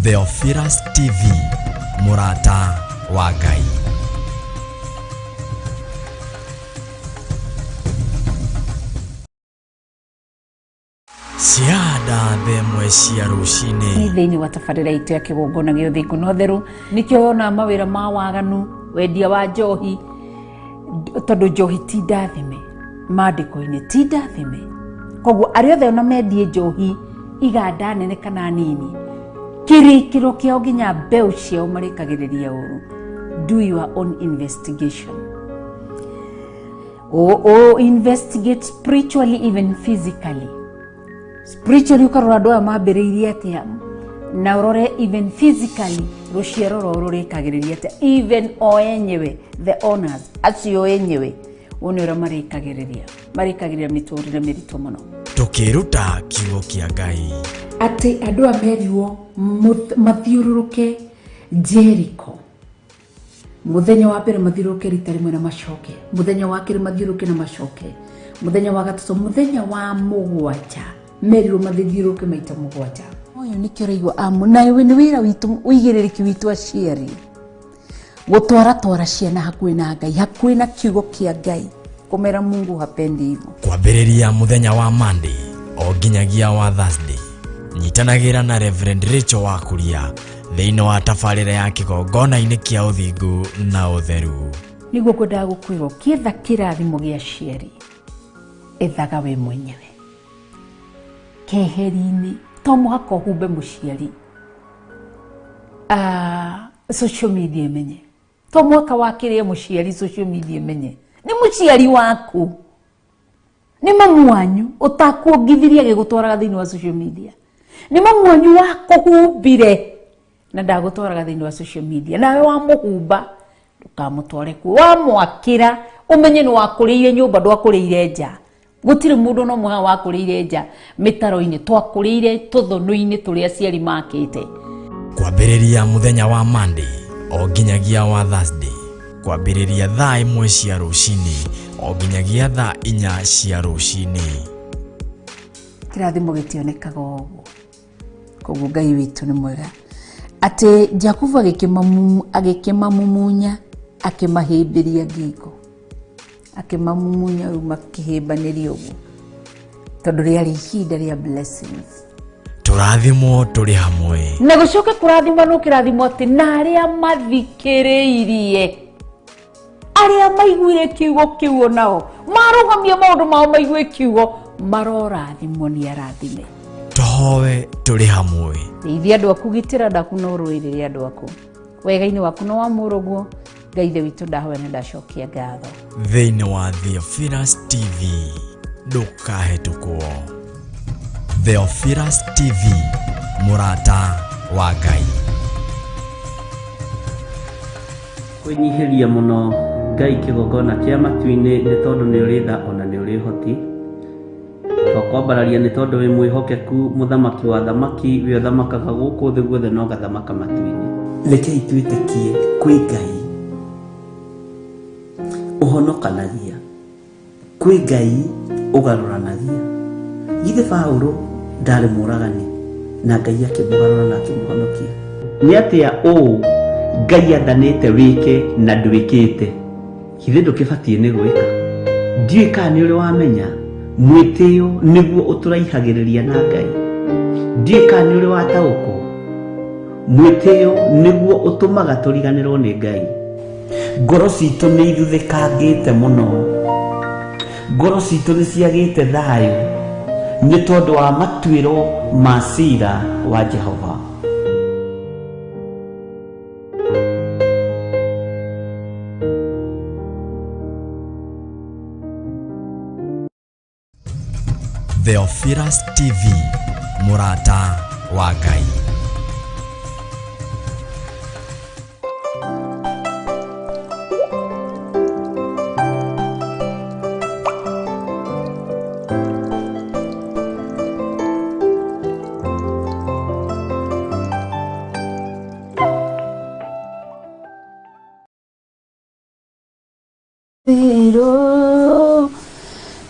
Theophilus TV, mũrata wa Ngai. Cianda themwe cia rũcinĩ. Thĩinĩ wa tabarĩra itũ ya kĩgongona gĩa ũthingu na ũtheru, nĩkĩo wona mawĩra ma waganu, wendia wa njohi, tondũ njohi ti ndathime maandĩko-inĩ, ti ndathime. Koguo arĩa othe ona mendie njohi iganda nene kana nini, kĩrĩkĩro kĩao nginya mbeũ ciao marĩkagĩrĩria ũru. Do your own investigation. O investigate spiritually, even physically. Spiritually ũkarora andũ aya mambĩrĩirie atĩa, na ũrore even physically rũciaro rwao rũrĩkagĩrĩria atĩa, even o enyewe the owners acio enyewe wone ũrĩa marĩkagĩrĩria, marĩkagĩrĩria mĩtũrĩre mĩritũ mũno. Tũkĩruta kiugo kĩa Ngai. Atĩ andũ aya merirwo mathiũrũrũke Jericho. Mũthenya wa mbere mathiũrũrũke rita rĩmwe na macoke, mũthenya wa kerĩ mathiũrũrũke na macoke, mũthenya wa gatatũ, mũthenya wa mũgwanja merirwo mathiũrũrũke maita mũgwanja. Ũyũ nĩkĩo ũraigua amu, na nĩ wĩra witũ, ũigĩrĩrĩki witũ aciari, gũtwaratwara ciana hakuhĩ na Ngai, hakuhĩ na kiugo kĩa Ngai, kũmera Mungu hapendi hivyo. Kwambĩrĩria mũthenya wa Monday o nginyagia wa Thursday, nyitanagĩra na Reverend Rachel wa Kuria thĩinĩ wa tabarĩra ya kĩgongona-inĩ kĩa ũthingu na ũtheru. Nĩguo ngwendaga gũkwĩra, ũkĩetha kĩrathimo gĩa aciari, ethaga we mwenyewe keheri-inĩ, to mũhaka ũhumbe mũciari. Social media ĩmenye, to mũhaka wakĩrĩe mũciari social media ĩmenye nĩ mũciari waku, nĩ mamu wanyu ũtakuongithirie agĩgũtwaraga thĩinĩ wa social media, nĩ mamu wanyu wakũhumbire na ndagũtwaraga thĩinĩ wa social media, nawe wamũhumba ndũkamũtware kuo, wamwakĩra ũmenye nĩ wakũrĩire nyũmba, ndwakũrĩire nja. Gũtirĩ mũndũ no mũhaha wakũrĩire nja mĩtaro-inĩ, twakũrĩire tũthũnũ-inĩ tũrĩa aciari makĩte. Kwambĩrĩria mũthenya wa Monday o nginyagia wa Thursday, kwambĩrĩria thaa 1 cia rũcinĩ o nginyagia thaa 4 cia rũcinĩ. Kĩrathimo gĩtionekaga ũguo. Koguo Ngai witũ nĩ mwega. Atĩ Jakubu agĩkĩmamumunya, akĩmahĩmbĩria ngingo. Akĩmamumunya rĩu makĩhĩmbanĩria ũguo. Tondũ rĩarĩ ihinda rĩa blessings. Tũrathimwo tũrĩ hamwe. Na gũcoke kũrathimwo no kĩrathimwo atĩ na arĩa mathikĩrĩirie, arĩa maiguire kiugo kĩu onao, marũgamie maũndũ mao maigue kiugo, marorathimwo nĩ arathime. Tũhoe tũrĩ hamwe. Teithia andũ aku, gitĩra andũ aku na ũrũĩrĩre andũ aku. Wega-inĩ waku na wa mũrũguo, Ngai Ithe witũ, ndahoya na ndacokia ngatho. Thĩinĩ wa Theophilus TV, ndũkahĩtũkwo. Theophilus TV, mũrata wa Ngai. Kwĩnyihĩria mũno Ngai kĩgongona kĩa matu-inĩ nĩ tondũ nĩ ũrĩ tha ona nĩ ũrĩ ũhoti. Twakwambararia nĩ tondũ wĩ mwĩhokeku, mũthamaki wa thamaki, we ũthamakaga gũkũ thĩ guothe na ũgathamaka matu-inĩ. Rekei twĩtĩkie kwĩ Ngai ũhonokanagia, kwĩ Ngai ũgarũranagia. Githĩ Paũlũ ndarĩ mũragani na Ngai akĩmũgarũra na akĩmũhonokia? Nĩ atĩa ũũ Ngai athanĩte wĩke na ndwĩkĩte? Githĩ ndũkĩbatiĩ nĩ gwĩka? Ndiũĩ kana nĩ ũrĩ wamenya mwĩtĩo nĩguo ũtũraihagĩrĩria na Ngai. Ndiũĩ kana nĩ ũrĩ wataũkwo mwĩtĩo nĩguo ũtũmaga tũriganĩrwo nĩ Ngai. Ngoro citũ nĩ ithuthĩkangĩte mũno, ngoro citũ nĩ ciagĩte thayũ nĩ tondũ wa matuĩro ma cira wa Jehova. Theophilus TV, mũrata wa Ngai. Zero,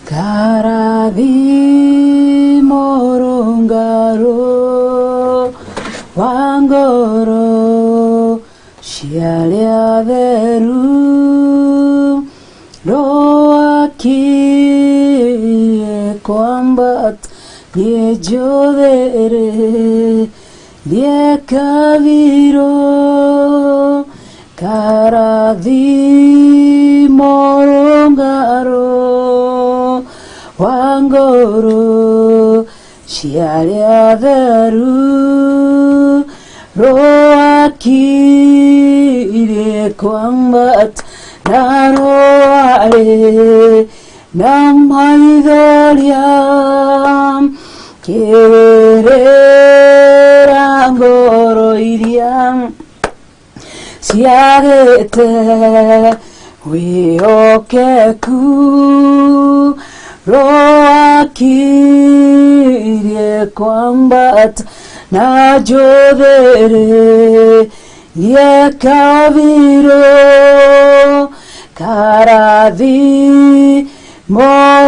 karathimo rũngaro, Wa ngoro cia arĩa atheru rwakirie kwambata niĩ njũthĩrĩrie kabirũ karathimo rũngaro wa ngoro cia arĩa atheru rwakirie kwambata na rwarĩ na maithoria kĩrĩra ngoro iria ciagĩte wĩhokeku rwakirie kwambata na njũthĩrĩrie kabirũ karathimo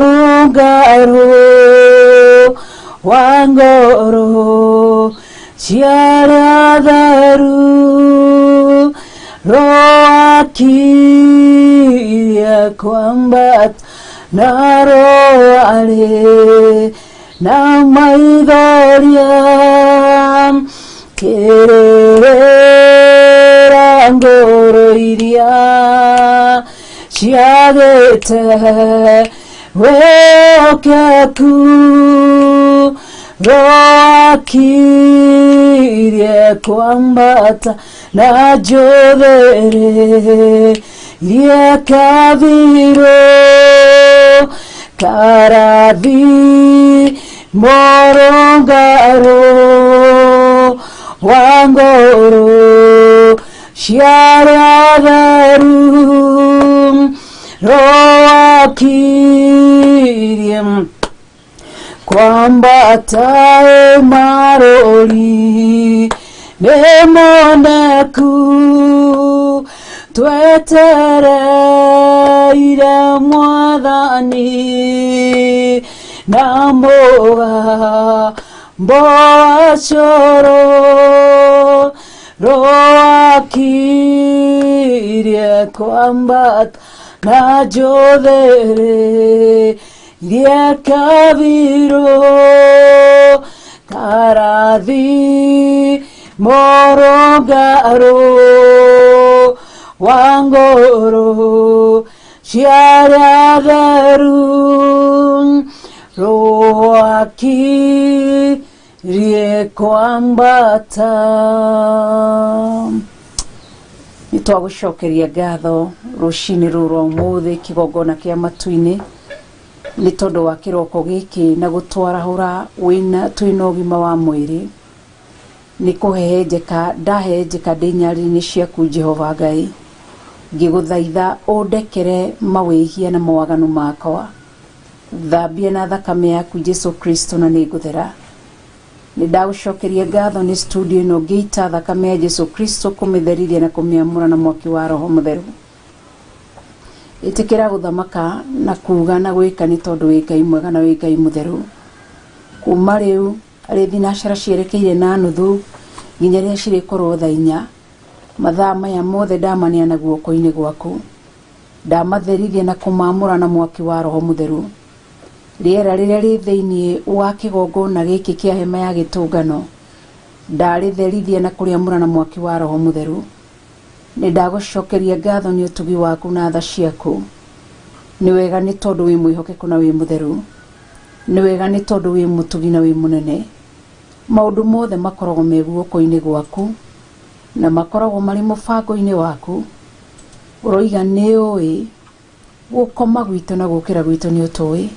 rũngaro wa ngoro cia arĩa atheru rwakirie kwambata na rwarĩ na maithoria kĩrĩra ngoro iria ciagĩte wĩhokeku rwakirie kwambata na njũthĩrĩrie kabirũ karathimo rũngaro wa ngoro cia arĩa atheru rwakirie kwambata marũri nĩ moneku twetereire mwathani na mũgambo wa cũrũ rwakirie kwambata na njũthĩrĩrie kabirũ karathimo rũngaro wa ngoro cia arĩa atheru rwakirie kwambata. Nĩ twagũcokeria ngatho rũcinĩ rũrũ rwa ũmũthĩ kĩgongona kĩa matu-inĩ nĩ tondũ wa kĩroko gĩkĩ na gũtwarahũra twĩna ũgima wa mwĩrĩ nĩ kũhehenjeka ndahehenjeka ndĩ nyarĩrĩ-inĩ ciaku Jehova Ngai ngĩgũthaitha ũndekere mawĩhia na mawaganu makwa thambia na thakame yaku Jesu Kristo na nĩngũthera. Nĩ ndagũcokeria ngatho nĩ studio ĩno ngĩita thakame ya Jesu Kristo kũmĩtherithia na kũmĩamũra na mwaki wa Roho Mũtheru. Ĩtĩkĩra gũthamaka na kuga na gwĩka nĩ tondũ wĩ Ngai mwega na wĩ Ngai mũtheru. Kuma rĩu arĩ thinacara cierekeire na nuthu nginya rĩrĩa cirĩkorwo thaa inya mathaa maya mothe ndamaneana guoko-inĩ gwaku ndamatherithia na kũmamũra na mwaki wa Roho Mũtheru. Rĩera rĩrĩa rĩ thĩinĩ wa kĩgongona gĩkĩ kĩa hema ya gĩtũngano ndarĩtherithia na kũrĩamũra na mwaki wa Roho Mũtheru. Nĩ ndagũcokeria ngatho nĩ ũtugi waku na tha ciaku. Nĩ wega nĩ tondũ wĩ mwĩhokeku na wĩ mũtheru. Nĩ wega nĩ tondũ wĩ mũtugi na wĩ mũnene. Maũndũ mothe makoragwo me guoko-inĩ gwaku na makoragwo marĩ mũbango-inĩ waku. Ũroiga nĩ ũĩ gũkoma gwitũ na gũkĩra gwitũ nĩ ũtũĩ.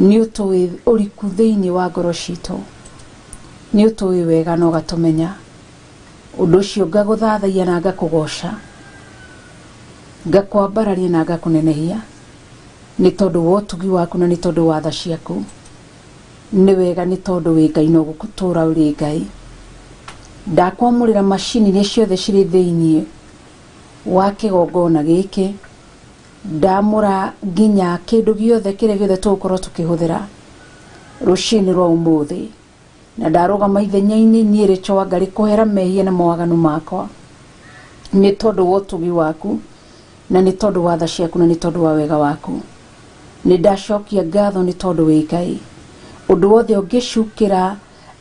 Nĩ ũtũĩ ũriku thĩinĩ wa ngoro citũ. Nĩ ũtũĩ wega na ũgatũmenya. Ũndũ ũcio ngagũthathaia na ngakũgoca ngakwambararia na ngakũnenehia nĩ tondũ wa ũtugi waku na nĩ tondũ wa tha ciaku. Nĩ wega nĩ tondũ wĩ Ngai na ũgũtũũra ũrĩ Ngai. Ndakwamũrĩra macini iria ciothe cirĩ thĩinĩ wa kĩgongona gĩkĩ ndamũra nginya kĩndũ gĩothe kĩrĩa gĩothe tũgũkorwo tũkĩhũthĩra rũcinĩ rwa ũmũthĩ. Na ndarũgama ithenya-inĩ niĩ Rachel Wangari kũhera mehia na mawaganu makwa, nĩ tondũ wa ũtugi waku, na nĩ tondũ wa tha ciaku, na nĩ tondũ wa wega waku. Nĩ ndacokia ngatho nĩ tondũ wĩ Ngai. Ũndũ wothe ũngĩcukĩra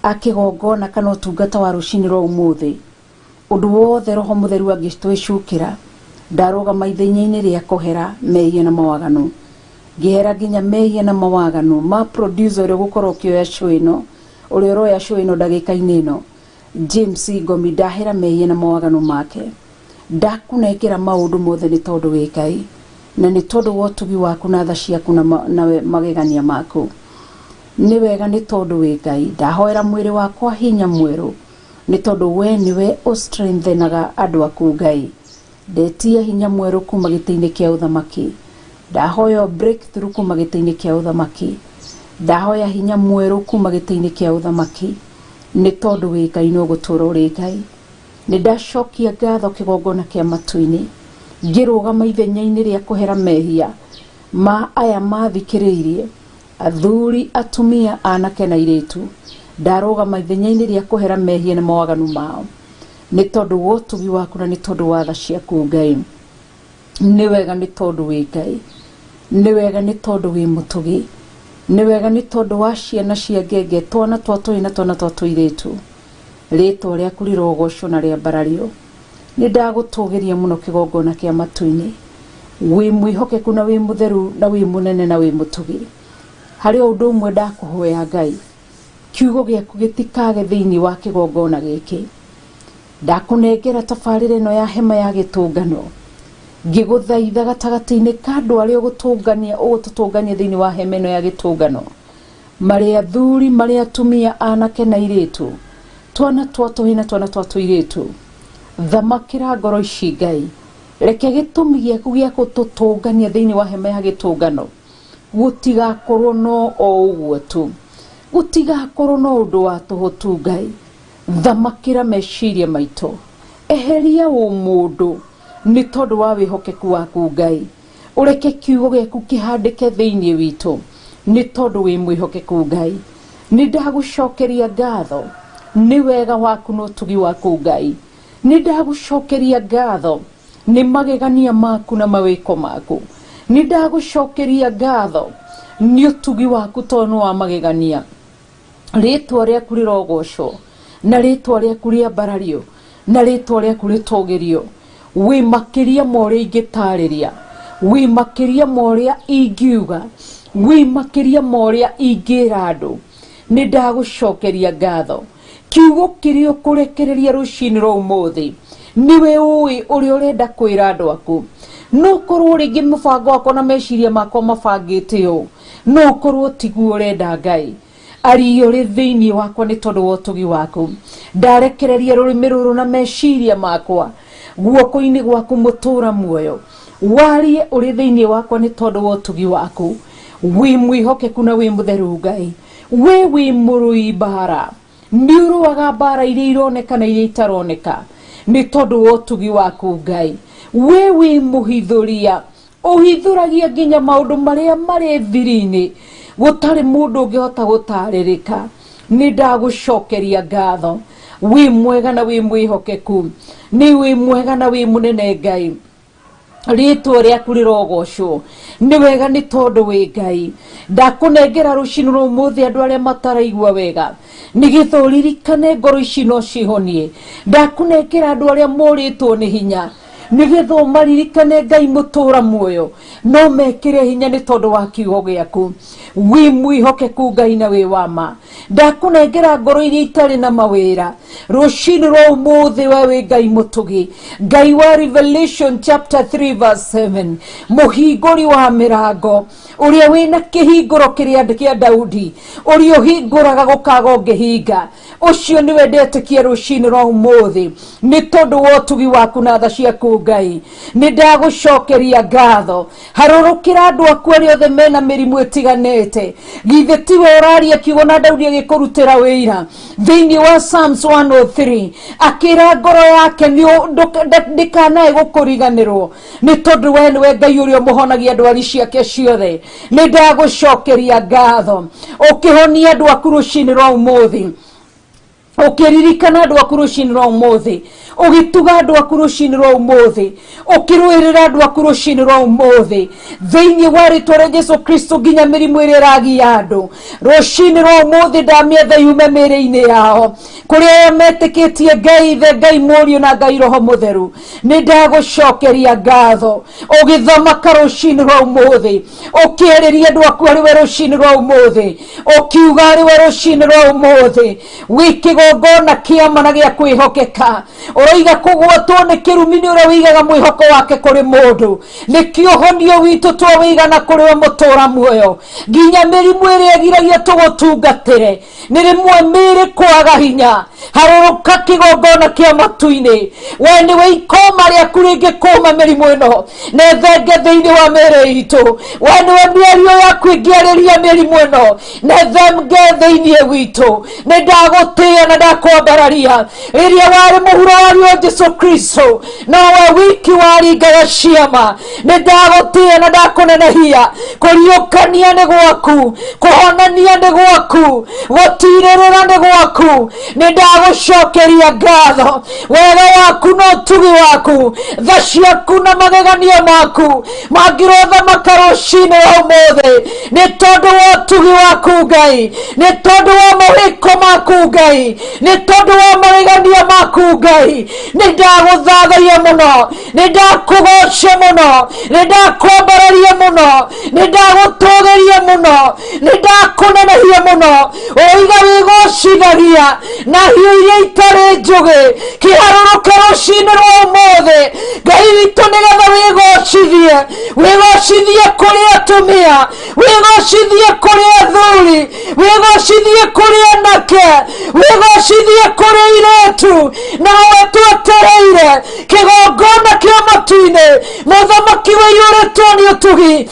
akĩgongona kana ũtungata wa rũcinĩ rwa ũmũthĩ, ũndũ wothe Roho Mũtheru angĩtwĩcukĩra, ndarũgama ithenya-inĩ rĩa kũhera mehia na mawaganu. Ngĩhera nginya mehia na mawaganu ma producer ũrĩa ũgũkorwo ũkĩoya show ĩno, ũrĩa ũroya show ĩno ndagĩka-inĩ ĩno, James Ngomi, ndahera mehia na mawaganu make. Ndakũnengera maũndũ mothe nĩ tondũ wĩ Ngai, na nĩ tondũ wa ũtugi waku na tha ciaku na magegania maku. Nĩ wega nĩ tondũ wĩ Ngai. Ndahoera mwĩrĩ wakwa hinya mwerũ, nĩ tondũ we nĩwe ũstrengthenaga andũ aku Ngai. Ndetia hinya mwerũ kuma gĩtĩ-inĩ kĩa ũthamaki. Ndahoya breakthrough kuma gĩtĩ-inĩ kĩa ũthamaki. Ndahoya hinya mwerũ kuma gĩtĩ-inĩ kĩa ũthamaki, nĩ tondũ wĩ Ngai na ũgũtũũra ũrĩ Ngai. Nĩ ndacokia ngatho kĩgongona kĩa matu-inĩ, ngĩrũgama ithenya-inĩ rĩa kũhera mehia ma aya mathikĩrĩirie, athuri, atumia, anake na airĩtu. Ndarũgama ithenya-inĩ rĩa kũhera mehia na mawaganu mao, nĩ tondũ wa ũtugi waku na nĩ tondũ wa tha ciaku Ngai. Nĩ wega nĩ tondũ wĩ Ngai, nĩ wega nĩ tondũ wĩ mũtugi, nĩ wega nĩ tondũ wa ciana cia ngenge, twana twa tũhĩĩ na twana twa tũirĩtu. Rĩtwa rĩaku rĩrogocwo na rĩambarario. Nĩ ndagũtũgĩria mũno kĩgongona kĩa matu-inĩ. Wĩ mwĩhokeku na wĩ mũtheru na wĩ mũnene na wĩ mũtugi. Harĩ o ũndũ ũmwe ndakũhoya Ngai, kiugo gĩaku gĩtikage thĩinĩ wa kĩgongona gĩkĩ. Ndakũnengera tabarĩra ĩno ya hema ya gĩtũngano, ngĩgũthaitha gatagatĩ-inĩ ka andũ arĩa ũgũtũngania, ũgũtũtũngania thĩinĩ wa hema ĩno ya gĩtũngano, marĩ athuri, marĩ atumia, anake na airĩtu, twana twa tũhĩĩ na twana twa tũirĩtu. Thamakĩra ngoro ici Ngai, reke gĩtũmi gĩaku gĩa gũtũtũngania thĩinĩ wa hema ya gĩtũngano gũtigakorwo no o ũguo tu, gũtigakorwo no ũndũ wa tũhũ tu Ngai. Thamakĩra meciria maitũ, eheria ũmũndũ nĩ tondũ wa wĩhokeku waku Ngai. Ũreke kiugo gĩaku kĩhandĩke thĩinĩ witũ nĩ tondũ wĩ mwĩhokeku Ngai. Nĩ ndagũcokeria ngatho nĩ wega waku na ũtugi waku Ngai. Nĩ ndagũcokeria ngatho nĩ magegania maku na mawĩko maku. Nĩ ndagũcokeria ngatho nĩ ũtugi waku tondũ nĩ wa magegania. Rĩtwa rĩaku rĩrogocwo na rĩtwa rĩaku rĩambarario na rĩtwa rĩaku rĩtũgĩrio. Wĩ makĩria ma ũrĩa ingĩtarĩria, wĩ makĩria ma ũrĩa ingiuga, wĩ makĩria ma ũrĩa ingĩra andũ. Nĩ ndagũcokeria ngatho. Kiugo kĩrĩa ũkũrekereria rũcinĩ rwa ũmũthĩ nĩwe ũĩ ũrĩa ũrenda kwĩra andũ aku. No ũkorwo rĩngĩ mũbango wakwa na meciria makwa mabangĩte ũũ, no ũkorwo tiguo ũrenda Ngai. Aria ũrĩ thĩinĩ wakwa nĩ tondũ wa ũtugi waku. Ndarekereria rũrĩmĩ rũrũ na meciria makwa guoko-inĩ gwaku mũtũra muoyo. Warie ũrĩ thĩinĩ wakwa nĩ tondũ wa ũtugi waku. Wĩ mwĩhokeku na wĩ mũtheru Ngai. We wĩ mũrũi mbara, nĩ ũrũaga mbara iria ironeka na iria itaroneka nĩ tondũ wa ũtugi waku Ngai. We wĩ mũhithũria, ũhithũragia nginya maũndũ marĩa marĩ thiri-inĩ, gũtarĩ mũndũ ũngĩhota gũtarĩrĩka. Nĩ ndagũcokeria ngatho. Wĩ mwega na wĩ mwĩhokeku, nĩ wĩ mwega na wĩ mũnene Ngai. Rĩtwa rĩaku rĩrogocwo. Nĩ wega nĩ tondũ wĩ Ngai. Ndakũnengera rũcinĩ rwa ũmũthĩ andũ arĩa mataraigua wega, nĩgetha ũririkane ngoro ici no cihonie. Ndakũnengera andũ arĩa morĩtwo nĩ hinya, nĩgetha ũmaririkane Ngai mũtũra muoyo, no mekĩre hinya nĩ tondũ wa kiugo gĩaku. Wĩ mwĩhokeku Ngai na wĩ wa ma. Ndakũnengera ngoro iria itarĩ na mawĩra rũcinĩ rwa ũmũthĩ. We wĩ Ngai mũtugi, Ngai wa Revelation chapter 3 verse 7, mũhingũri wa mĩrango, ũrĩa wĩna kĩhingũro kĩrĩa kĩa Daudi, ũrĩa ũhingũraga gũkaga ũngĩhinga. Ũcio nĩwe ndetĩkia rũcinĩ rwa ũmũthĩ nĩ tondũ wa ũtugi waku na tha ciaku Ngai. Nĩ ndagũcokeria ngatho. Harũrũkĩra andũ aku arĩa othe mena mĩrimũ ĩtiganĩte. Githĩ tiwe ũraria kiugo na Daudi agĩkũrutĩra wĩira thĩinĩ wa Psalms 103, akĩra ngoro yake ndĩkanae gũkũriganĩrwo, nĩ tondũ we nĩwe Ngai ũrĩa ũmũhonagia ndwari ciake ciothe. Nĩ ndagũcokeria ngatho ũkĩhonia andũ aku rũcinĩ rwa ũmũthĩ. Ũkĩririkana andũ aku rũcinĩ rwa ũmũthĩ, ũgĩtuga andũ aku rũcinĩ rwa ũmũthĩ, ũkĩrũĩrĩra andũ aku rũcinĩ rwa ũmũthĩ thĩinĩ wa rĩtwa rĩa Jesu Kristo, nginya mĩrimũ ĩrĩa ĩragia andũ rũcinĩ rwa ũmũthĩ ndamĩetha yume mĩĩrĩ-inĩ yao. Kũrĩ arĩa metĩkĩtie Ngai Ithe, Ngai Mũriũ na Ngai Roho Mũtheru, nĩ ndagũcokeria ngatho. Ũgĩthamaka rũcinĩ rwa ũmũthĩ, ũkĩarĩria andũ aku harĩ we rũcinĩ rwa ũmũthĩ, ũkiuga harĩ we rũcinĩ rwa ũmũthĩ wĩ kĩgongona kĩama na gĩa kwĩhokeka. Ũroiga kũgwatwo nĩ kĩrumi nĩ ũrĩa wĩigaga mwĩhoko wake kũrĩ mũndũ. Nĩkĩo ũhonio witũ twawĩigana kũrĩ we mũtũra muoyo. Nginya mĩrimũ ĩrĩa ĩgiragia tũgũtungatĩre nĩ rĩmwe mĩĩrĩ kwaga hinya, harũrũka kĩgongona kĩa matu-inĩ. We nĩwe ikoma rĩaku rĩngĩkũma mĩrimũ ĩno na ĩthenge thĩinĩ wa mĩĩrĩ itũ. We nĩwe mĩario yaku ĩngĩarĩria mĩrimũ ĩno na ĩthenge thĩinĩ witũ. Nĩ ndagũtĩĩa na ndakwambararia. Rĩrĩa warĩ mũhuro wa riũa Jesu Kristo, nowe wiki waringaga ciama. Nĩ ndagũtĩĩa na ndakũnenehia. Kũriũkania nĩ gwaku, kũhonania nĩ gwaku, gũtirĩrĩra nĩ gwaku. Nĩ ndagũcokeria ngatho. Wega waku na ũtugi waku, tha ciaku na magegania maku mangĩrothamaka rũcinĩ wa ũmũthĩ, nĩ tondũ wa ũtugi waku Ngai, nĩ tondũ wa mawĩko maku Ngai, nĩ tondũ wa magegania maku Ngai. Nĩ ndagũthathaiya mũno, nĩ ndakũgoca mũno, nĩ ndakwambararia mũno, nĩ ndagũtũgĩria mũno, nĩ ndakũnenehia mũno. Ũiga wĩgocithagia na hiũ iria itarĩ njũgĩ. Kĩharũrũke rũcinĩ rwa ũmũthĩ, Ngai witũ, nĩgetha wĩgocithie. Wĩgocithie kũrĩ atumia, wĩgocithie kũrĩ athuri, wĩgocithie kũrĩ anake, wĩgocithie kũrĩ irĩtu. Nawe twetereire kĩgongona kĩa matu-inĩ, mũthamaki wĩiyũrĩtwo nĩ ũtugi.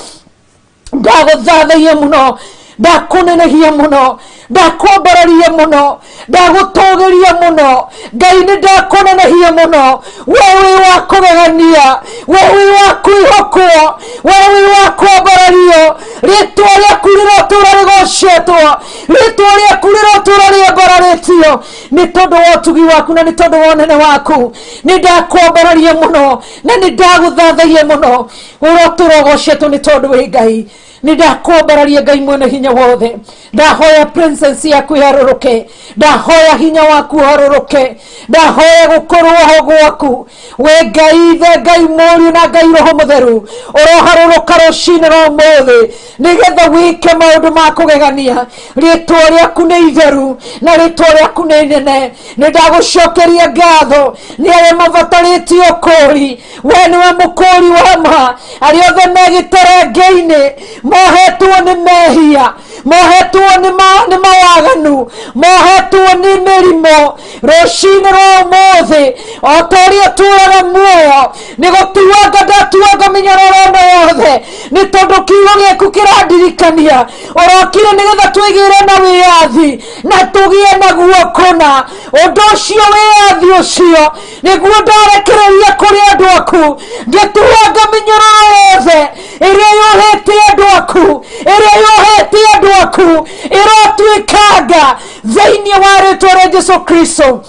Ndagũthathaiya mũno, ndakũnenehia mũno, ndakwambararia mũno, ndagũtũgĩria mũno. Ngai, nĩ ndakũnenehia mũno. We wĩ wa kũgegania, we wĩ wa kwĩhokwo, we wĩ wa kwambarario. Rĩtwa rĩaku rĩrotũra rĩgocetwo, rĩtwa rĩaku rĩrotũra rĩambararĩtio, nĩ tondũ wa ũtugi waku na nĩ tondũ wa ũnene waku. Nĩ ndakwambararia mũno na nĩ ndagũthathaiya mũno. Ũrotũra ũgocetwo nĩ tondũ wĩ Ngai. Nĩ ndakwambararia, Ngai mwene hinya wothe. Ndahoya presence yaku iharũrũke, ndahoya hinya waku ũharũrũke, ndahoya gũkorwo ho gwaku we Ngai Ithe, Ngai Mũriũ na Ngai Roho Mũtheru. Ũroharũrũka rũcinĩ rwa ũmũthĩ nĩgetha wĩke maũndũ ma kũgegania. Rĩtwa rĩaku nĩ itheru na rĩtwa rĩaku nĩ inene. Nĩ ndagũcokeria ngatho nĩ arĩa mabatarĩtie ũkũũri. We nĩwe mũkũũri wa ma. Arĩa othe me gĩterenge-inĩ, mohetwo nĩ mehia, mohetwo nĩ mawaganu, mohetwo nĩ mĩrimũ, rũcinĩ rwa ũmũthĩ, o ta ũrĩa tũraga muoyo, nĩ gũtuanga ndatuanga mĩnyororo ĩno yothe, nĩ tondũ kiugo gĩaku kĩrandirikania ũrokire nĩgetha twĩgĩre na wĩyathi na tũgĩe naguo kũna. Ũndũ ũcio, wĩyathi ũcio, nĩguo ndarekereria kũrĩ andũ aku, ngĩtuanga mĩnyororo yothe ĩrĩa yohete andũ aku, ĩrĩa yohete andũ aku, ĩrotuĩkanga thĩinĩ wa rĩtwa rĩa Jesu Kristo.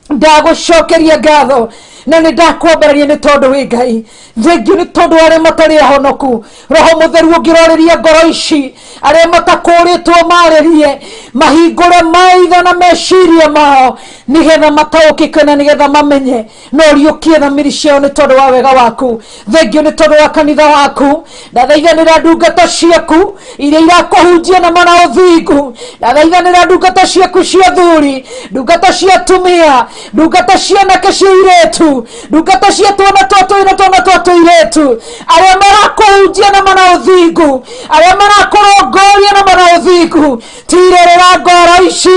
Ndagũcokeria ngatho na nĩ ndakwambararia nĩ tondũ wĩ Ngai. Thengio nĩ tondũ arĩa matarĩ ahonoku, Roho Mũtheru ũngĩrorĩria ngoro ici, arĩa matakũrĩtwo marĩrie, mahingũre maitho na meciria mao nĩgetha mataũkĩke na nĩgetha mamenye na ũriũkie thamiri ciao nĩ tondũ wa wega waku. Thengio nĩ tondũ wa kanitha waku. Ndathaithanĩra ndungata ciaku iria irakũhunjia na mana ũthingu. Ndathaithanĩra ndungata ciaku cia thuri, ndungata cia atumia, ndungata cia anake, cia irĩtu, ndungata cia twana twa tũĩ na twana twa tũirĩtu, arĩa marakũhunjia na mana ũthingu, arĩa marakũrongoria na mana ũthingu. Tirĩrĩra ngoro ici,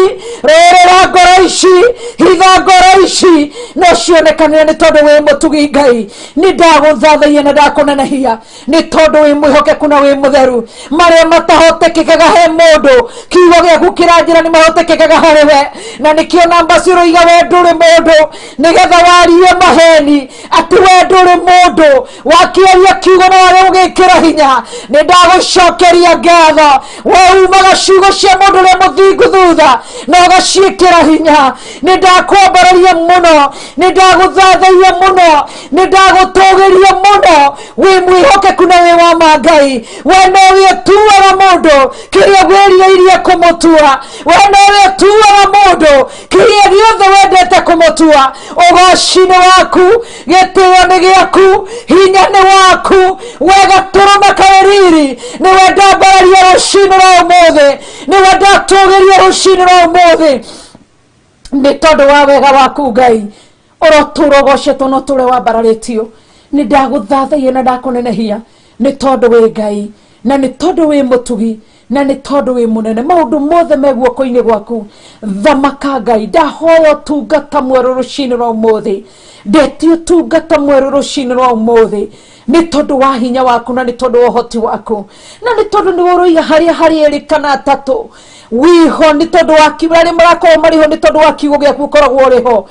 rũĩrĩra ngoro ici, hitha ngoro ici no cionekanĩre, nĩ tondũ wĩ mũtugi. Ngai, nĩ ndagũthathaiya na ndakũnenehia nĩ tondũ wĩ mwĩhokeku na wĩ mũtheru. Marĩa matahotekekaga he mũndũ, kiugo gĩaku kĩranjĩra nĩ mahotekekaga harĩ we, na nĩkĩo namba ciũrũiga we ndũrĩ mũndũ nĩgetha warie. Maheni atĩ we ndũrĩ mũndũ wakĩaria kiugo na wage gũgĩkĩra hinya. Nĩ ndagũcokeria ngatho, we umaga ciugo cia mũndũ ũrĩa mũthingu thutha na ũgaciĩkĩra hinya. Nĩ ndakwambararia mũno, nĩ ndagũthathaia mũno, nĩ ndagũtũgĩria mũno. Wĩ mwĩhokeku na wĩ wa ma Ngai. We nowe ũtuaga mũndũ kĩrĩa wĩrirĩirie kũmũtua, we nowe ũtuaga mũndũ kĩrĩa gĩothe wendete kũmũtua. Ũgoci nĩ waku, gĩtĩo nĩ gĩaku, hinya nĩ waku, we gatũrũme karĩ riri. Nĩwe ndambararia rũcinĩ rwa ũmũthĩ, nĩwe ndatũgĩria rũcinĩ rwa ũmũthĩ, nĩ tondũ wa wega waku Ngai. Ũrotũra ũgocetwo na ũtũre wambararĩtio. Nĩ ndagũthathaia na ndakũnenehia, nĩ tondũ wĩ Ngai, na nĩ tondũ wĩ mũtugi, na nĩ tondũ wĩ mũnene. Maũndũ mothe me guoko-inĩ gwaku. Thamaka Ngai. Ndahoya ũtungata mwerũ rũcinĩ rwa ũmũthĩ, ndetie ũtungata mwerũ rũcinĩ rwa ũmũthĩ, nĩ tondũ wa hinya waku, na nĩ tondũ wa ũhoti waku, na nĩ tondũ nĩ ũrũiga harĩa harĩ erĩ kana atatũ wiho, nĩ tondũ wa kiugo arĩa marakorwo marĩ ho, nĩ tondũ wa kiugo gĩaku ũkoragwo ũrĩ ho.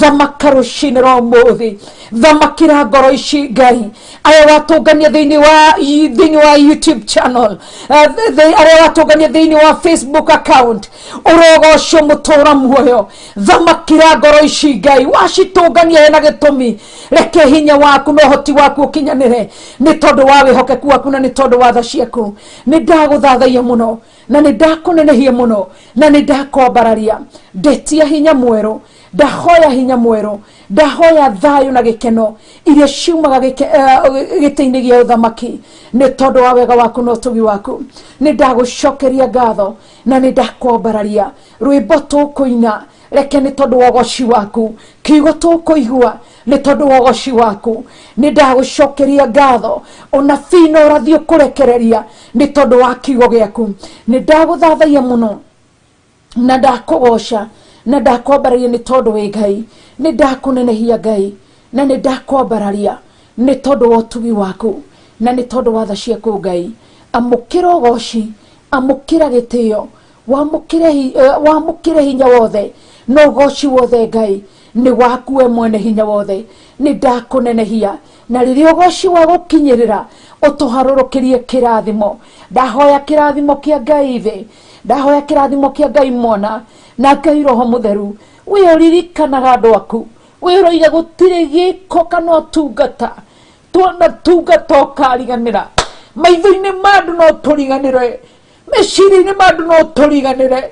Thamaka rũcinĩ rwa ũmũthĩ, thamakĩra ngoro ici Ngai. Aya watũngania thĩinĩ wa YouTube channel, arĩa watũngania thĩinĩ wa Facebook account, ũrogocwo mũtũra muoyo. Thamakĩra ngoro ici Ngai, wacitũngania hena gĩtũmi. Reke hinya waku na ũhoti waku ũkinyanĩre, nĩ tondũ wa wĩhokeku waku na nĩ tondũ wa tha ciaku. Nĩ ndagũthathaia mũno, na nĩ ndakũnenehia mũno, na nĩ ndakwambararia. Ndetia hinya mwerũ, ndahoya hinya mwerũ, ndahoya thayũ na gĩkeno iria ciumaga gĩtĩ-inĩ gĩa ũthamaki, nĩ tondũ wa wega waku na ũtugi waku. Nĩ ndagũcokeria ngatho na nĩ ndakwambararia. Rwĩmbo tũkũina, reke nĩ tondũ wa ũgoci waku. Kiugo tũkũigua, nĩ tondũ wa ũgoci waku. Nĩ ndagũcokeria ngatho. Ũnabii na ũrathi ũkũrekereria, nĩ tondũ wa kiugo gĩaku. Nĩ ndagũthathaia mũno na ndakũgoca na ndakwambararia, nĩ tondũ wĩ Ngai. Nĩ ndakũnenehia Ngai, na nĩ ndakwambararia, nĩ tondũ wa ũtugi waku na nĩ tondũ wa tha ciaku. Ngai, amũkĩra ũgoci, amũkĩra gĩtĩo, wamũkĩre hinya wothe na ũgoci wothe. Ngai, nĩ waku, we mwene hinya wothe. Nĩ ndakũnenehia, na rĩrĩa ũgoci wa gũkinyĩrĩra, ũtũharũrũkĩrie kĩrathimo. Ndahoya kĩrathimo kĩa Ngai thĩ, ndahoya kĩrathimo kĩa Ngai Mwana na Ngai Roho Mũtheru. We ũririkanaga andũ aku, we ũroiga gũtirĩ gĩko kana ũtungata tuona tungata ũkariganĩra. Maitho-inĩ ma andũ no tũriganĩre, meciria-inĩ ma andũ no tũriganĩre,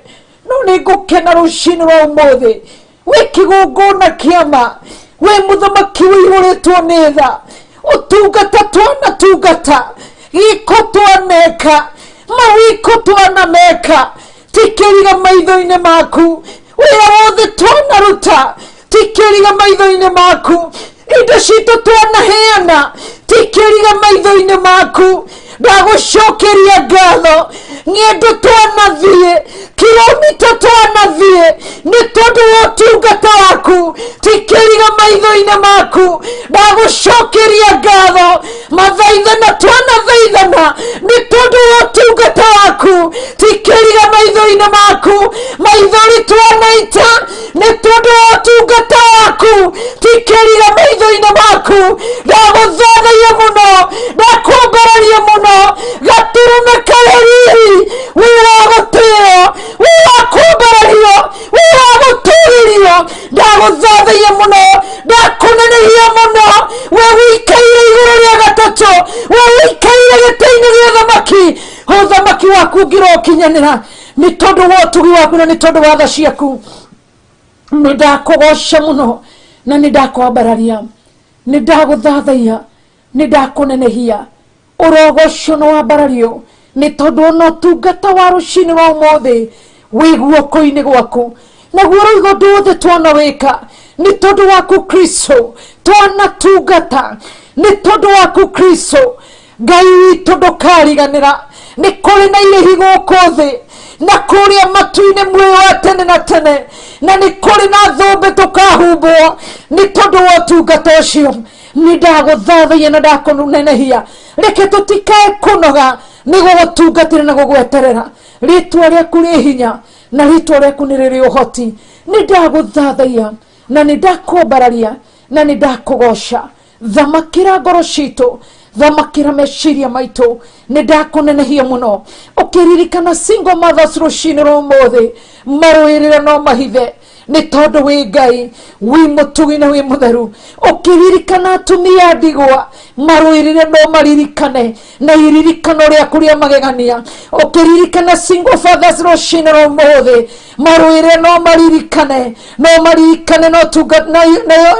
no nĩ ngũkena rũcinĩ rwa ũmũthĩ. Wĩ kĩgongona kĩama, wĩ mũthamaki wĩihũrĩtwo nĩ tha. Ũtungata twanatungata, gĩko twaneka, mawĩko twanameka, ti kĩriga maitho-inĩ maku. Wĩra wothe twanaruta, ti kĩriga maitho-inĩ maku. Indo citũ twanaheana, ti kĩriga maitho-inĩ maku. Ndagũcokeria ngatho. Ng'endo twanathiĩ, kilomita twanathiĩ, nĩ tondũ wa ũtungata waku, ti kĩriga maitho-inĩ maku. Ndagũcokeria ngatho. Mathaithana twanathaithana, nĩ tondũ wa ũtungata waku, ti kĩriga maitho-inĩ maku. Maithori twanaita, nĩ tondũ wa ũtungata waku, ti kĩriga maitho-inĩ maku. Ndagũthathaia mũno, ndakwambararia mũno. Gatũrũme karĩ riri, wĩ wa gũtĩo, wĩ wa kwambarario, wĩ wa gũtũgĩrio. Ndagũthathaia mũno, ndakũnenehia mũno. We wĩikaire igũrũ rĩa gatatũ, we wĩikaire gĩtĩ-inĩ gĩa ũthamaki, ũthamaki waku ũngĩrokinyanĩra, nĩ tondũ wa ũtugi waku na nĩ tondũ wa tha ciaku. Nĩ ndakũgoca mũno na nĩ ndakwambararia, nĩ ndagũthathaia, nĩ ndakũnenehia. Ũrogocwo na wambarario, nĩ tondũ ona ũtungata wa rũcinĩ rwa ũmũthĩ wĩ guoko-inĩ gwaku. Naguo ũroiga ũndũ wothe twanawĩka, nĩ tondũ waku Kristo. Twanatungata, nĩ tondũ waku Kristo. Ngai witũ, ndũkariganĩra nĩ kũrĩ na irĩhi gũkũ thĩ na kũrĩa matu-inĩ, muoyo wa tene na tene, na nĩ kũrĩ na thũmbĩ tũkahumbwo nĩ tondũ wa ũtungata ũcio. Nĩ ndagũthathaia na ndakũnenehia. Reke tũtikae kũnoga nĩ gũgũtungatĩra na gũgweterera. Rĩtwa rĩaku rĩ hinya na rĩtwa rĩaku nĩ rĩrĩ ũhoti. Nĩ ndagũthathaia na nĩ ndakwambararia. Na nĩ ndakũgoca. Thamakĩra ngoro citũ, thamakĩra meciria maitũ. Nĩ ndakũnenehia mũno. Ũkĩririkana single mothers rũcinĩ rwa ũmũthĩ, marũĩrĩre no mahithe, nĩ tondũ wĩ Ngai wĩ mũtugi na wĩ mũtheru. Ũkĩririkana atumia ndigwa, marũĩrĩre no maririkane na iririkano rĩaku rĩa magegania. Ũkĩririkana single fathers rũcinĩ rwa ũmũthĩ, marũĩrĩre no maririkane, no maririkane no tunga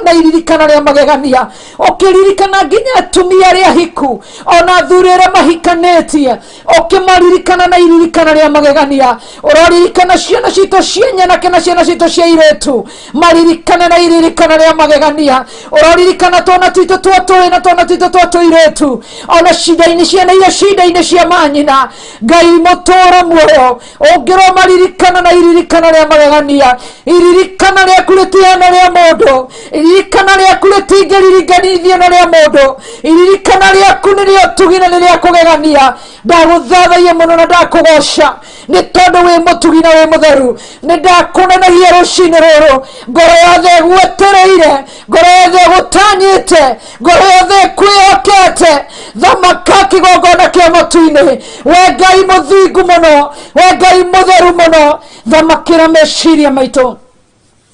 na iririkana rĩa magegania. Ũkĩririkana nginya atumia arĩa ahiku ona athuri arĩa mahikanĩtie, ũkĩmaririkana na iririkana rĩa magegania. Ũroririkana ciana citũ cia nyanake na ciana citũ cia irĩtu, maririkane na iririkana rĩa magegania. Ũroririkana twana twitũ twa tũĩ na twana twitũ twa tũirĩtu, ona cinda-inĩ ciana iria cinda-inĩ cia manyina. Ngai mũtũra muoyo, ũngĩrwo maririkana na iririkana rĩa magegania. Iririkana rĩaku rĩtihana rĩa mũndũ, iririkana rĩaku rĩtingĩriringanithio na rĩa mũndũ. Iririkana rĩaku nĩ rĩa ũtugi na nĩ rĩa kũgegania. Ndagũthathaiya mũno na ndakũgoca, nĩ tondũ wĩ mũtugi na wĩ mũtheru. Nĩ ndakũnenegia rũcinĩ rũrũ. Ngoro yothe ĩgwetereire, ngoro yothe ĩgũtanyĩte, ngoro yothe ĩkwĩhokete, thamaka kĩgongona kĩa matu-inĩ. We Ngai mũthingu mũno, we Ngai mũtheru mũno, thamakĩra meciria maitũ,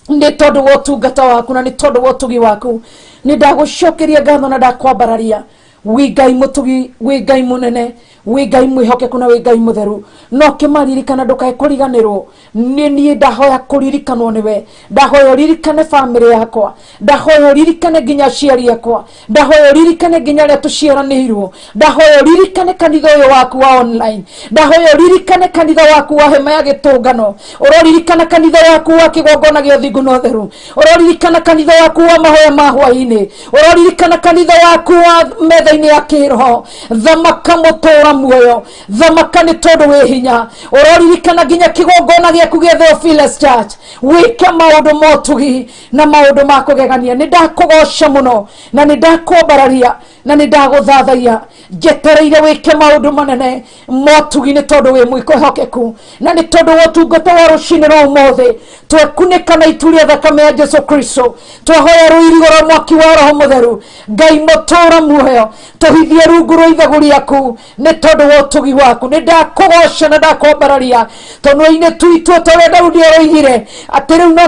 nĩ tondũ wa ũtungata waku na nĩ tondũ wa ũtugi waku. Nĩ ndagũcokeria ngatho na ndakwambararia. Wĩ Ngai mũtugi, wĩ Ngai mũnene, wĩ Ngai mwĩhokeku na wĩ Ngai mũtheru. No kĩmaririkana, ndũkae kũriganĩrwo nĩ niĩ. Ndahoya kũririkanwo nĩwe, ndahoya ũririkane bamĩrĩ yakwa, ndahoya ũririkane nginya aciari akwa, ndahoya ũririkane nginya arĩa tũciaranĩirwo, ndahoya ũririkane kanitha ũyũ waku wa online, ndahoya ũririkane kanitha waku wa hema ya gĩtũngano, ũroririkana kanitha waku wa kĩgongona gĩa ũthingu na ũtheru, ũroririkana kanitha waku wa mahoya ma hwaĩ-inĩ, ũroririkana kanitha waku wa metha-inĩ ya kĩroho. Thamaka mũtũra muoyo, thamaka nĩ tondũ wĩ hinya. Ũroririkana nginya kĩgongona gĩaku gĩa Theophilus Church, wĩke maũndũ ma ũtugi na maũndũ ma kũgegania. Nĩ ndakũgoca mũno na nĩ ndakwambararia na nĩ ndagũthathaiya. Njetereire wĩke maũndũ manene motugi, nĩ tondũ wĩ mwĩhokeku na nĩ tondũ wa ũtungata wa rũcinĩ rwa ũmũthĩ. Twekunĩka na itu rĩa thakame ya Jesu Kristo, twahoya rũirigo rwa mwaki wa Roho Mũtheru. Ngai mũtũra muoyo, tũhithie rungu rwa ithagu rĩaku nĩ tondũ wa ũtugi waku. Nĩ ndakũgoca na ndakwambararia tũnua-inĩ twitũ, ta ũrĩa Daudi aroigire atĩ rĩu no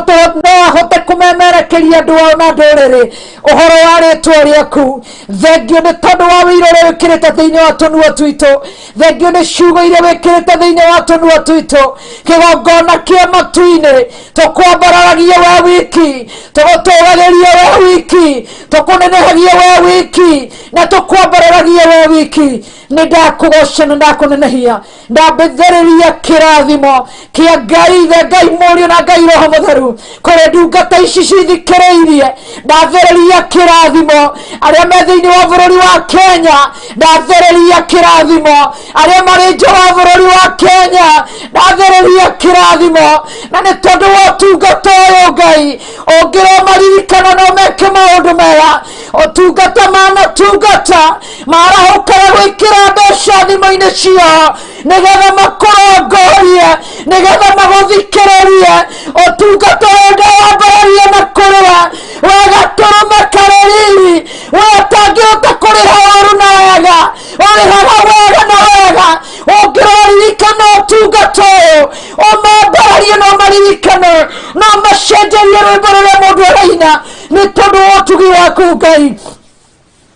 ahote kũmemerekeria andũ ao na ndũrĩrĩ ũhoro wa rĩtwa rĩaku. Thengio nĩ tondũ wa wĩira ũrĩa wĩkĩrĩte thĩinĩ wa tũnua twitũ, thengio nĩ ciugo iria wĩkĩrĩte thĩinĩ wa tũnua twitũ. Kĩgongona kĩa matu-inĩ, tũkwambararagia we wiki, tũgũtũgagĩria we wiki, tũkũnenehagia we wiki na tũkwambararagia we wiki. Nĩ ndakũgoca na ndakũnenehia. Ndambĩthĩrĩria kĩrathimo kĩa Ngai Ithe, Ngai Mũriũ na Ngai Roho Mũtheru kũrĩ ndungata ici cithikĩrĩirie. Ndathĩrĩria kĩrathimo arĩa me thĩinĩ wa bũrũri wa Kenya, ndathĩrĩria kĩrathimo arĩa marĩ nja wa bũrũri wa Kenya, ndathĩrĩria kĩrathimo. Na nĩ tondũ wa ũtungata ũyũ, Ngai, ũngĩromaririkana no meke maũndũ mega. Ũtungata manatungata, marahũkaga gwĩkĩra mbeca thimũ-inĩ ciao nĩgetha makũrongorie, nĩgetha magũthikĩrĩrie. Ũtungata ũyũ ndawambararia na kũrĩha wega tũrũme karĩ riri. We ũtangĩhota kũrĩha ũru na wega, ũrĩhaga wega na wega. Ũngĩroririkana ũtungata ũyũ, ũmambararie na ũmaririkane, no macenjerie rwĩmbo rũrĩa mũndũ araina, nĩ tondũ wa ũtugi waku. Ngai,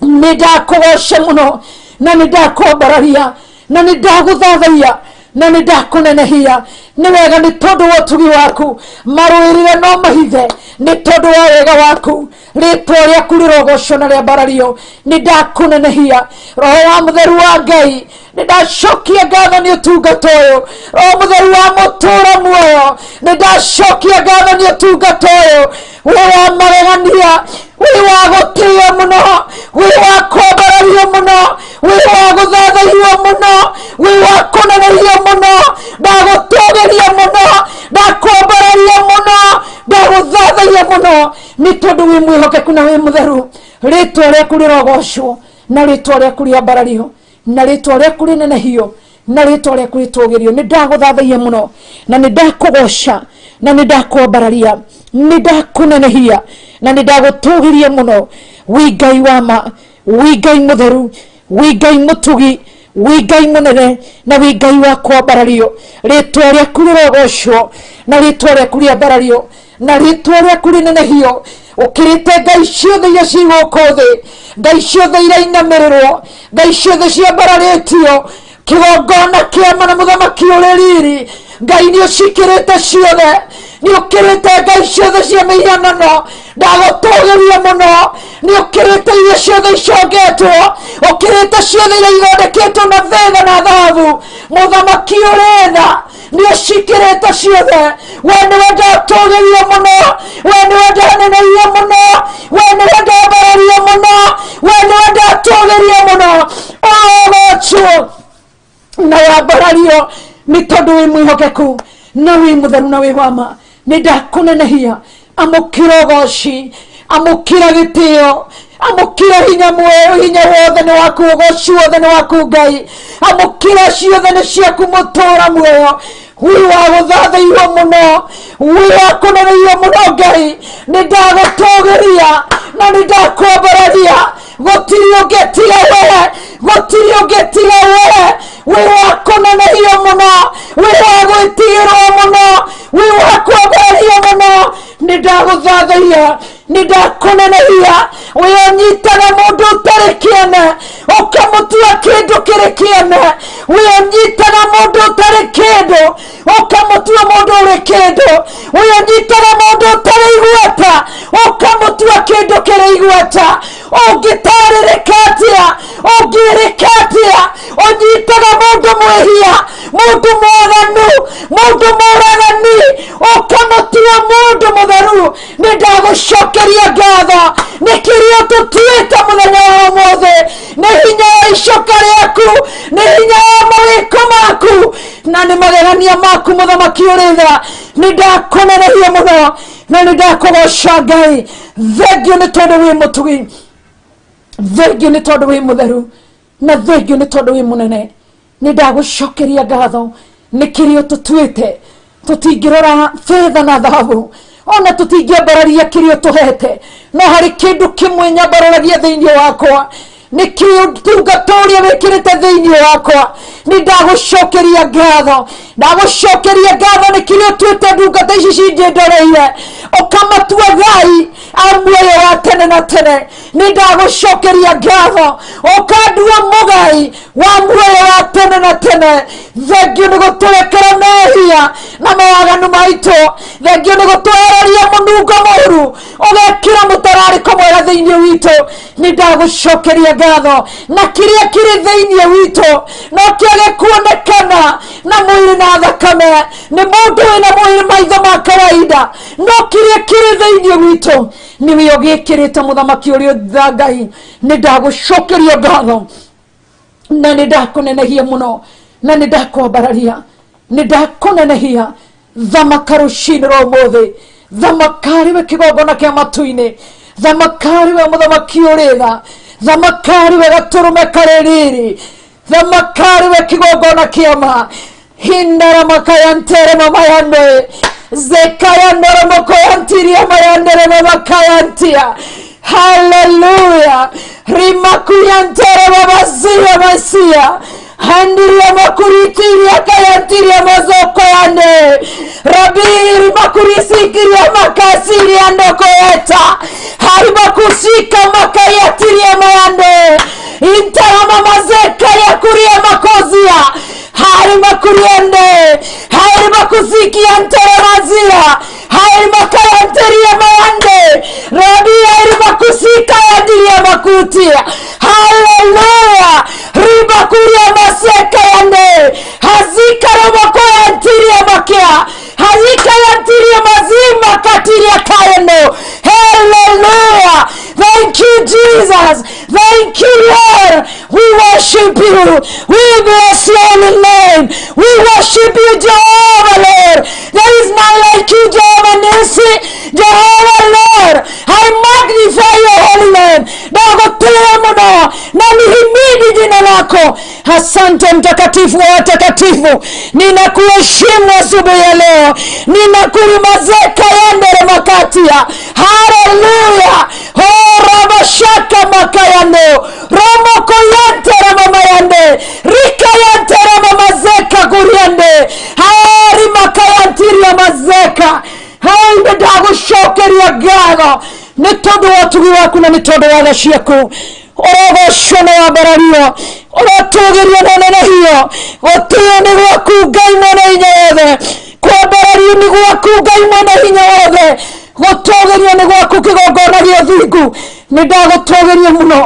nĩ ndakũgoca mũno na nĩ ndakwambararia na nĩ ndagũthathaiya na nĩ ndakũnenehia. Nĩ wega nĩ tondũ wa ũtugi waku. Marũĩrĩre no mahithe nĩ tondũ wa wega waku. Rĩtwa rĩaku rĩrogocwo na rĩambarario. Nĩ ndakũnenehia, Roho wa Mũtheru wa Ngai. Nĩ ndacokia ngatho nĩ ũtungata ũyũ. Roho Mũtheru wa mũtũra muoyo, nĩ ndacokia ngatho nĩ ũtungata ũyũ wĩ wa magegania, wĩ wa gũtĩo mũno, wĩ wa kwambarario mũno, wĩ wa gũthathaiyo mũno, wĩ wa kũnenehio mũno. Ndagũtũgĩria mũno, ndakwambararia mũno, ndagũthathaiya mũno, nĩ tondũ wĩ mwĩhokeku na wĩ mũtheru. Rĩtwa rĩaku rĩrogocwo na rĩtwa rĩaku rĩambarario na rĩtwa rĩaku rĩnenehio na rĩtwa rĩaku rĩtũgĩrio. Nĩ ndagũthathaiya mũno na nĩ ndakũgoca na nĩ ndakwambararia. Nĩ ndakũnenehia na nĩ ndagũtũgĩria mũno. Wĩ Ngai wa ma, wĩ Ngai mũtheru, wĩ Ngai mũtugi, wĩ Ngai mũnene, na wĩ Ngai wa kwambarario. Rĩtwa rĩaku rĩrogocwo, na rĩtwa rĩaku rĩambarario, na rĩtwa rĩaku rĩnenehio. Ũkĩrĩte ngai ciothe iria ci gũkũ thĩ, ngai ciothe irainamĩrĩrwo, ngai ciothe ciambararĩtio. Kĩgongona kĩama na mũthamaki ũrĩ riri, Ngai nĩ ũcikĩrĩte ciothe, nĩ ũkĩrĩte ngai ciothe cia mĩhianano. Ndagũtũgĩria mũno, nĩ ũkĩrĩte iria ciothe icongetwo, ũkĩrĩte ciothe iria ithondeketwo na betha na thahabu. Mũthamaki ũrĩ tha, nĩ ũcikĩrĩte ciothe. We nĩwe ndatũgĩria mũno, we nĩwe ndaneneria mũno, we nĩwe ndambararia mũno, we nĩwe ndatũgĩria mũno. Ũrogocwo na wambarario nĩ tondũ wĩ mwĩhokeku na wĩ mũtheru na wĩ wama. Nĩ ndakũnenehia. Amũkĩra ũgoci, amũkĩra gĩtĩo, amũkĩra hinya muoyo. Hinya wothe nĩ waku, ũgoci wothe nĩ waku Ngai. Amũkĩra ciothe nĩ ciaku, mũtũra muoyo. Wĩ wa gũthathaiyo mũno, wĩ wa kũneneio mũno Ngai. Nĩ ndagũtũgĩria na nĩ ndakwambararia. Gũtirĩ ũngĩ tiga we, gũtirĩ ũngĩ tiga we. Wĩ wa kũnenehio mũno, wĩ wa gwĩtigĩrwo mũno, wĩ wa kwambarario mũno. Nĩ ndagũthathaiya, nĩ ndakũnenehia. Wĩ ũnyitaga mũndũ ũtarĩ kĩene ũkamũtua kĩndũ kĩrĩ kĩene. Wĩ ũnyitaga mũndũ ũtarĩ kĩndũ ũkamũtua mũndũ ũrĩ kĩndũ. Wĩ ũnyitaga mũndũ ũtarĩ igweta ũkamũtua kĩndũ kĩrĩ igweta. Ũngĩtarĩrĩka atĩa? Ũngĩrĩka atĩa? Ũnyitaga mũndũ mwĩhia, mũndũ mwaganu, mũndũ mũragani, ũkamũtua mũndũ mũtheru. Nĩ ndagũcokeria ngatho nĩ kĩrĩa ũtũtuĩte mũthenya wa ũmũthĩ. Nĩ hinya wa icoka rĩaku, nĩ hinya wa mawĩko maku, na nĩ magegania maku, mũthamaki ũrĩ tha. Nĩ ndakũnenehia mũno na nĩ ndakũgoca Ngai. Thengio nĩ tondũ wĩ mũtugi, thengio nĩ tondũ wĩ mũtheru, na thengio nĩ tondũ wĩ mũnene. Nĩ ndagũcokeria ngatho nĩ kĩrĩa ũtũtuĩte. Tũtingĩrora betha na thahabu, ona tũtingĩambararia kĩrĩa ũtũhete, no harĩ kĩndũ kĩmwe nyambararagia thĩinĩ wakwa, nĩ kĩũtungata ũrĩa wĩkĩrĩte thĩinĩ wakwa. Nĩ ndagũcokeria ngatho, ndagũcokeria ngatho nĩ kĩrĩa ũtuĩte ndungata ici cinjĩndoreire, ũkamatua gai a muoyo wa tene na tene. Nĩ ndagũcokeria ngatho, ũkandua mũgai wa muoyo wa tene na tene. Thengio nĩ gũtũrekera mehia na mawaganu maitũ. Thengio nĩ gũtwehereria mũnungo mũru, ũgekĩra mũtararĩko mwega thĩinĩ witũ. Nĩ ndagũcokeria ngatho, na kĩrĩa kĩrĩ thĩinĩ witũ no kĩage kuonekana na mwĩrĩ na thakame nĩ mũndũ wĩna mwĩrĩ maitho ma kawaida, no kĩrĩa kĩrĩ thĩinĩ witũ nĩwe ũgĩkĩrĩte, mũthamaki ũrĩa tha Ngai. Nĩ ndagũcokeria ngatho na nĩ ndakũnenehia mũno na nĩ ndakwambararia, nĩ ndakũnenehia. Thamaka rũcinĩ rwa ũmũthĩ, thamaka arĩ we kĩgongona kĩa matu-inĩ, thamaka arĩ we mũthamaki ũrĩ tha, thamaka arĩ we gatũrũme karĩ riri, thamaka arĩ we kĩgongona kĩa ma hindaramakantere mamayane zekayanoromokoyantiria mayandere mamakayantia. Haleluya. Rimakuyantere babazia masia handiria makuritiria kayantiria mazoko yane rabiri makurisikiria makasiria ndokoeta harimakusika makayatiria mayande intaramamazeka yakuria makozia harimakuriende harimakusikia nteremazia harimakayanteria mayande rabi harimakusika yandiria makutia. Haleluya. Ribakuria maseka yande hazika robokoyantiria makia hazika yantiria mazima katiria kayendo. Hallelujah. Thank you, Jesus. Thank you, Lord. We worship you. We bless your holy name. We worship you, Jehovah, Lord. There is none like you, Jehovah Nisi, Jehovah Lord. I magnify your holy name. Ndagũtĩĩa mũno na nihimidi jina lako. Asante mtakatifu wa watakatifu, ninakuheshimu asubuhi ya leo, ninakurimazeka yandere makata. makayano romokoyantera mamayande rikayantera mamazeka guriande hari makayantiria mazeka. Hai ndagũcokeria ngatho nĩ tondũ wa ũtugi waku na nĩ tondũ wa tha ciaku. Ũrogocwo na wambarario, ũrotũgĩrio na ũnenehio. Gũtĩo nĩ gwaku Ngai mwene hinya wothe, kwambarario nĩ gwaku Ngai mwene hinya wothe, gũtũgĩrio nĩ gwaku kĩgongona gĩa ũthingu. Nĩ ndagũtũgĩria mũno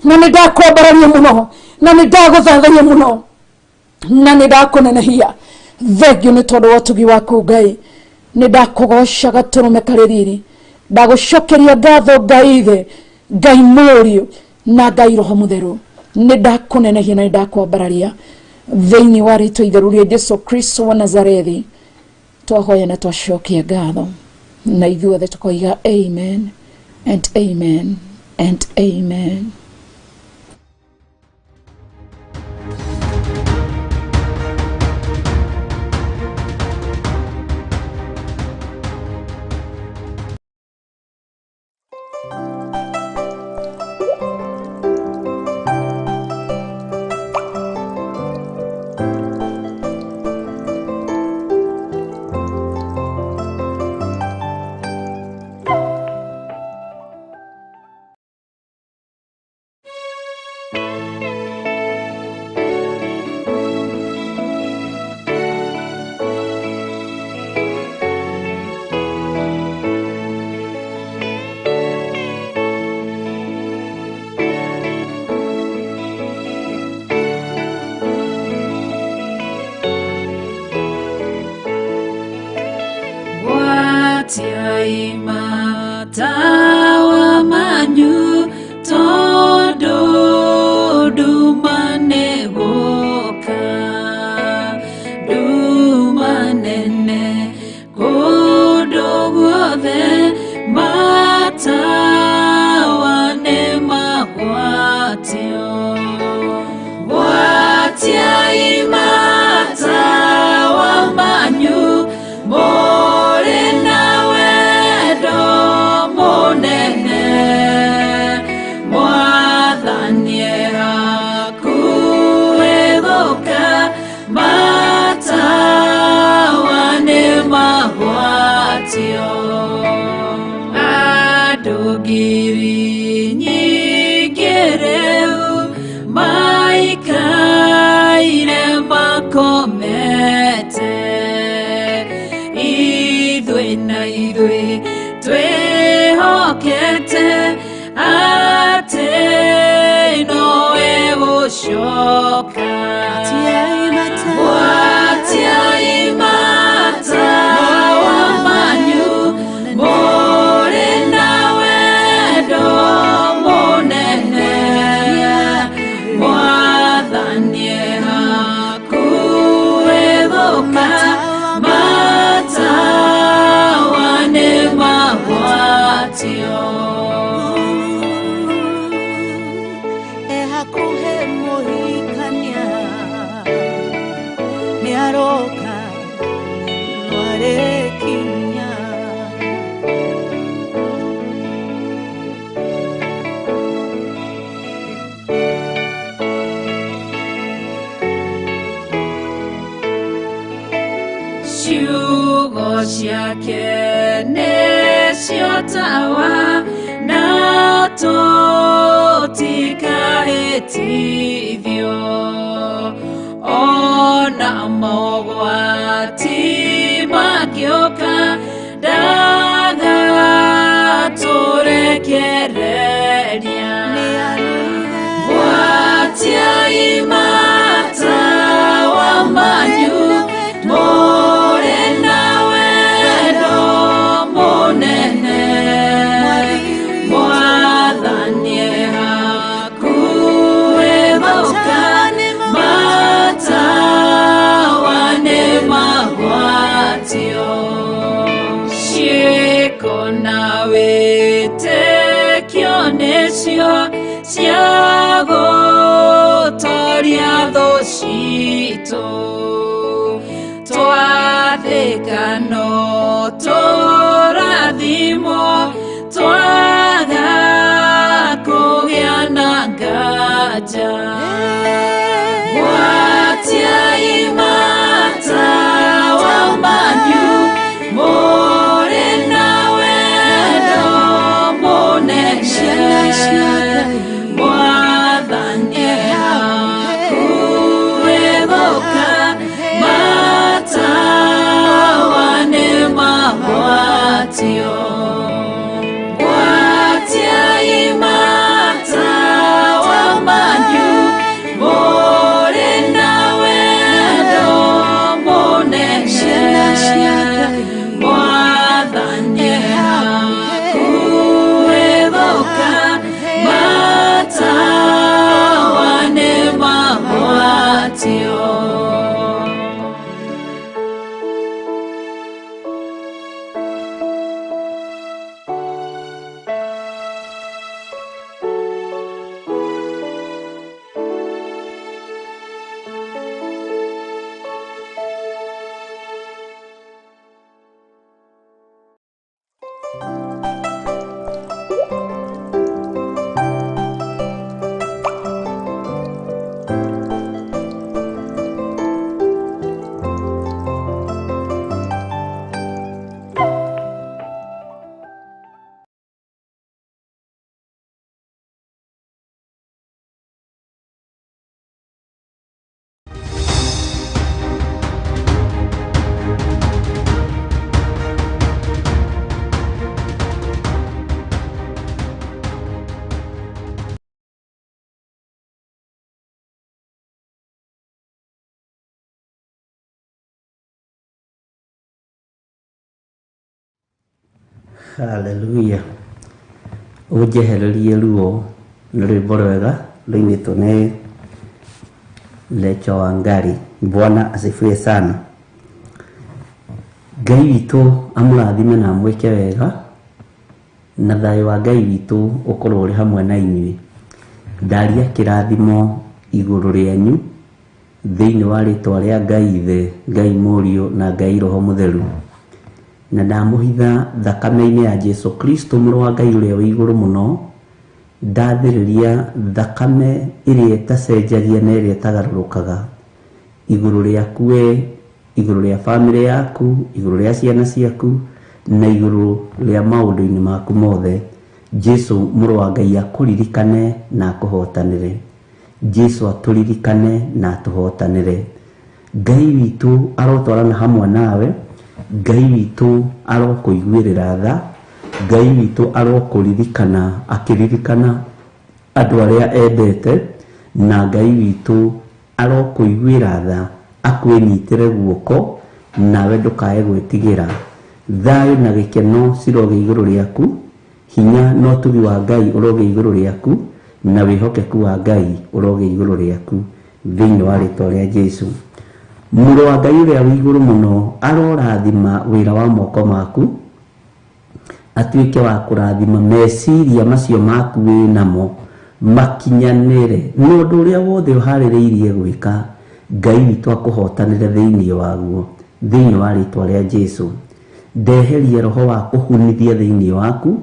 na nĩ ndakwambararia mũno na nĩ ndagũthathaia mũno na nĩ ndakũnenehia. Thengio nĩ tondũ wa ũtugi waku Ngai. Nĩ ndakũgoca gatũrũme karĩ riri. Ndagũcokeria ngatho Ngai Ithe, Ngai Mũriũ na Ngai Roho Mũtheru. Nĩ ndakũnenehia na nĩ ndakwambararia thĩinĩ wa rĩtwa itheru rĩa Jesu Kristo wa Nazarethi. Twahoya na twacokia ngatho na ithuothe tũkoiga amen and amen and amen. Matawa manyu tondu nduma nĩgũka, nduma nene kũndũ guothe, matawa nĩmagwatio. Gwatiai matawa manyu mũrĩ na wendo mũnene, Mwathani hakuhĩ gũka, matawa nĩmagwatio. Andũ ngiri nyingĩ rĩu maikaire makomete, ithuĩ na ithuĩ twĩhokete atĩ nowe gũcoka. Gwatiai matawa manyu mũrĩ na wendo mũnene, Mwathani hakuhĩ gũka, matawa nĩmagwatio. Hakuhĩ mũhikania nĩaroka nĩarĩkinya. Ciugo ciake nĩcio tawa na tũtikahĩtithio, ona mogwati mangĩũka ndagatũrekereria. Gwatiai matawa manyu mũrĩ na wendo mũnene, Mwathani hakuhĩ gũka, matawa nĩmagwatio. Ciĩko na wĩtĩkio nĩcio cia gũtoria thũ citũ, twathĩka no tũrathimwo, twaga kũgĩa na Haleluya. Ũnjehererie ruo nĩ rwĩmbo rwega rũinĩtwo nĩ Lecho Wangari. Bwana asifiwe sana. Ngai witũ amũrathime na amwĩke wega, na thayũ wa Ngai witũ ũkorwo ũrĩ hamwe na inyuĩ. Ndaria kĩrathimo igũrũ rĩanyu thĩinĩ wa rĩtwa rĩa Ngai Ithe, Ngai Mũriũ na Ngai Roho Mũtheru. Na ndamũhitha thakame-inĩ ya Jesu Kristo mũrũ wa Ngai ũrĩa wĩ igũrũ mũno, ndathĩrĩria thakame ĩrĩa ĩtacenjagia na ĩrĩa ĩtagarũrũkaga igũrũ rĩaku we, igũrũ rĩa bamĩrĩ yaku, igũrũ rĩa ciana ciaku, na igũrũ rĩa maũndũ-inĩ maku mothe. Jesu mũrũ wa Ngai akũririkane na akũhotanĩre. Jesu atũririkane na atũhotanĩre. Ngai witũ arotwarana hamwe nawe, Ngai witũ arokũiguĩrĩra tha, Ngai witũ arokũririkana akĩririkana andũ arĩa endete, na Ngai witũ arokũiguĩra tha akwĩnyitĩre guoko nawe ndũkae gwĩtigĩra. Thayũ na gĩkeno cirogĩa igũrũ rĩaku, hinya na ũtugi wa Ngai ũrogĩa igũrũ rĩaku, na wĩhokeku wa Ngai ũrogĩa igũrũ rĩaku thĩinĩ wa rĩtwa rĩa Jesu. Mũrũ wa Ngai ũrĩa wĩ igũrũ mũno arorathima wĩra wa moko maku, atuĩke wa kũrathima meciria macio maku wĩ namo makinyanĩre, na ũndũ ũrĩa wothe ũharĩrĩirie gwĩka Ngai witũ akũhotanĩre thĩinĩ waguo thĩinĩ wa rĩtwa rĩa Jesu. Ndeherie roho wa kũhunithia thĩinĩ waku,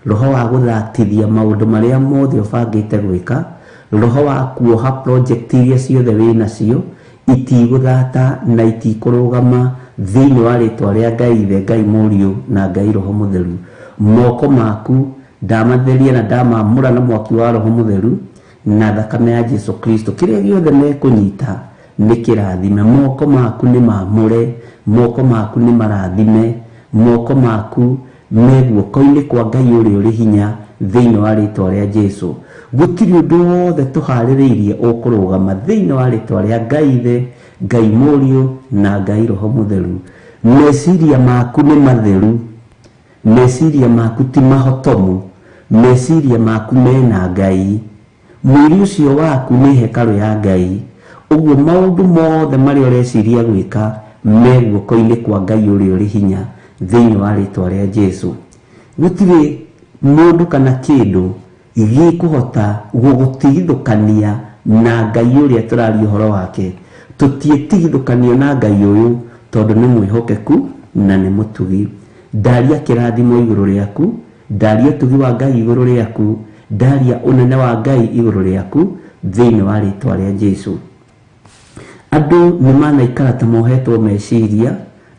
roho wa gũthatithia maũndũ marĩa mothe ũbangĩte gwĩka, roho wa kuoha project iria ciothe wĩ nacio itigũthata na itikũrũgama thĩinĩ wa rĩtwa rĩa Ngai Ithe, Ngai Mũriũ na Ngai Roho Mũtheru. Moko maku ndamatheria na ndamamũra na mwaki wa Roho Mũtheru na thakame ya Jesu Kristo. Kĩrĩa gĩothe mekũnyita nĩ kĩrathime. Moko maku nĩ mamũre, moko maku nĩ marathime, moko maku me guoko-inĩ kwa Ngai ũrĩa ũrĩ hinya thĩinĩ wa rĩtwa rĩa Jesu. Gũtirĩ ũndũ wothe tũharĩrĩirie ũkũrũgama thĩinĩ wa rĩtwa rĩa Ngai Ithe, Ngai Mũriũ na Ngai Roho Mũtheru. Meciria maku nĩ matheru, meciria maku ti mahotomu, meciria maku mena Ngai. Mwĩrĩ ũcio waku nĩ hekarũ ya Ngai. Ũguo maũndũ mothe marĩa ũreciria gwĩka me guoko-inĩ kwa Ngai ũrĩa ũrĩ hinya thĩinĩ wa rĩtwa rĩa Jesu. Gũtirĩ mũndũ kana kĩndũ gĩkũhota gũgũtigithũkania na Ngai ũrĩa tũraria ũhoro wake. Tũtiĩtigithũkanio na Ngai ũyũ tondũ nĩ mwĩhokeku na nĩ mũtugi. Ndaria kĩrathimo igũrũ rĩaku, ndaria ũtugi wa Ngai igũrũ rĩaku, ndaria ũnene wa Ngai igũrũ rĩaku thĩinĩ wa rĩtwa rĩa Jesu. Andũ nĩ manaikara ta mohetwo meciria,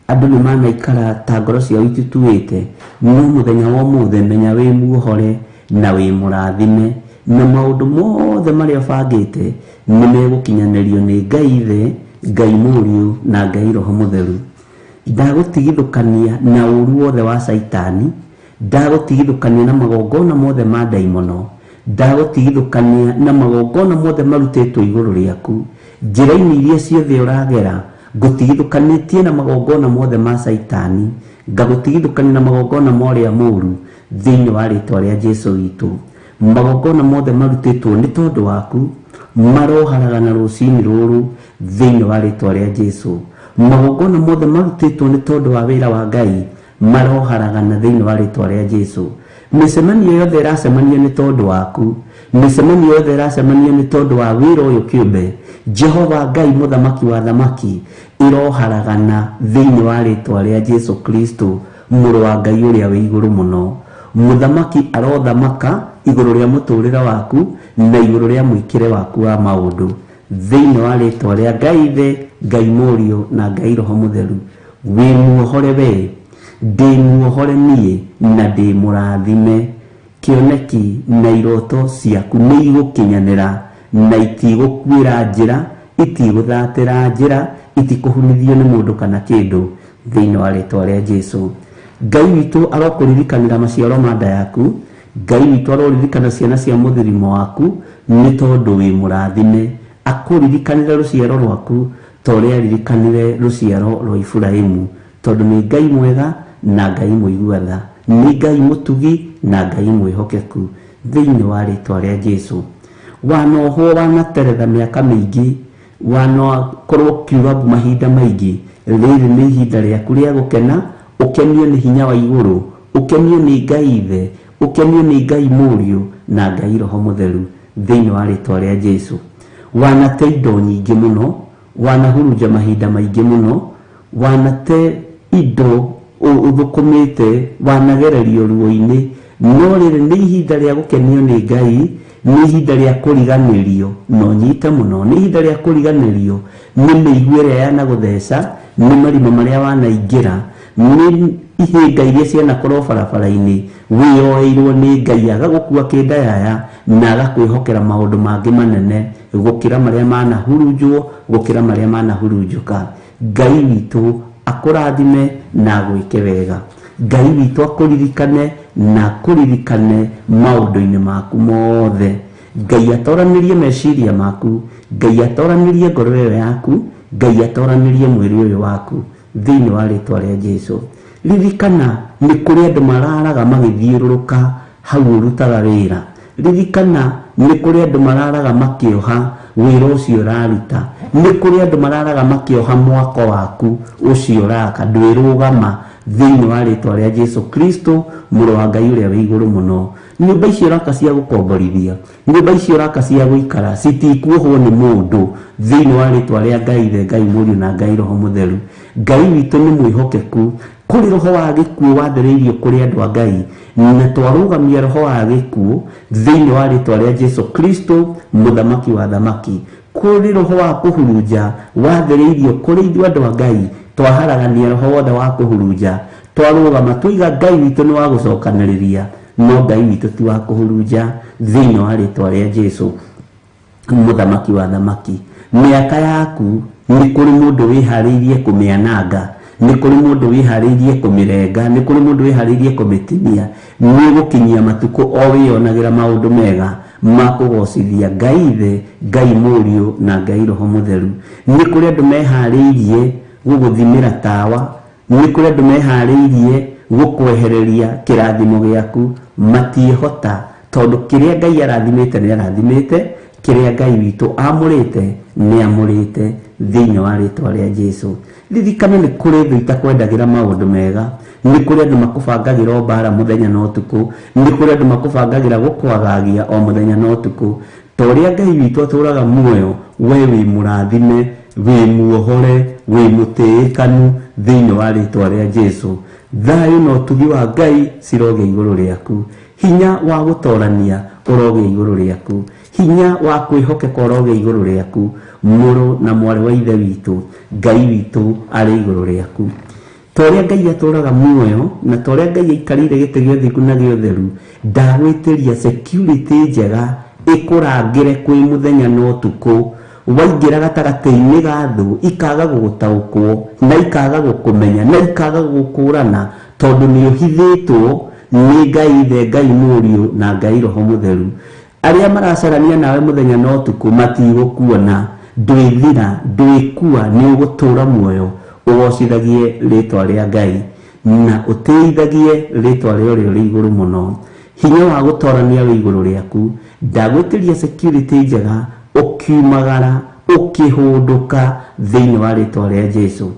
andũ nĩ manaikara ta ngoro ciao itutuĩte, no mũthenya wa ũmũthĩ menya wĩ muohore na wĩ mũrathime, na maũndũ mothe marĩa ũbangĩte nĩ megũkinyanĩrio nĩ Ngai Ithe, Ngai Mũriũ na Ngai Roho Mũtheru. Ndagũtigithũkania na ũru wothe wa Caitani, ndagũtigithũkania na magongona mothe ma ndaimono, ndagũtigithũkania na magongona mothe marutĩtwo igũrũ rĩaku. Njĩra-inĩ iria ciothe ũragera ngũtigithũkanĩtie na magongona mothe ma Caitani, ngagũtigithũkania na magongona ma ũrĩa mũũru thĩinĩ wa rĩtwa rĩa Jesu witũ. Magongona mothe marutĩtwo nĩ tondũ waku maroharagana rũcinĩ rũrũ thĩinĩ wa rĩtwa rĩa Jesu. Magongona mothe marutĩtwo nĩ tondũ wa wĩra wa Ngai maroharagana thĩinĩ wa rĩtwa rĩa Jesu. Mĩcemanio yothe ĩracemanio nĩ tondũ waku, mĩcemanio yothe ĩracemanio nĩ tondũ wa wĩra ũyũ kĩũmbe, Jehova Ngai mũthamaki wa thamaki ĩroharagana thĩinĩ wa rĩtwa rĩa Jesu Kristo mũrũ wa Ngai ũrĩa wĩ igũrũ mũno. Mũthamaki arothamaka igũrũ rĩa mũtũrĩre waku na igũrũ rĩa mwĩkĩre waku wa maũndũ thĩinĩ wa rĩtwa rĩa Ngai Ithe, Ngai Mũriũ na Ngai Roho Mũtheru. Wĩ muohore we, ndĩ muohore niĩ na ndĩ mũrathime. Kĩoneki na iroto ciaku nĩ igũkinyanĩra na itigũkuĩra njĩra, itigũthatĩra njĩra, itikũhunithio nĩ mũndũ kana kĩndũ thĩinĩ wa rĩtwa rĩa Jesu. Ngai witũ arokũririkanĩra maciaro ma nda yaku, Ngai witũ aroririkana ciana cia mũthirimo waku nĩ tondũ wĩ mũrathime. Akũririkanĩre rũciaro rwaku ta ũrĩa aririkanire rũciaro rwa Iburahĩmu, tondũ nĩ Ngai mwega na Ngai mũigua tha. Nĩ Ngai mũtugi na Ngai mwĩhokeku thĩinĩ wa rĩtwa rĩa Jesu. Wanohwo, wanateretha mĩaka mĩingĩ, wanakorwo ũkiuga mbu mahinda maingĩ, rĩrĩ nĩ ihinda rĩaku rĩa gũkena. Ũkenio nĩ hinya wa igũrũ, ũkenio nĩ Ngai Ithe, ũkenio nĩ Ngai Mũriũ na Ngai Roho Mũtheru thĩinĩ wa rĩtwa rĩa Jesu. Wanate indo nyingĩ mũno, wanahurunja mahinda maingĩ mũno, wanate indo ũthũkũmĩte, wanagererio ruo-inĩ, no rĩrĩ nĩ ihinda rĩa gũkenio nĩ Ngai, nĩ ihinda rĩa kũriganĩrio, na ũnyite mũno, nĩ ihinda rĩa kũriganĩrio nĩ mĩigua ĩrĩa yanagũtheca, nĩ marima marĩa wanaingĩra, nĩ ihĩnga iria cianakorwo barabara-inĩ. Wĩyoeirwo nĩ Ngai agagũkua kĩndayaya na agakwĩhokera maũndũ mangĩ manene gũkĩra marĩa manahurunjwo, gũkĩra marĩa manahurunjũka. Ngai witũ akũrathime na agwĩke wega. Ngai witũ akũririkane na akũririkane maũndũ-inĩ maku mothe. Ngai atoranĩrie meciria maku, Ngai atoranĩrie ngoro ĩyo yaku, Ngai atoranĩrie mwĩrĩ ũyũ waku thĩinĩ wa rĩtwa rĩa Jesu. Ririkana nĩ kũrĩ andũ mararaga magĩthiũrũrũka hau ũrutaga wĩra. Ririkana nĩ kũrĩ andũ mararaga makĩoha wĩra ũcio ũraruta. Nĩ kũrĩ andũ mararaga makĩoha mwako waku ũcio ũraka. Ndwĩrũgama thĩinĩ wa rĩtwa rĩa Jesu Kristo, mũrũ wa Ngai ũrĩa wĩ igũrũ mũno. Nyũmba icio ũraka cia gũkomborithia, nyũmba icio ũraka cia gũikara, citikuohwo nĩ mũndũ thĩinĩ wa rĩtwa rĩa Ngai Ithe, Ngai Mũriũ na Ngai Roho Mũtheru. Ngai witũ nĩ mwĩhokeku. Kũrĩ roho wa gĩkuũ wathereirio kũrĩ andũ a Ngai, na twarũgamia roho wa gĩkuũ thĩinĩ wa rĩtwa rĩa Jesu Kristo, mũthamaki wa thamaki. Kũrĩ roho wa kũhurunja wathereirio kũrĩ ithuĩ andũ a Ngai, twaharagania roho wothe wa kũhurunja, twarũgama twiga Ngai witũ nĩ wa gũcokanĩrĩria, no Ngai witũ ti wa kũhurunja thĩinĩ wa rĩtwa rĩa Jesu, mũthamaki wa thamaki. Mĩaka yaku nĩ kũrĩ mũndũ wĩharĩirie kũmĩananga, nĩ kũrĩ mũndũ wĩharĩirie kũmĩrenga, nĩ kũrĩ mũndũ wĩharĩirie kũmĩtinia. Nĩ ũgũkinyia matukũ o wĩyonagĩra maũndũ mega ma kũgocithia Ngai Ithe, Ngai Mũriũ na Ngai Roho Mũtheru. Nĩ kũrĩ andũ meharĩirie gũgũthimĩra tawa, nĩ kũrĩ andũ meharĩirie gũkwehereria kĩrathimo gĩaku, matiĩhota, tondũ kĩrĩa Ngai arathimĩte nĩ arathimĩte, kĩrĩa Ngai witũ amũrĩte nĩ amũrĩte thĩinĩ wa rĩtwa rĩa Jesu. Ririkana nĩ kũrĩ thũ itakwendagĩra maũndũ mega, nĩ kũrĩ andũ makũbangagĩra mbara mũthenya na ũtukũ, nĩ kũrĩ andũ makũbangagĩra gũkwagagia o mũthenya na ũtukũ. Ta ũrĩa Ngai witũ atũraga muoyo, we wĩ mũrathime, wĩ muohore, wĩ mũtĩĩkanu thĩinĩ wa rĩtwa rĩa Jesu. Thayũ na ũtugi wa Ngai cirogĩa igũrũ rĩaku, hinya wa gũtorania ũrogĩa igũrũ rĩaku, hinya wa kwĩhokeka ũrogĩa igũrũ rĩaku, mũrũ na mwarĩ wa Ithe witũ, Ngai witũ arĩ igũrũ rĩaku. Ta ũrĩa Ngai atũraga muoyo na ta ũrĩa Ngai aikarĩire gĩtĩ gĩa ũthingu na gĩa ũtheru, ndagwĩtĩria security njega ĩkũrangĩre kwĩ mũthenya na ũtukũ. Waingĩra gatagatĩ-inĩ ga thũ ikaga gũgũtaũkwo na ikaga gũkũmenya na ikaga gũgũkũrana, tondũ nĩ ũhithĩtwo nĩ Ngai Ithe, Ngai Mũriũ na Ngai Roho Mũtheru. Arĩa maracarania nawe mũthenya na ũtukũ matigũkuona, ndwĩthira, ndwĩkua, nĩ ũgũtũra muoyo ũgocithagie rĩtwa rĩa Ngai na ũtĩithagie rĩtwa rĩa ũrĩa ũrĩ igũrũ mũno. Hinya wa gũtorania wĩ igũrũ rĩaku, ndagwĩtĩria security njega ũkiumagara ũkĩhũndũka thĩinĩ wa rĩtwa rĩa Jesu.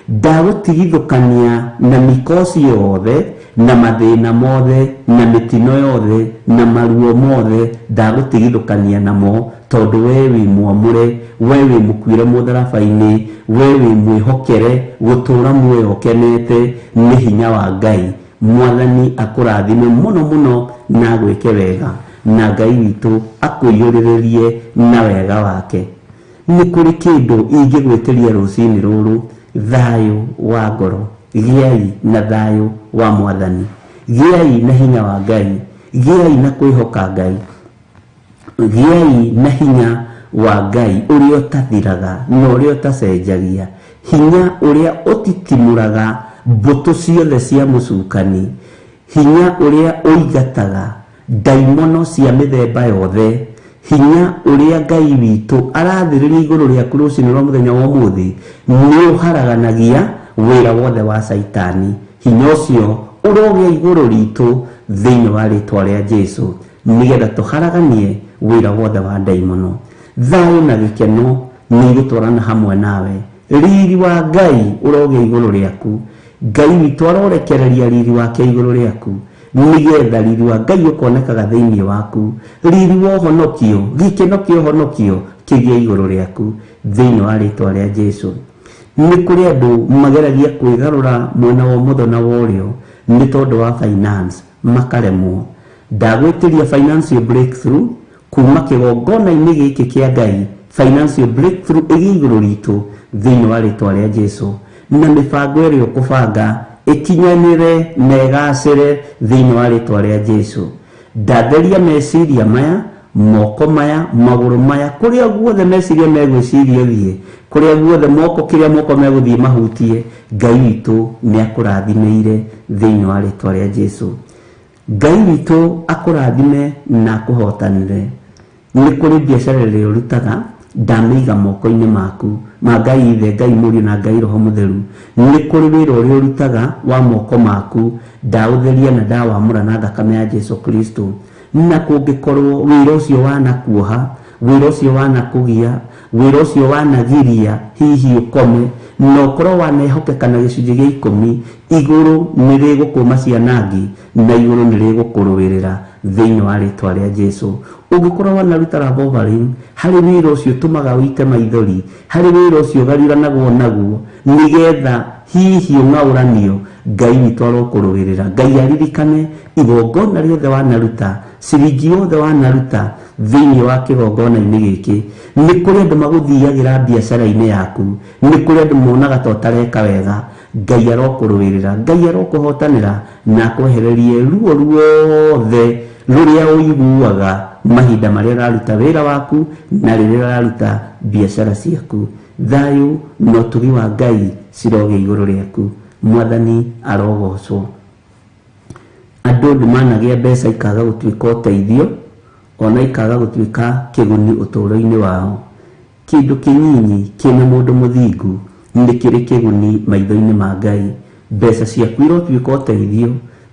Ndagũtigithũkania na mikosi yothe na mathĩna mothe na mĩtino yothe na maruo mothe, ndagũtigithũkania namo, tondũ we wĩ mwamũre, we wĩ mũkuire mũtharaba-inĩ, we wĩ mwĩhokere gũtũra muoyo ũkenete nĩ hinya wa Ngai. Mwathani akũrathime mũno mũno na agwĩke wega, na Ngai witũ akũiyũrĩrĩrie na wega wake. Nĩ kũrĩ kĩndũ ingĩgwĩtĩria rũcinĩ rũrũ, thayũ wa ngoro. Gĩai na thayũ wa Mwathani, gĩai na hinya wa Ngai, gĩai na kwĩhoka Ngai, gĩai na hinya wa Ngai ũrĩa ũtathiraga na ũrĩa ũtacenjagia, hinya ũrĩa ũtitimũraga mbũtũ ciothe cia mũcukani, hinya ũrĩa ũingataga ndaimono cia mĩthemba yothe, hinya ũrĩa Ngai witũ arathĩrĩria igũrũ rĩaku rũcinĩ rwa mũthenya wa ũmũthĩ, nĩ ũharaganagia wĩra wothe wa Caitani. Hinya ũcio ũrogĩa igũrũ ritũ thĩinĩ wa rĩtwa rĩa Jesu, nĩgetha tũharaganie wĩra wothe wa ndaimono. Thayũ na gĩkeno nĩ igũtwarana hamwe nawe. Riri wa Ngai ũrogĩa igũrũ rĩaku. Ngai witũ arorekereria riri wake igũrũ rĩaku, nĩgetha riri wa Ngai ũkonekaga thĩinĩ waku. Riri wa ũhonokio, gĩkeno kĩa ũhonokio kĩgĩe igũrũ rĩaku thĩinĩ wa rĩtwa rĩa Jesu. Nĩ kũrĩ andũ mageragia kwĩgarũra mwena wa ũmotho na wa ũrĩo nĩ tondũ wa finance makaremwo. Ndagwĩtĩria financial breakthrough kuma kĩgongona-inĩ gĩkĩ kĩa Ngai, financial breakthrough ĩgĩe igũrũ ritũ thĩinĩ wa rĩtwa rĩa Jesu, na mĩbango ĩrĩa ũkũbanga ĩkinyanĩre na ĩgacĩre thĩinĩ wa rĩtwa rĩa Jesu. Ndatheria meciria maya, moko maya, magũrũ maya, kũrĩa guothe meciria megwĩciria ũthiĩ, kũrĩa guothe moko, kĩrĩa moko megũthiĩ mahutie, Ngai witũ nĩ akũrathimĩire thĩinĩ wa rĩtwa rĩa Jesu. Ngai witũ akũrathime na akũhotanĩre. Nĩ kũrĩ biacara ĩrĩa ũrutaga, ndamĩiga moko-inĩ maku ma Ngai Ithe, Ngai Mũriũ na Ngai Roho Mũtheru. Nĩ kũrĩ wĩra ũrĩa ũrutaga wa moko maku, ndaũtheria na ndawamũra na thakame ya Jesu Kristo. Na kũngĩkorwo wĩra ũcio wanakuoha, wĩra ũcio wanakũgia, wĩra ũcio wanagiria hihi ũkome, na ũkorwo wanehokeka na gĩcunjĩ gĩa 10, igũrũ nĩ rĩgũkũma cianangi na igũrũ nĩ rĩgũkũrũĩrĩra thĩinĩ wa rĩtwa rĩa Jesu. Ũngĩkorwo wanaruta love offering, harĩ wĩra ũcio ũtũmaga ũite maithori, harĩ wĩra ũcio ũgariũranagwo naguo nĩgetha hihi ũng'aũranio, Ngai witũ arokũrũĩrĩra. Ngai aririkane igongona rĩothe wanaruta, ciringi yothe wanaruta thĩinĩ wa kĩgongona-inĩ gĩkĩ. Nĩ kũrĩ andũ magũthiagĩra biacara-inĩ yaku, nĩ kũrĩ andũ monaga ta ũtareka wega. Ngai arokũrũĩrĩra, Ngai arokũhotanĩra na akwehererie ruo ruothe rũrĩa ũiguaga mahinda marĩa ũraruta wĩra waku na rĩrĩa ũraruta biacara ciaku. Thayũ na ũtugi wa Ngai cirogĩa igũrũ rĩaku. Mwathani arogocwo. Andũ nĩ managĩa mbeca ikaga gũtuĩka ũteithio, ona ikaga gũtuĩka kĩguni ũtũũro-inĩ wao. Kĩndũ kĩnyinyi kĩna mũndũ mũthingu nĩ kĩrĩ kĩguni maitho-inĩ ma Ngai. Mbeca ciaku irotuĩka ũteithio,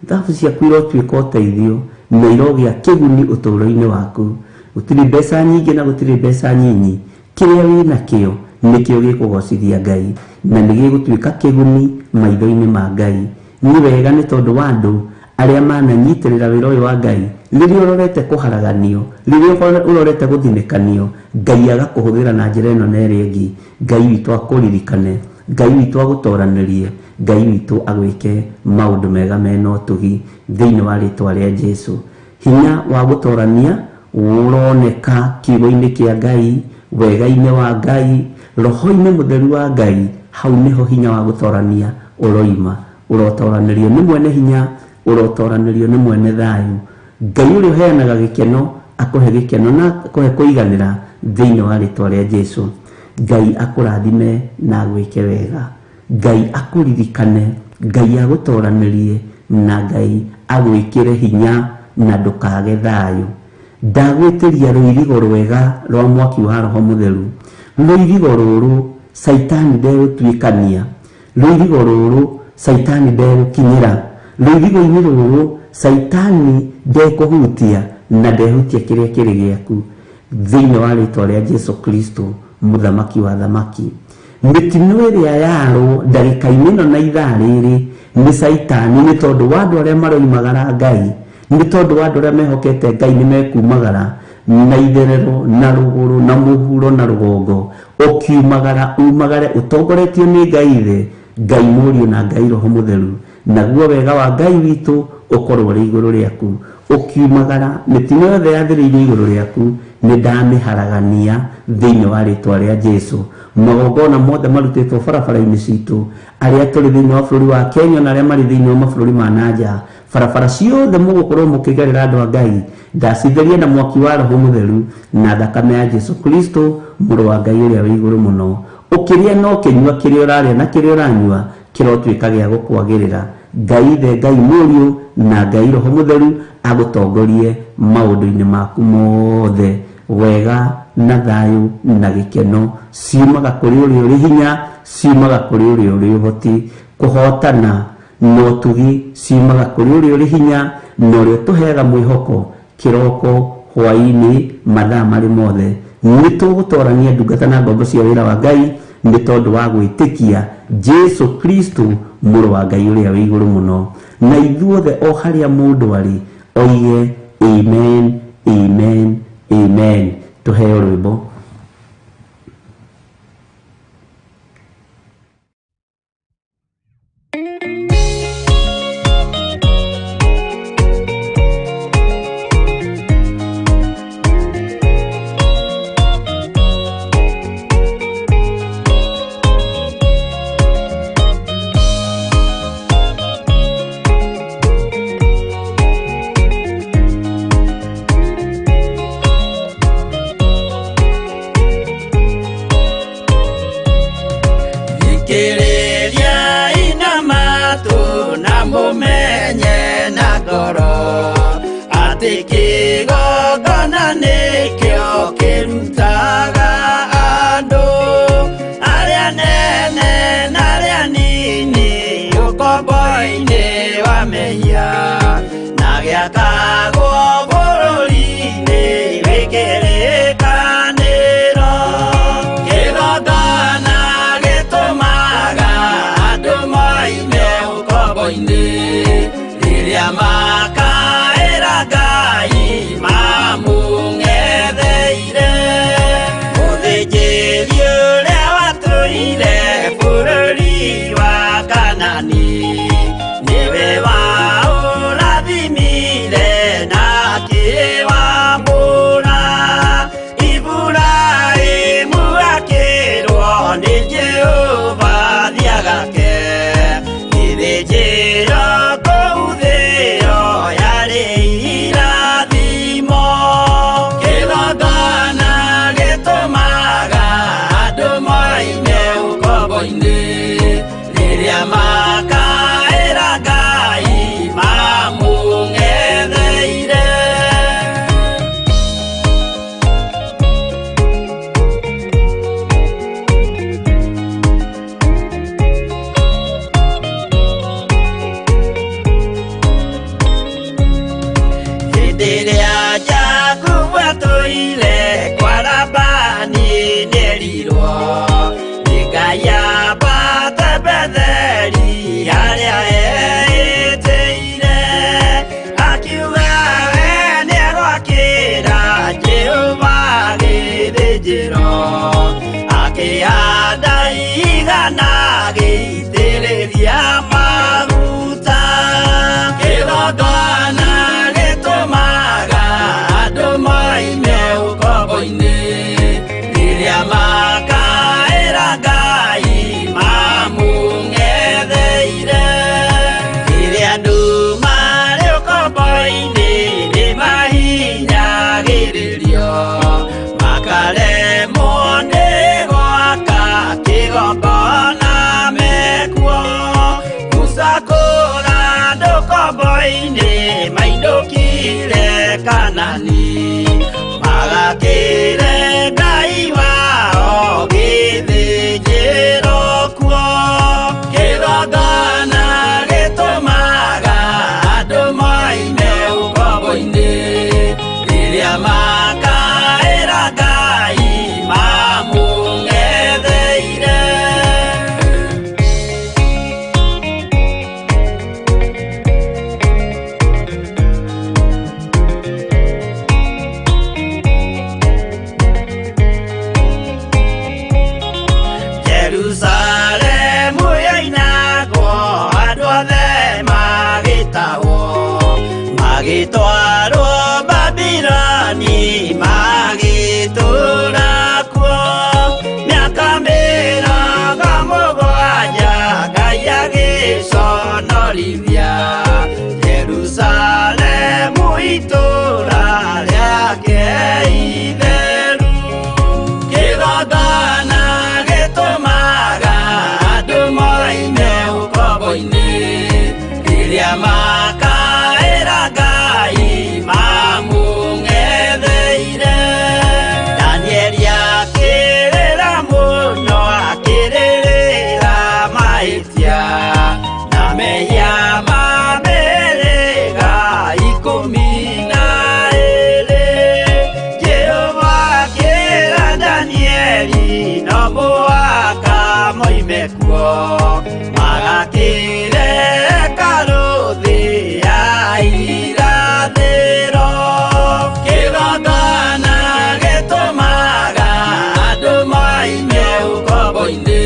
thabu ciaku irotuĩka ũteithio, na irogĩa kĩguni ũtũũro-inĩ waku. Gũtirĩ mbeca nyingĩ na gũtirĩ mbeca nyinyi, kĩrĩa wĩnakĩo nĩkĩo gĩkũgocithia Ngai na nĩ gĩgũtuĩka kĩguni maitho-inĩ ma Ngai. Nĩ wega nĩ tondũ wa andũ arĩa mananyitĩrĩra wĩra ũyũ wa Ngai, rĩrĩa ũrorete kũharaganio, rĩrĩa ũrorete gũthinĩkanio, Ngai agakũhũthĩra na njĩra ĩno na ĩrĩa ĩngĩ. Ngai witũ akũririkane, Ngai witũ agũtoranĩrie, Ngai witũ agwĩke maũndũ mega mena ũtugi thĩinĩ wa rĩtwa rĩa Jesu. Hinya wa gũtorania ũroneka kiugo-inĩ kĩa Ngai, wega-inĩ wa Ngai, roho-inĩ mũtheru wa Ngai. Hau nĩho hinya wa gũtorania ũroima. Ũrotoranĩrio nĩ mwene hinya, ũrotoranĩrio nĩ mwene thayũ. Ngai ũrĩa ũheanaga gĩkeno akũhe gĩkeno na akũhe kũiganĩra thĩinĩ wa rĩtwa rĩa Jesu. Ngai akũrathime na agwĩke wega. Ngai akũririkane, Ngai agũtoranĩrie na Ngai agwĩkĩre hinya na ndũkage thayũ. Ndagwĩtĩria rũirigo rwega rwa mwaki wa Roho Mũtheru. Rũirigo rũrũ Caitani ndegũtuĩkania, rũirigo rũrũ Caitani ndegũkinyĩra, rũirigo-inĩ rũrũ Caitani ndekũhutia na ndehutia kĩrĩa kĩrĩ gĩaku thĩinĩ wa rĩtwa rĩa Jesu Kristo, mũthamaki wa thamaki. Mĩtino ĩrĩa yarwo ndagĩka-inĩ ĩno na ithaa rĩrĩ nĩ Caitani, nĩ tondũ wa andũ arĩa maroimagara Ngai, nĩ tondũ wa andũ arĩa mehokete Ngai nĩ mekumagara na itherero na rũgũrũ na mũhuro na rũgongo. Ũkiumagara umagare ũtongoretio nĩ Ngai Ithe, Ngai Mũriũ na Ngai Roho Mũtheru, naguo wega wa Ngai witũ ũkorwo ũrĩ igũrũ rĩaku. Ũkiumagara mĩtino yothe yathĩrĩirio igũrũ rĩaku nĩ ndamĩharagania thĩinĩ wa rĩtwa rĩa Jesu. Magongona mothe marutĩtwo barabara-inĩ citũ, arĩa tũrĩ thĩinĩ wa bũrũri wa Kenya na arĩa marĩ thĩinĩ wa mabũrũri ma na nja, barabara ciothe mũgũkorwo mũkĩgerera andũ a Ngai, ndacitheria na mwaki wa Roho Mũtheru na thakame ya Jesu Kristo, mũrũ wa Ngai ũrĩa wĩ igũrũ mũno. Ũkĩrĩa na ũkĩnyua kĩrĩa ũrarĩa na kĩrĩa ũranyua kĩrotuĩka gĩa gũkwagĩrĩra. Ngai Ithe, Ngai Mũriũ na Ngai Roho Mũtheru agũtongorie maũndũ-inĩ maku mothe. Wega na thayũ na gĩkeno ciumaga kũrĩ ũrĩa ũrĩ hinya, ciumaga kũrĩ ũrĩa ũrĩ ũhoti. Kũhotana Na ũtugi ciumaga kũrĩ ũrĩa ũrĩ hinya na ũrĩa ũtũheaga mwĩhoko kĩroko, hwaĩ-inĩ, mathaa marĩ mothe. Nĩ tũgũtorania ndungata na ngombo cia wĩra wa Ngai nĩ tondũ wa gwĩtĩkia Jesu Kristo, mũrũ wa Ngai ũrĩa wĩ igũrũ mũno. Na ithuothe o harĩa mũndũ arĩ oige amen, amen, amen. Tũheo rwĩmbo. Thikĩrĩria ina matũ na mũmenye na ngoro atĩ kĩgongona nĩkĩo kĩrutaga andũ arĩa nene na arĩa nini ũkombo-inĩ wa mehia na gĩakagwo bũrũri-inĩ wĩ kĩrĩkanĩro. Kĩgongona gĩtũmaga andũ moime ũkombo-inĩ rĩrĩa makaĩra Ngai mamũng'etheire. Mũthĩnjĩri ũrĩa watũire bũrũri wa Kanani nĩwe waũrathimire na akĩwambũra. Iburahĩmu akĩrwo nĩ Jehova thiagake gĩthĩnjĩro kũu thĩo yarĩ irathimo. Kĩgongona gĩtũmaga andũ moime ũkombo-inĩ rĩrĩa makaĩra Ngai mamũng'etheire. Hĩndĩ ĩrĩa Jakubu atũire kwa Labani nĩerirwo nĩ Ngai ambate Betheli harĩa eĩtĩire, akiuga we nĩegwakĩra Jehova gĩthĩnjĩro, akĩhanda igana agĩitĩrĩria maguta. Kĩgongona gĩtũmaga andũ moime ũkombo-inĩ rĩrĩa makaĩra Ngai mamũng'etheire. Rĩrĩa andũ marĩ ũkombo-inĩ nĩmahinyagĩrĩrio makaremwo nĩ gwaka kĩgongona mekuo. Musa kũra andũ ũkombo-inĩ mainũkire Kanani magakĩre Ngai wao gĩthĩnjĩro kuo. Kĩgongona gĩtũmaga andũ moime ũkombo-inĩ rĩrĩa makaĩra Ngai mamũng'etheire. Jerusalemu yoinagwo andũ othe magĩtahwo magĩtwarwo Babiloni magĩtũũra kuo mĩaka 70 Ngai agĩconorithia Jerusalemu itũũra rĩake itheru. Kĩgongona gĩtũmaga andũ moime ũkombo-inĩ rĩrĩa makaĩra Ngai kuo magakire karuthi ya irathĩro kĩgongona gĩtũmaga andũ moime ũkombo-inĩ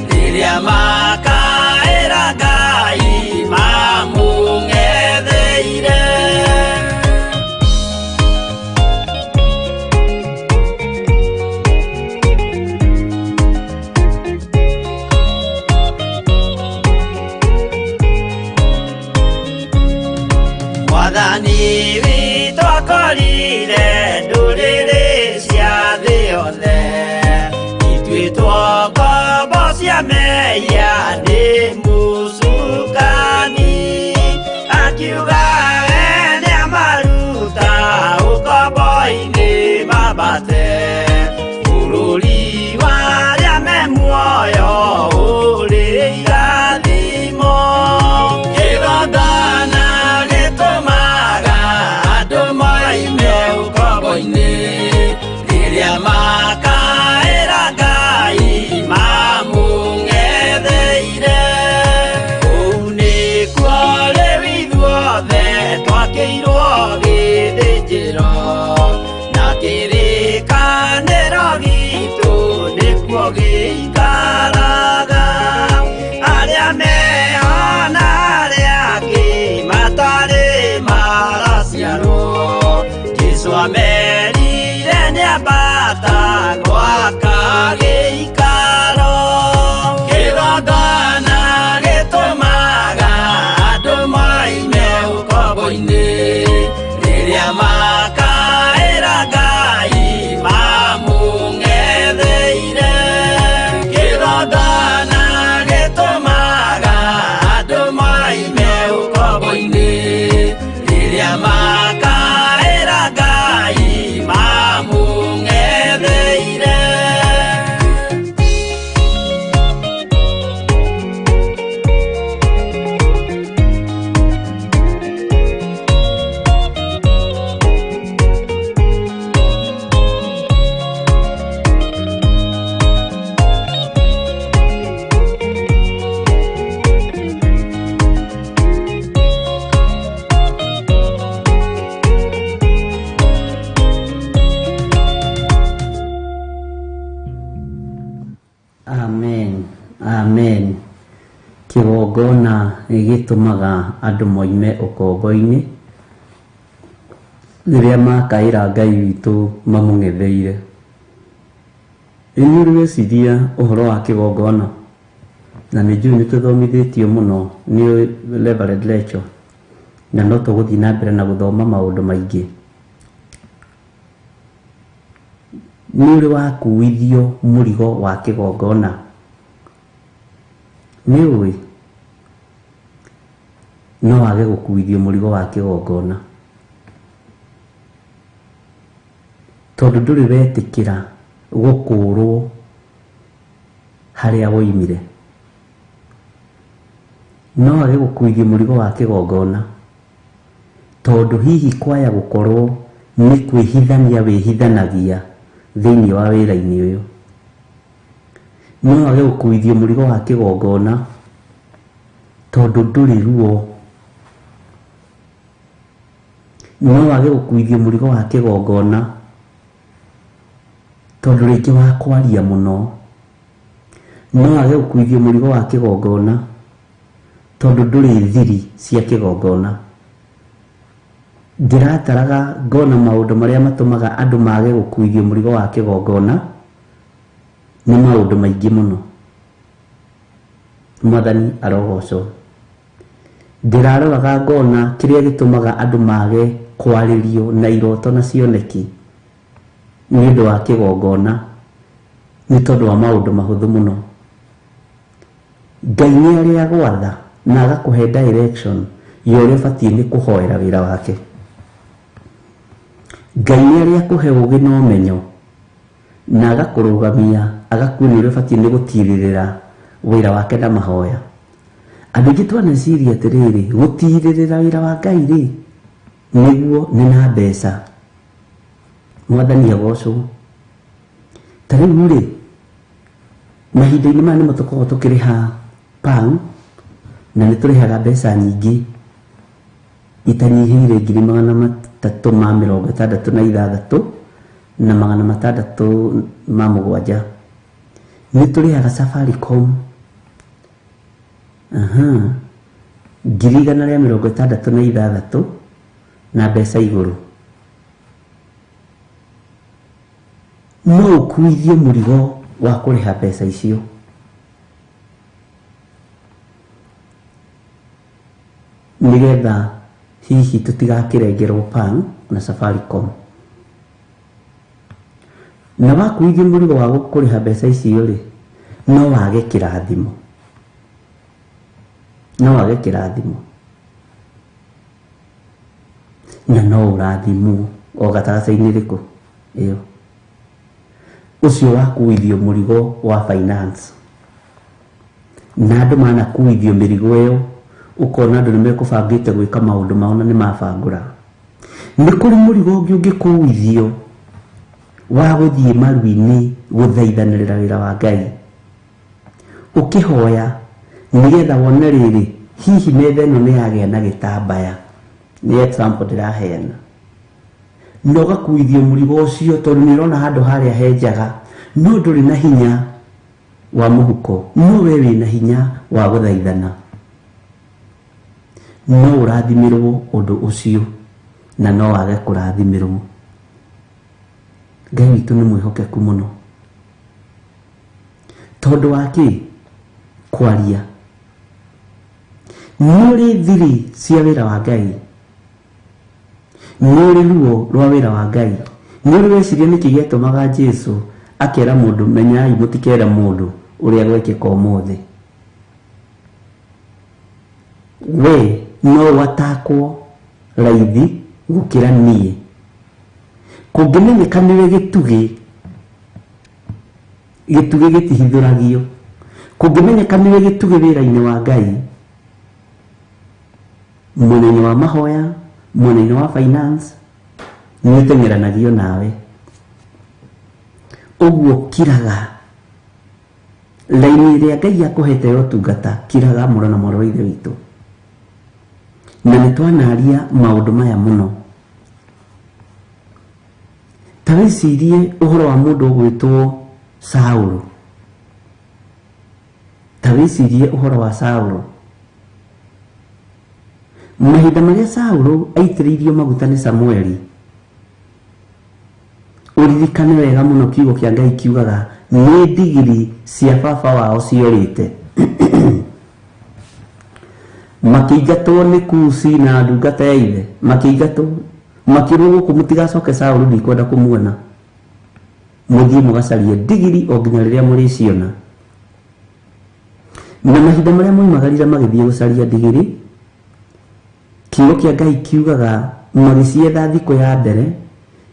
rĩrĩa makaĩra Ngai mamũng'etheire. Mwathani witũ akorire ndũrĩrĩ cia thĩ yothe ituĩtwo ngombo cia mehia nĩ mũcukani akiuga we nĩamaruta ũkombo-inĩ mambate bũrũri wa arĩa me muoyo ũrĩ irathimo. Kĩgongona gĩtũmaga andũ moime ũkombo-inĩ rĩrĩa makaĩra Ngai mamũng'etheire. Kũu nĩkuo rĩu ithuothe twakĩirwo gĩthĩnjĩro na kĩrĩkanĩro gitũ nĩkuo gĩikaraga. Arĩa mehona arĩa angĩ matarĩ maraciarwo Jesũ amerire nĩambata gwaka gĩikaro. Kĩgongona gĩtũmaga andũ moime ũkombo-inĩ rĩrĩa makaĩra Ngai mamũng'etheire. Kĩgongona gĩtũmaga andũ moime ũkombo-inĩ rĩrĩa makaĩra Ngai mamũng'etheire. Amen. Amen. Kĩgongona gĩtũmaga andũ moime ũkombo-inĩ rĩrĩa makaĩra Ngai witũ mamũng'etheire. Ĩ nĩ ũrĩ weciria ũhoro wa kĩgongona? Na nĩ njũĩ nĩ tũthomithĩtio mũno nĩ Reverend Rachel na no tũgũthiĩ na mbere na gũthoma maũndũ maingĩ. Nĩ ũrĩ wakuithio mũrigo wa kĩgongona? Nĩ ũĩ no wage gũkuithio mũrigo wa kĩgongona tondũ ndũrĩ wetĩkĩra gũkũrwo harĩa woimire. No wage gũkuithio mũrigo wa kĩgongona tondũ hihi kwaya gũkorwo nĩ kwĩhithania wĩhithanagia thĩinĩ wa wĩra-inĩ ũyũ. No wage gũkuithio mũrigo wa kĩgongona tondũ ndũrĩ ruo. No wage gũkuithio mũrigo wa kĩgongona tondũ rĩngĩ wa kwaria mũno. No wage gũkuithio mũrigo wa kĩgongona tondũ ndũrĩ thiri cia kĩgongona. Ndĩrataraga ngona maũndũ marĩa matũmaga andũ mage gũkuithio mũrigo wa kĩgongona nĩ maũndũ maingĩ mũno. Mwathani arogocwo. Ndĩraroraga ngona kĩrĩa gĩtũmaga andũ mage kwarĩrio na iroto na cioneki nĩ ũndũ wa kĩgongona nĩ tondũ wa maũndũ mahũthũ mũno. Ngai nĩ arĩa gwatha na agakũhe direction ya ũrĩa ũbatiĩ nĩ kũhoera wĩra wake. Ngai nĩ arĩa akũhe ũũgĩ na ũmenyo na agakũrũgamia agakuonia ũrĩa ũbatiĩ nĩ gũtirĩrĩra wĩra wake na mahoya. Andũ aingĩ twaneciria atĩrĩrĩ, gũtirĩrĩra wĩra wa Ngai rĩ nĩguo nĩ na mbeca. Mwathani agocwo. Ta rĩu rĩ, Mahinda-inĩ maya nĩmo tũkoragwo tũkĩrĩha PAN, na nĩ tũrĩhaga mbeca nyingĩ itanyihĩire 366,607. Nĩ tũrĩhaga Safaricom 166,000 na mbeca igũrũ. No ũkuithie mũrigo wa kũrĩha mbeca icio. Nĩgetha hihi tũtigakĩrengerwo PAN na Safaricom. Na wakuithia mũrigo wa kũrĩha mbeca icio rĩ, no wage kĩrathimo. No wage kĩrathimo. Na no ũrathimwo o gatagatĩ-inĩ rĩkũ ĩyo. Ũcio wakuithio mũrigo wa finance. Na andũ manakuithio mĩrigo ĩyo, ũkona andũ nĩ mekũbangĩte gwĩka maũndũ mao na nĩ mabangũra. Nĩ kũrĩ mũrigo ũngĩ ũngĩkuithio wa gũthiĩ maru-inĩ gũthaithanĩrĩra wĩra wa Ngai. Ũkĩhoya nĩgetha wone rĩrĩ, hihi metha ĩno nĩ yagĩa na gĩtambaya. Nĩ example ndĩraheana. Na ũgakuithio mũrigo ũcio tondũ nĩ ũrona handũ harĩa he njaga, no ndũrĩ na hinya wa mũhuko, no we wĩna hinya wa gũthaithana. No ũrathimĩrwo ũndũ ũcio na no wage kũrathimĩrwo. Ngai witũ nĩ mwĩhokeku mũno. Tondũ wa kĩ? Kwaria. Nĩ ũrĩ thiri cia wĩra wa Ngai. Nĩ ũrĩ ruo rwa wĩra wa Ngai. Nĩ ũrĩ weciria nĩkĩ gĩatũmaga Jesũ akera mũndũ, menyai mũtikere mũndũ ũrĩa gwekĩka ũmũthĩ. We no watakwo raithi gũkĩra niĩ. Kũngĩmenyeka nĩwe gĩtugĩ, gĩtugĩ gĩtihithũragio. Kũngĩmenyeka nĩwe gĩtugĩ wĩra-inĩ wa Ngai, mwena-inĩ wa mahoya, mwena-inĩ wa finance, nĩ ũteng'eranagio nawe. Ũguo kiraga raini ĩrĩa Ngai akũhete ya ũtungata, kiraga mũrũ na mwarĩ wa Ithe witũ. Na nĩ twanaria maũndũ maya mũno. Ta wĩcirie ũhoro wa mũndũ ũgwĩtwo Saũlũ. Ta wĩcirie ũhoro wa Saũlũ. Mahinda marĩa Saũlũ aitĩrĩirio maguta nĩ Samueli, ũririkane wega mũno kiugo kĩa Ngai kiugaga nĩ ndigiri cia baba wao ciorĩte. Makĩingatwo nĩ Kusi na ndungata ya ithe, makĩingatwo, makĩrwo gũkũ mũtigacoke Saũlũ, ndikwenda kũmuona. Mũthiĩ mũgacarie ndigiri o nginya rĩrĩa mũrĩciona. Na mahinda marĩa moimagarire magĩthiĩ gũcaria ndigiri, kiugo kĩa Ngai kiugaga magĩcietha thikũ ya mbere,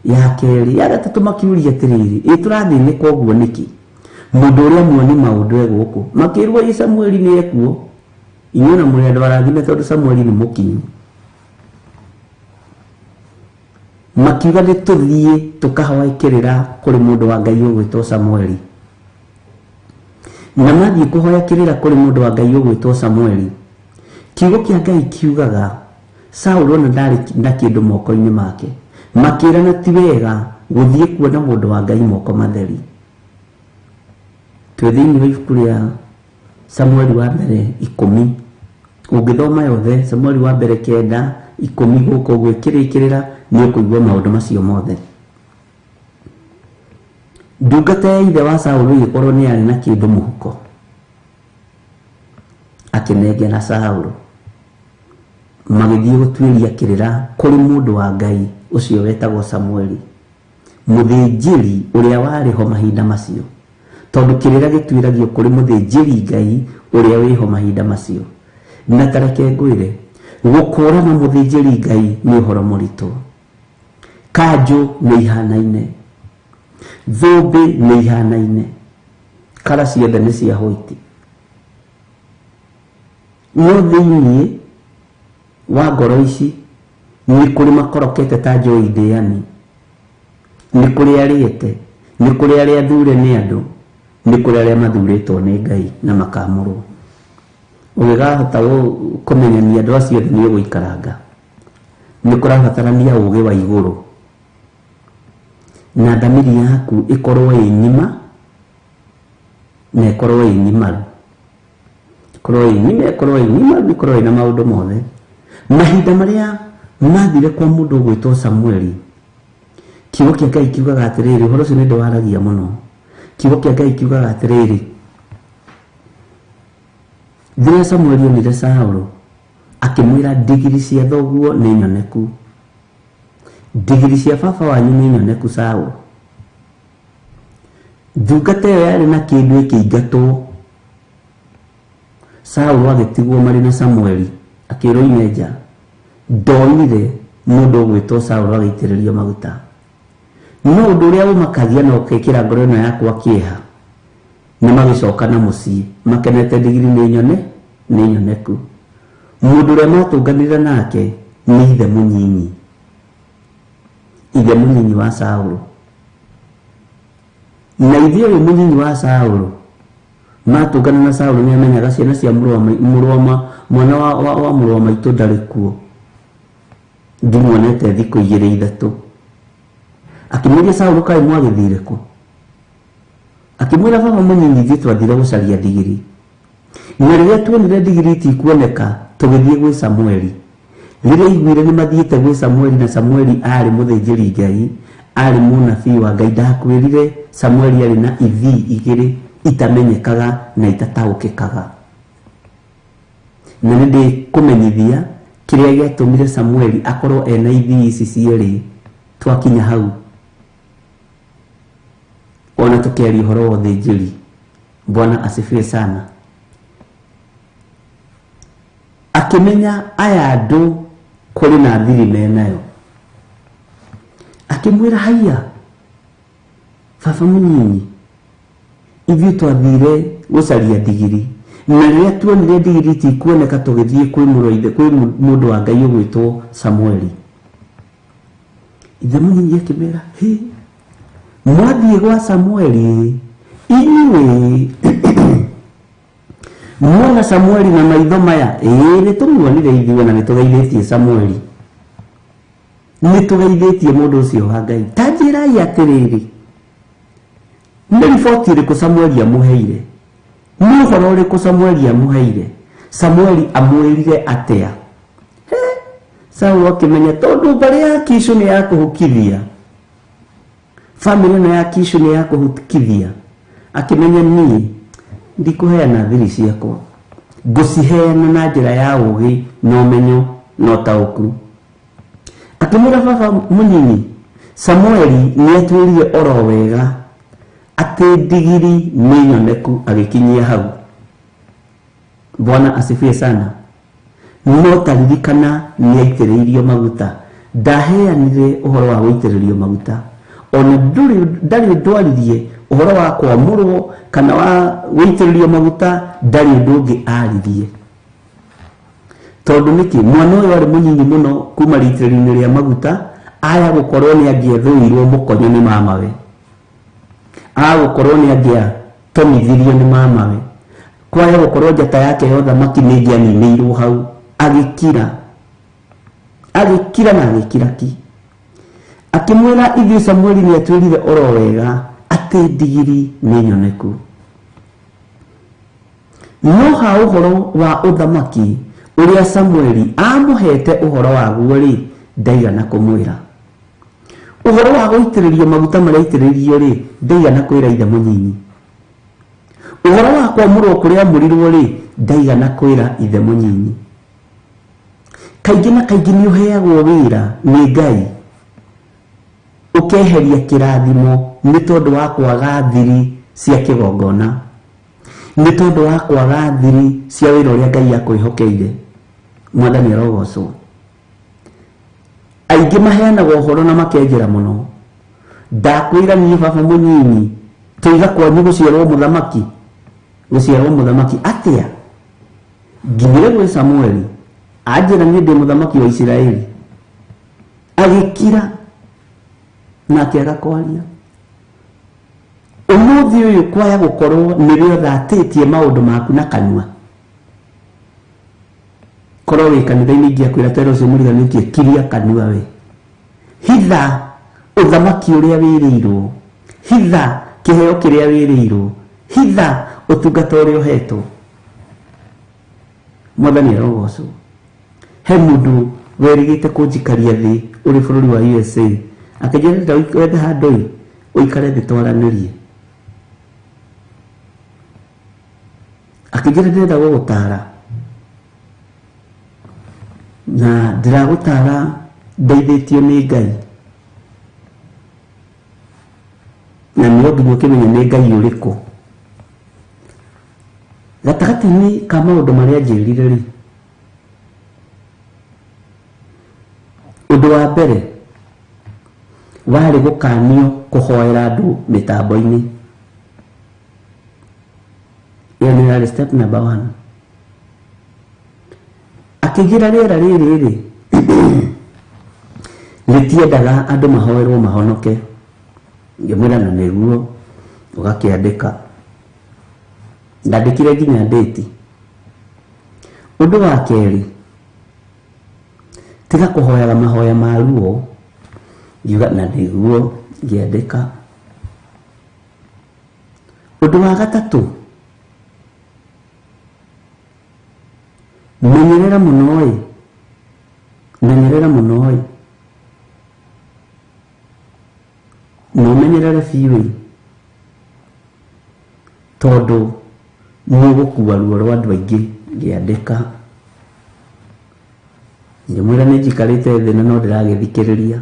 ya kerĩ, ya gatatũ, makiuria atĩrĩrĩ, ĩ tũrathĩnĩka ũguo nĩkĩ? Mũndũ ũrĩa muoni maũndũ e gũkũ. Makĩrwo ĩ Samueli nĩ ekuo. Inyuĩ na mũrĩ andũ arathime tondũ Samueli nĩ mũkinyu. Makiuga nĩ tũthiĩ tũkahoe kĩrĩra kũrĩ mũndũ wa Ngai ũgwĩtwo Samueli. Na mathiĩ kũhoya kĩrĩra kũrĩ mũndũ wa Ngai ũgwĩtwo Samueli, kiugo kĩa Ngai kiugaga Saũlũ ona ndarĩ na kĩndũ moko-inĩ make. Makĩrana ti wega gũthiĩ kuona mũndũ wa Ngai moko matheri. Twĩ thĩinĩ wa ibuku rĩa Samueli wa mbere 10. Ũngĩthoma yothe Samueli wa mbere 9 10 gũkũ ũguo ĩkĩrĩkĩrĩra, nĩ ũkũigua maũndũ macio mothe. Ndungata ya ithe wa Saũlũ ĩgĩkorwo nĩ yarĩ na kĩndũ mũhuko, akĩnengera Saũlũ. Magĩthiĩ gũtuĩria kĩrĩra kũrĩ mũndũ wa Ngai ũcio wetagwo Samueli, mũthĩnjĩri ũrĩa warĩ ho mahinda macio. Tondũ kĩrĩra gĩtuĩragio kũrĩ mũthĩnjĩri Ngai ũrĩa wĩho mahinda macio. Na ta reke ngwĩre, gũkũrana mũthĩnjĩri Ngai nĩ ũhoro mũritũ. Kanjũ nĩ ihanaine, thũmbĩ nĩ ihanaine, kara ciothe nĩ cia hwaiti. No thĩiniĩ wa ngoro ici nĩ kũrĩ makorokete ta njũi ndĩani, nĩ kũrĩ arĩete, nĩ kũrĩ arĩa athure nĩ andũ, Nĩ kũrĩ arĩa mathurĩtwo nĩ Ngai na makamũrwo. Ũngĩkahota kũmenyania andũ acio othe nĩ ũgũikaranga. Nĩ kũrabatarania ũgĩ wa igũrũ na thamiri yaku ĩkorwo ĩ ng'ima na ĩkorwo ĩ ng'imaru, ĩkorwo ĩ ng'ima, ĩkorwo ĩ ng'imaru, ĩkorwo ĩna maũndũ mothe. Mahinda marĩa mathire kwa mũndũ ũgwĩtwo Samueli, kiugo kĩa Ngai kiugaga atĩrĩrĩ, ũhoro ũcio nĩ ndĩwaragia mũno. Kiugo kĩa Ngai kiugaga atĩrĩrĩ, rĩrĩa Samueli onire Saũlũ, akĩmwĩra ndigiri cia thoguo nĩ nyoneku, ndigiri cia baba wanyu nĩ nyoneku. Saũlũ, ndungata ĩyo yarĩ na kĩndũ ĩkĩingatwo. Saũlũ agĩtigwo marĩ na Samueli, akĩrwo ime nja. Ndonire mũndũ ũgwĩtwo Saũlũ agĩitĩrĩrio maguta. No ũndũ ũrĩa ũmakagia na ũkekĩra ngoro ĩno yakwa kĩeha, nĩ magĩcoka na mũciĩ makenete, ndigiri nĩ nyone, nĩ nyoneku. Mũndũ ũrĩa matũnganĩra nake nĩ ithe mũnyinyi, ithe mũnyinyi wa Saũlũ. Na ithe ũyũ mũnyinyi wa Saũlũ matũngana na Saũlũ nĩ amenyaga ciana cia mũrũ wa mwana wa mũrũ wa maitũ ndarĩ kuo, ndimuonete thikũ igĩrĩ ithatũ. Akĩmũria Saũlũ, kaĩ mwagĩthire kũ? Akĩmwĩra, baba mũnyinyi, ithuĩ twathire gũcaria ndigiri, na rĩrĩa tuonire ndigiri itikuoneka tũgĩthiĩ gwĩ Samueli. Rĩrĩa aiguire nĩ mathiĩte gwĩ Samueli, na Samueli arĩ mũthĩnjĩri Ngai, arĩ mũnabii wa Ngai, ndakwĩrire Samueli arĩ na ithii igĩrĩ itamenyekaga na itataũkĩkaga. Na nĩ ndĩkũmenyithia kĩrĩa gĩatũmire Samueli akorwo ena ithii ici cierĩ twakinya hau, ona tũkĩaria ũhoro wa ũthĩnjĩri. Bwana asifiwe sana. Akĩmenya aya andũ kũrĩ na thiri menayo, akĩmwĩra, haiya baba mũnyinyi, ithuĩ twathire gũcaria ndigiri, na rĩrĩa tuonire ndigiri itikuoneka tũgĩthiĩ kwĩ mũrũ kwĩ mũndũ wa Ngai ũgwĩtwo Samueli. Ithe mũnyinyi akĩmwĩra, hĩ, mwathiĩ gwa Samueli inyuĩ muona Samueli na maitho maya? Ĩĩ, nĩ tũmuonire ithuĩ na nĩ tũgeithĩtie Samueli, nĩ tũgeithĩtie mũndũ ũcio wa Ngai. Ta njĩrai atĩrĩrĩ, nĩ riboti ĩrĩkũ Samueli amũheire? Nĩ ũhoro ũrĩkũ Samueli amũheire? Samueli amwĩrire atĩa? He, Saũlũ akĩmenya tondũ mbarĩ ya Kishu nĩ ya kũhukithia, bamĩrĩ ĩno ya Kishu nĩ ya kũhukithia. Akĩmenya niĩ ndikũheana thiri ciakwa, ngũciheana na njĩra ya ũgĩ na ũmenyo na ũtaũku. Akĩmwĩra, baba mũnyinyi, Samueli nĩ atwĩrire oro wega atĩ ndigiri nĩ nyoneku. Agĩkinyia hau. Bwana asifiwe sana. No taririkana nĩ aitĩrĩirio maguta, ndaheanire ũhoro wa gũitĩrĩrio maguta, ona ndarĩ ũndũ aririe ũhoro wa kwamũrwo kana wa gũitĩrĩrio maguta, ndarĩ ũndũ ũngĩ aririe. Tondũ nĩkĩ? Mwana ũyũ arĩ mũnyinyi mũno kuma rĩitĩrĩrio-inĩ rĩa maguta, aya gũkorwo nĩ angĩethũirwo mũkonyo nĩ mamawe, agũkorwo nĩ angĩatomithirio nĩ mamawe, kwaya gũkorwo njata yake ya ũthamaki nĩ ĩngĩaninĩirwo hau. Agĩkira, agĩkira na agĩkira ki. Akĩmwĩra, ithuĩ Samueli nĩ atwĩrire oro wega atĩ ndigiri nĩ nyoneku, no ha ũhoro wa ũthamaki ũrĩa Samueli amũhete ũhoro waguo rĩ, ndaigana kũmwĩra. Ũhoro wa gũitĩrĩrio maguta marĩa aitĩrĩirio rĩ, ndaigana kwĩra ithe mũnyinyi. Ũhoro wa kwamũrwo kũrĩa amũrirwo rĩ, ndaigana kwĩra ithe mũnyinyi. Kaingĩ na kaingĩ nĩ ũheagwo wĩra nĩ Ngai ũkeheria kĩrathimo nĩ tondũ wa kwaga thiri cia kĩgongona, nĩ tondũ wa kwaga thiri cia wĩra ũrĩa Ngai akwĩhokeire. Mwathani arogocwo. Aingĩ maheanaga ũhoro na makenjera mũno. Ndakwĩra niĩ baba mũnyinyi, tũiga kwanyu gũciarwo mũthamaki, gũciarwo mũthamaki atĩa? Nginyire gwĩ Samueli anjĩra niĩ ndĩ mũthamaki wa Isiraeli. Agĩkira na akĩaga kwaria. Ũmũthĩ ũyũ kwaya gũkorwo nĩwe ũthatĩtie maũndũ maku na kanua. Korwo wĩ kanitha-inĩ ingĩakwĩra twere ũcio mũriganĩtie kiria kanua we. Hitha ũthamaki ũrĩa wĩrĩirwo. Hitha kĩheo kĩrĩa wĩrĩirwo. Hitha ũtungata ũrĩa ũhetwo. Mwathani arogocwo. He mũndũ werĩgĩte kũnjikaria thĩ ũrĩ bũrũri wa USA. Akĩnjĩra ndĩrenda wethe handũ ĩ ũikare thĩ twaranĩrie. Akĩnjĩra ndĩrenda gũgũtara. Na ndĩragũtara ndeithĩtio nĩ Ngai. Na no nginya ũkĩmenye nĩ Ngai ũrĩkũ. Gatagatĩ-inĩ ka maũndũ marĩa anjĩrire rĩ, ũndũ wa mbere warĩ gũkanio kũhoera andũ mĩtambo-inĩ. Ĩyo nĩ yarĩ step number 1. Akĩnjĩra rĩera rĩrĩ rĩ rĩtiendaga andũ mahoerwo mahonoke. Ngĩmwĩra na nĩguo, ũgakĩandĩka. Ndandĩkire nginya ndĩti. Ũndũ wa kerĩ, tiga kũhoyaga mahoya ma ruo. Ngiuga na nĩguo, ngĩandĩka. Ũndũ wa gatatũ, menyerera mũno ĩ, menyerera mũno ĩ, na ũmenyerere biũ ĩ, tondũ nĩũgũkua ruo rwa andũ aingĩ. Ngĩandĩka. Ngĩmwĩra nĩ njikarĩte thĩ na no ndĩragĩthikĩrĩria.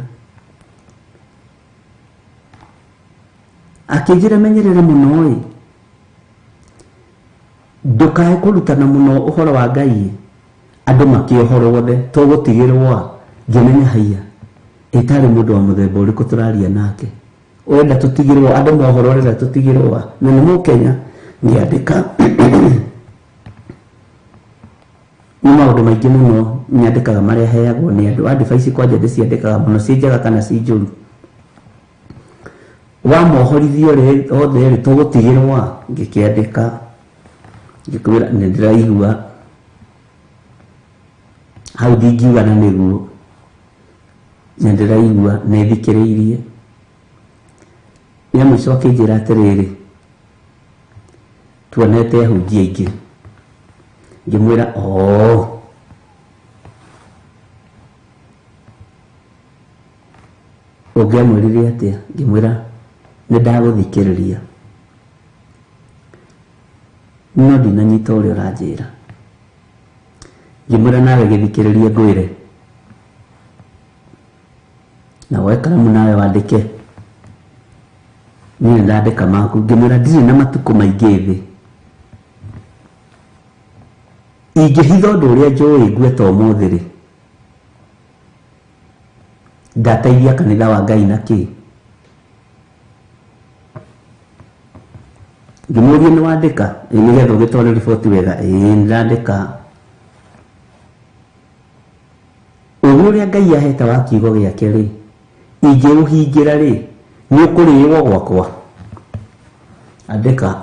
Akĩnjĩra menyerera mũno ĩ, ndũkae kũrutana mũno ũhoro wa Ngai ĩ, andũ makĩohorwo othe tũgũtigĩrwo a. Ngĩmenya haiya, ĩtarĩ mũndũ wa mũthemba ũrĩkũ tũraria nake. Ũrenda tũtigĩrwo, andũ mohorwo ũrenda tũtigĩrwo a. Na nĩ mũkenya. Ngĩandĩka. Nĩ maũndũ maingĩ mũno nyandĩkaga marĩa heagwo nĩ andũ. Advice kwanja ndĩciandĩkaga mũno, ciĩ njega kana ciĩ njũru. Wamohorithio othe rĩ, tũgũtigĩrwo a. Ngĩkĩandĩka. Ngĩkwĩra nĩ ndĩraigua. Hau ndingiuga na nĩguo. Nĩ ndĩraigua, nĩ thikĩrĩirie. Nĩ mũico akĩnjĩra atĩrĩrĩ, tuonete ahunjia aingĩ. Ngĩmwĩra oo. Ũngĩamwĩrire atĩa? Ngĩmwĩra nĩ ndagũthikĩrĩria. No ndinanyita ũrĩa ũranjĩra. Ngĩmwĩra nawe gĩthikĩrĩrie ngwĩre. Na woe karamu nawe wandĩke. Niĩ nĩndandĩka maku. Ngĩmwĩra ndirĩ na matukũ maingĩ thĩ. Ingĩhitha ũndũ ũrĩa njũĩ ngue ta ũmũthĩ rĩ, ngateithia kanitha wa Ngai na kĩ? Ngĩmũria nĩ wandĩka? Ĩ, nĩgetha ũgĩtware riboti wega. Ĩ, nĩndandĩka. Ũgĩ ũrĩa Ngai ahete wa kiugo gĩake rĩ, ingĩũhingĩra rĩ, nĩ ũkũrĩĩo gwakwa. Andĩka.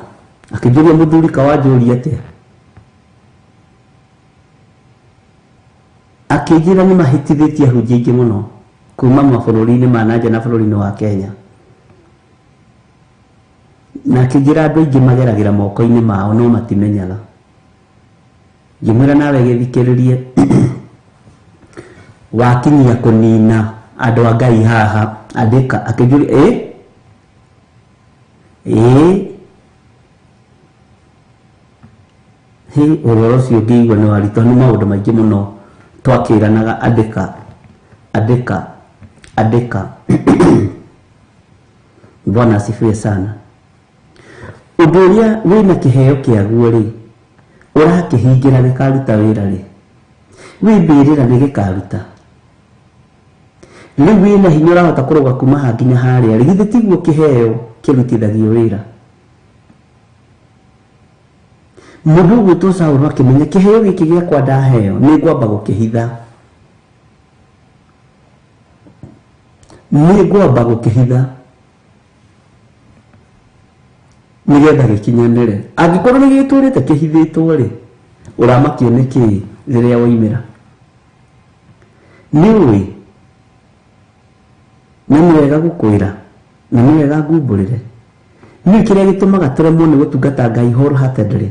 Akĩnjũria mũthuri kawanjũria atĩa? Akĩnjĩra nĩ mahĩtithĩtie ahunjia aingĩ mũno kuma mabũrũri-inĩ ma na nja na bũrũri-inĩ wa Kenya. Na akĩnjĩra andũ aingĩ mageragĩra moko-inĩ mao no matimenyaga. Ngĩmwĩra nawe gĩthikĩrĩrie. Wakinyia kũnina andũ a Ngai haha. Andĩka. Akĩnjũria ĩ? Ĩ? Hĩ, ũhoro ũcio ngĩigua nĩ waritũ, nĩ maũndũ maingĩ mũno twakĩranaga. Andĩka, andĩka, andĩka. Bwana asifiwe sana. Ũndũ ũrĩa wĩna kĩheo kĩaguo rĩ, ũrakĩhingĩra gĩkaruta wĩra rĩ, wĩ mbĩrĩra nĩ gĩkaruta. Rĩu wĩna hinya ũrahota kũrũga kuma haha nginya harĩa rĩ, githĩ tiguo kĩheo kĩrutithagio wĩra? Mũndũ ũgwĩtwo Saũlũ akĩmenya kĩheo gĩkĩ gĩakwa ndaheo, nĩ ngwamba gũkĩhitha. Nĩ ngwamba gũkĩhitha. Nĩgetha gĩkinyanĩre. Angĩkorwo nĩ gĩtũrĩte kĩhithĩtwo rĩ, ũramakio nĩ kĩĩ rĩrĩa woimĩra? Nĩ ũĩ na nĩ wega gũkwĩra na nĩ wega ngumbũrĩre. Nĩ kĩrĩa gĩtũmaga tũremwo nĩ gũtungata Ngai wholeheartedly,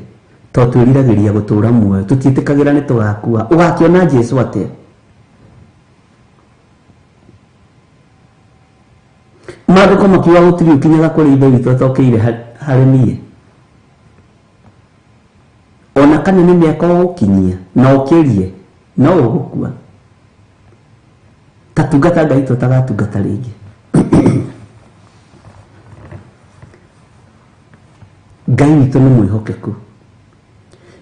to twĩriragĩria gũtũra muoyo, tũtiĩtĩkagĩra nĩ tũgakua. Ũgakĩona Jesũ atĩa? Maandĩko makiuga gũtirĩ ũkinyaga kũrĩ Ithe witũ atokĩire harĩ niĩ. Ona kana nĩ mĩaka ũgũkinyia na ũkĩrie, no ũgũkua. Ta tungata Ngai tũtagatungata rĩngĩ. Ngai witũ nĩ mwĩhokeku.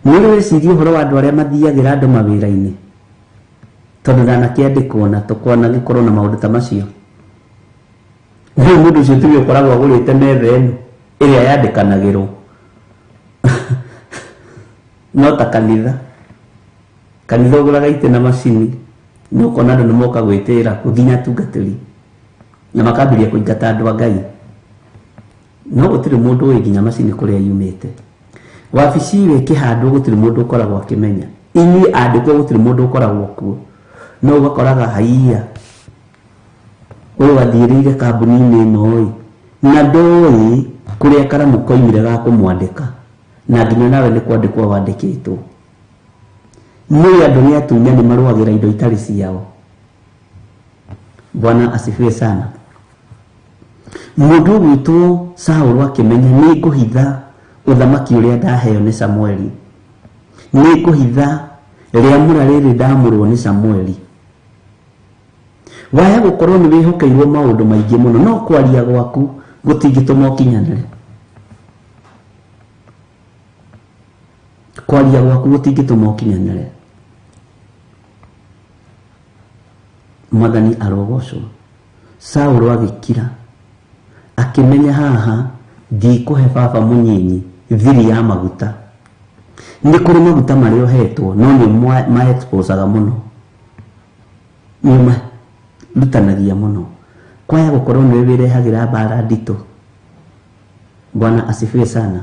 Nĩ ũrĩ weciria ũhoro wa andũ arĩa mathiagĩra andũ mawĩra-inĩ, tondũ ndanakĩandĩkwo na tũkona gĩkorwo na maũndũ ta macio. Rĩu mũndũ ũcio tiwe ũkoragwo agũrĩte metha ĩno ĩrĩa yandĩkanagĩrwo. No ta kanitha. Kanitha ũgũraga itĩ na macini, na ũkona andũ nĩ moka gwĩtĩĩra kuo nginya atungatĩri, na makambĩrĩria kũingata andũ a Ngai. No gũtirĩ mũndũ ũĩ nginya macini kũrĩa yumĩte. Wabici ĩyo ĩkĩhandwo gũtirĩ mũndũ ũkoragwo akĩmenya. Inyuĩ andĩkwo gũtirĩ mũndũ ũkoragwo kuo. No ũgakoraga haiya, ũyũ athiĩrĩire kambuni-inĩ ĩno ĩ, na ndoĩ kũrĩa karamu koimire ga kũmwandĩka, na nginya nawe nĩ kwandĩkwo wandĩkĩtwo. Nĩ andũ nĩ atunyani marũagĩra indo itarĩ ciao. Bwana asifiwe sana. Mũndũ ũgwĩtwo Saũlũ akĩmenya nĩ ngũhitha ũthamaki ũrĩa ndaheo nĩ Samueli, nĩ ngũhitha rĩamũra rĩrĩ ndamũrwo nĩ Samueli. Waya gũkorwo nĩ wĩhokeirwo maũndũ maingĩ mũno, no kwaria gwaku gũtingĩtũma ũkinyanĩre. Kwaria gwaku gũtingĩtũma ũkinyanĩre. Mwathani arogocwo. Saũlũ agĩkira, akĩmenya haha ndikũhe baba mũnyinyi thiri ya maguta. Nĩ kũrĩ maguta marĩa ũhetwo, no nĩ ma-exposaga mũno, nĩ marutanagia mũno. Kwaya gũkorwo nĩwe wĩrehagĩra mbara nditũ. Bwana asifiwe sana.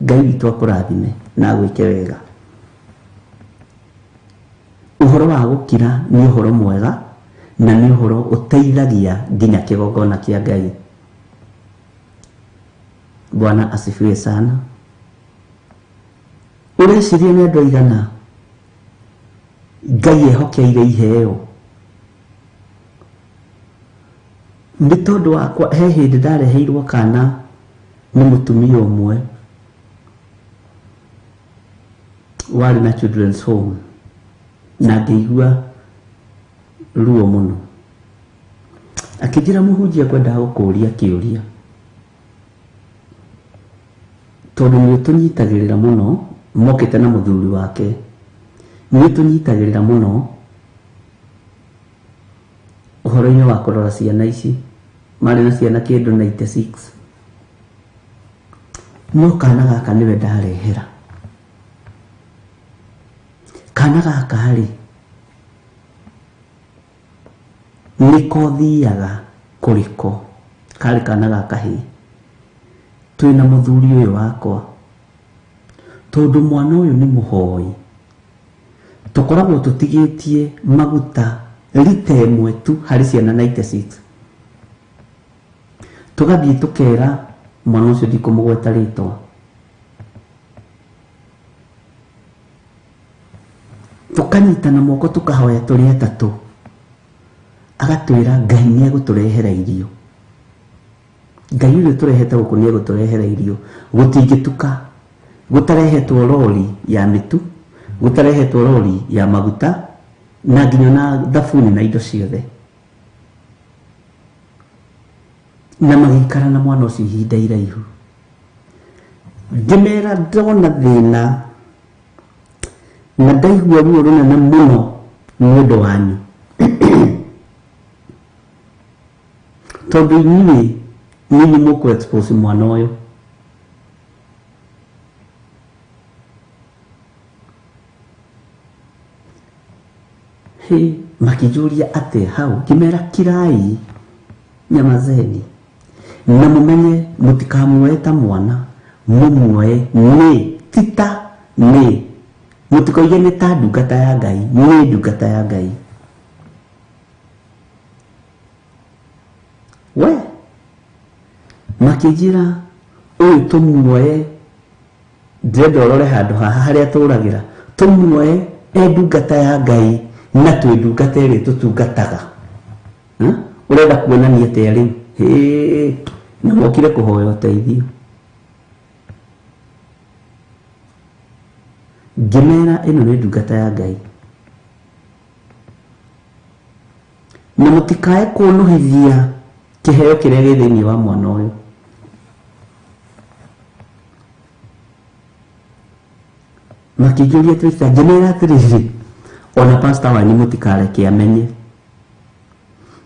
Ngai witũ akũrathime na agwĩke wega. Ũhoro wa gũkira nĩ ũhoro mwega na nĩ ũhoro ũteithagia nginya kĩgongona kĩa Ngai. Bwana asifiwe sana. Ũreciria nĩ andũ aigana Ngai ehokeire iheo? Nĩ tondũ wakwa he hĩndĩ ndareheirwo kana nĩ mũtumia ũmwe warĩ na children's home, na ngĩigua ruo mũno. Akĩnjĩra mũhunjia ngwendaga gũkũũria kĩũria, tondũ nĩ ũtũnyitagĩrĩra mũno, mokĩte na mũthuri wake, nĩ ũtũnyitagĩrĩra mũno ũhoro-inĩ wa kũrora ciana ici. Marĩ na ciana kĩndũ 96, no kana gaka nĩwe ndarehera. Kana gaka rĩ, nĩko thiaga kũrĩ ko, karĩ kana ga kahĩĩ. Twĩna mũthuri ũyũ wakwa, tondũ mwana ũyũ nĩ mũhoi, tũkoragwo tũtigĩtie maguta rita ĩmwe tu harĩ ciana 96. Tũgathiĩ tũkera mwana ũcio, ndikũmũgweta rĩtwa, tũkanyitana moko tũkahoya tũrĩ atatũ, agatwĩra Ngai nĩ egũtũrehera irio. Ngai ũrĩa ũtũrehete gũkũ nĩ egũtũrehera irio. Gũtingĩtuka gũtarehetwo rori ya mĩtu, gũtarehetwo rori ya maguta, na nginya na thabuni na indo ciothe. Na magĩikara na mwana ũcio ihinda iraihu. Ngĩmera ndona thĩna na ndaigua ruo rũnene mũno nĩ ũndũ wanyu, tondũ inyuĩ nĩ inyuĩ mũkũ expose mwana ũyũ. Hĩ, makĩnjũria atĩa hau, ngĩmera kirai, nyamazeni, na mũmenye mũtikamuoe ta mwana, Mũmuoye nĩ tita nĩ mũtikoige nĩ ta ndungata ya Ngai, nĩ ndungata ya Ngai. We makĩnjĩra ũyũ tũmuoye, ndĩrenda ũrore handũ haha harĩa tũragĩra, tũmuoye e ndungata ya Ngai na twĩ ndungata ĩrĩa tũtungataga. Ũrenda kuonania atĩa rĩu? Hĩ, na mokire kũhoya ũteithio. Ngĩmera ĩno nĩ ndungata ya Ngai na mũtikae kũnũhithia kĩheo kĩrĩa gĩ thĩinĩ wa mwana ũyũ. Makĩnjũria twĩka, ngĩmera atĩrĩrĩ, ona pastor wanyu mũtikareke amenye,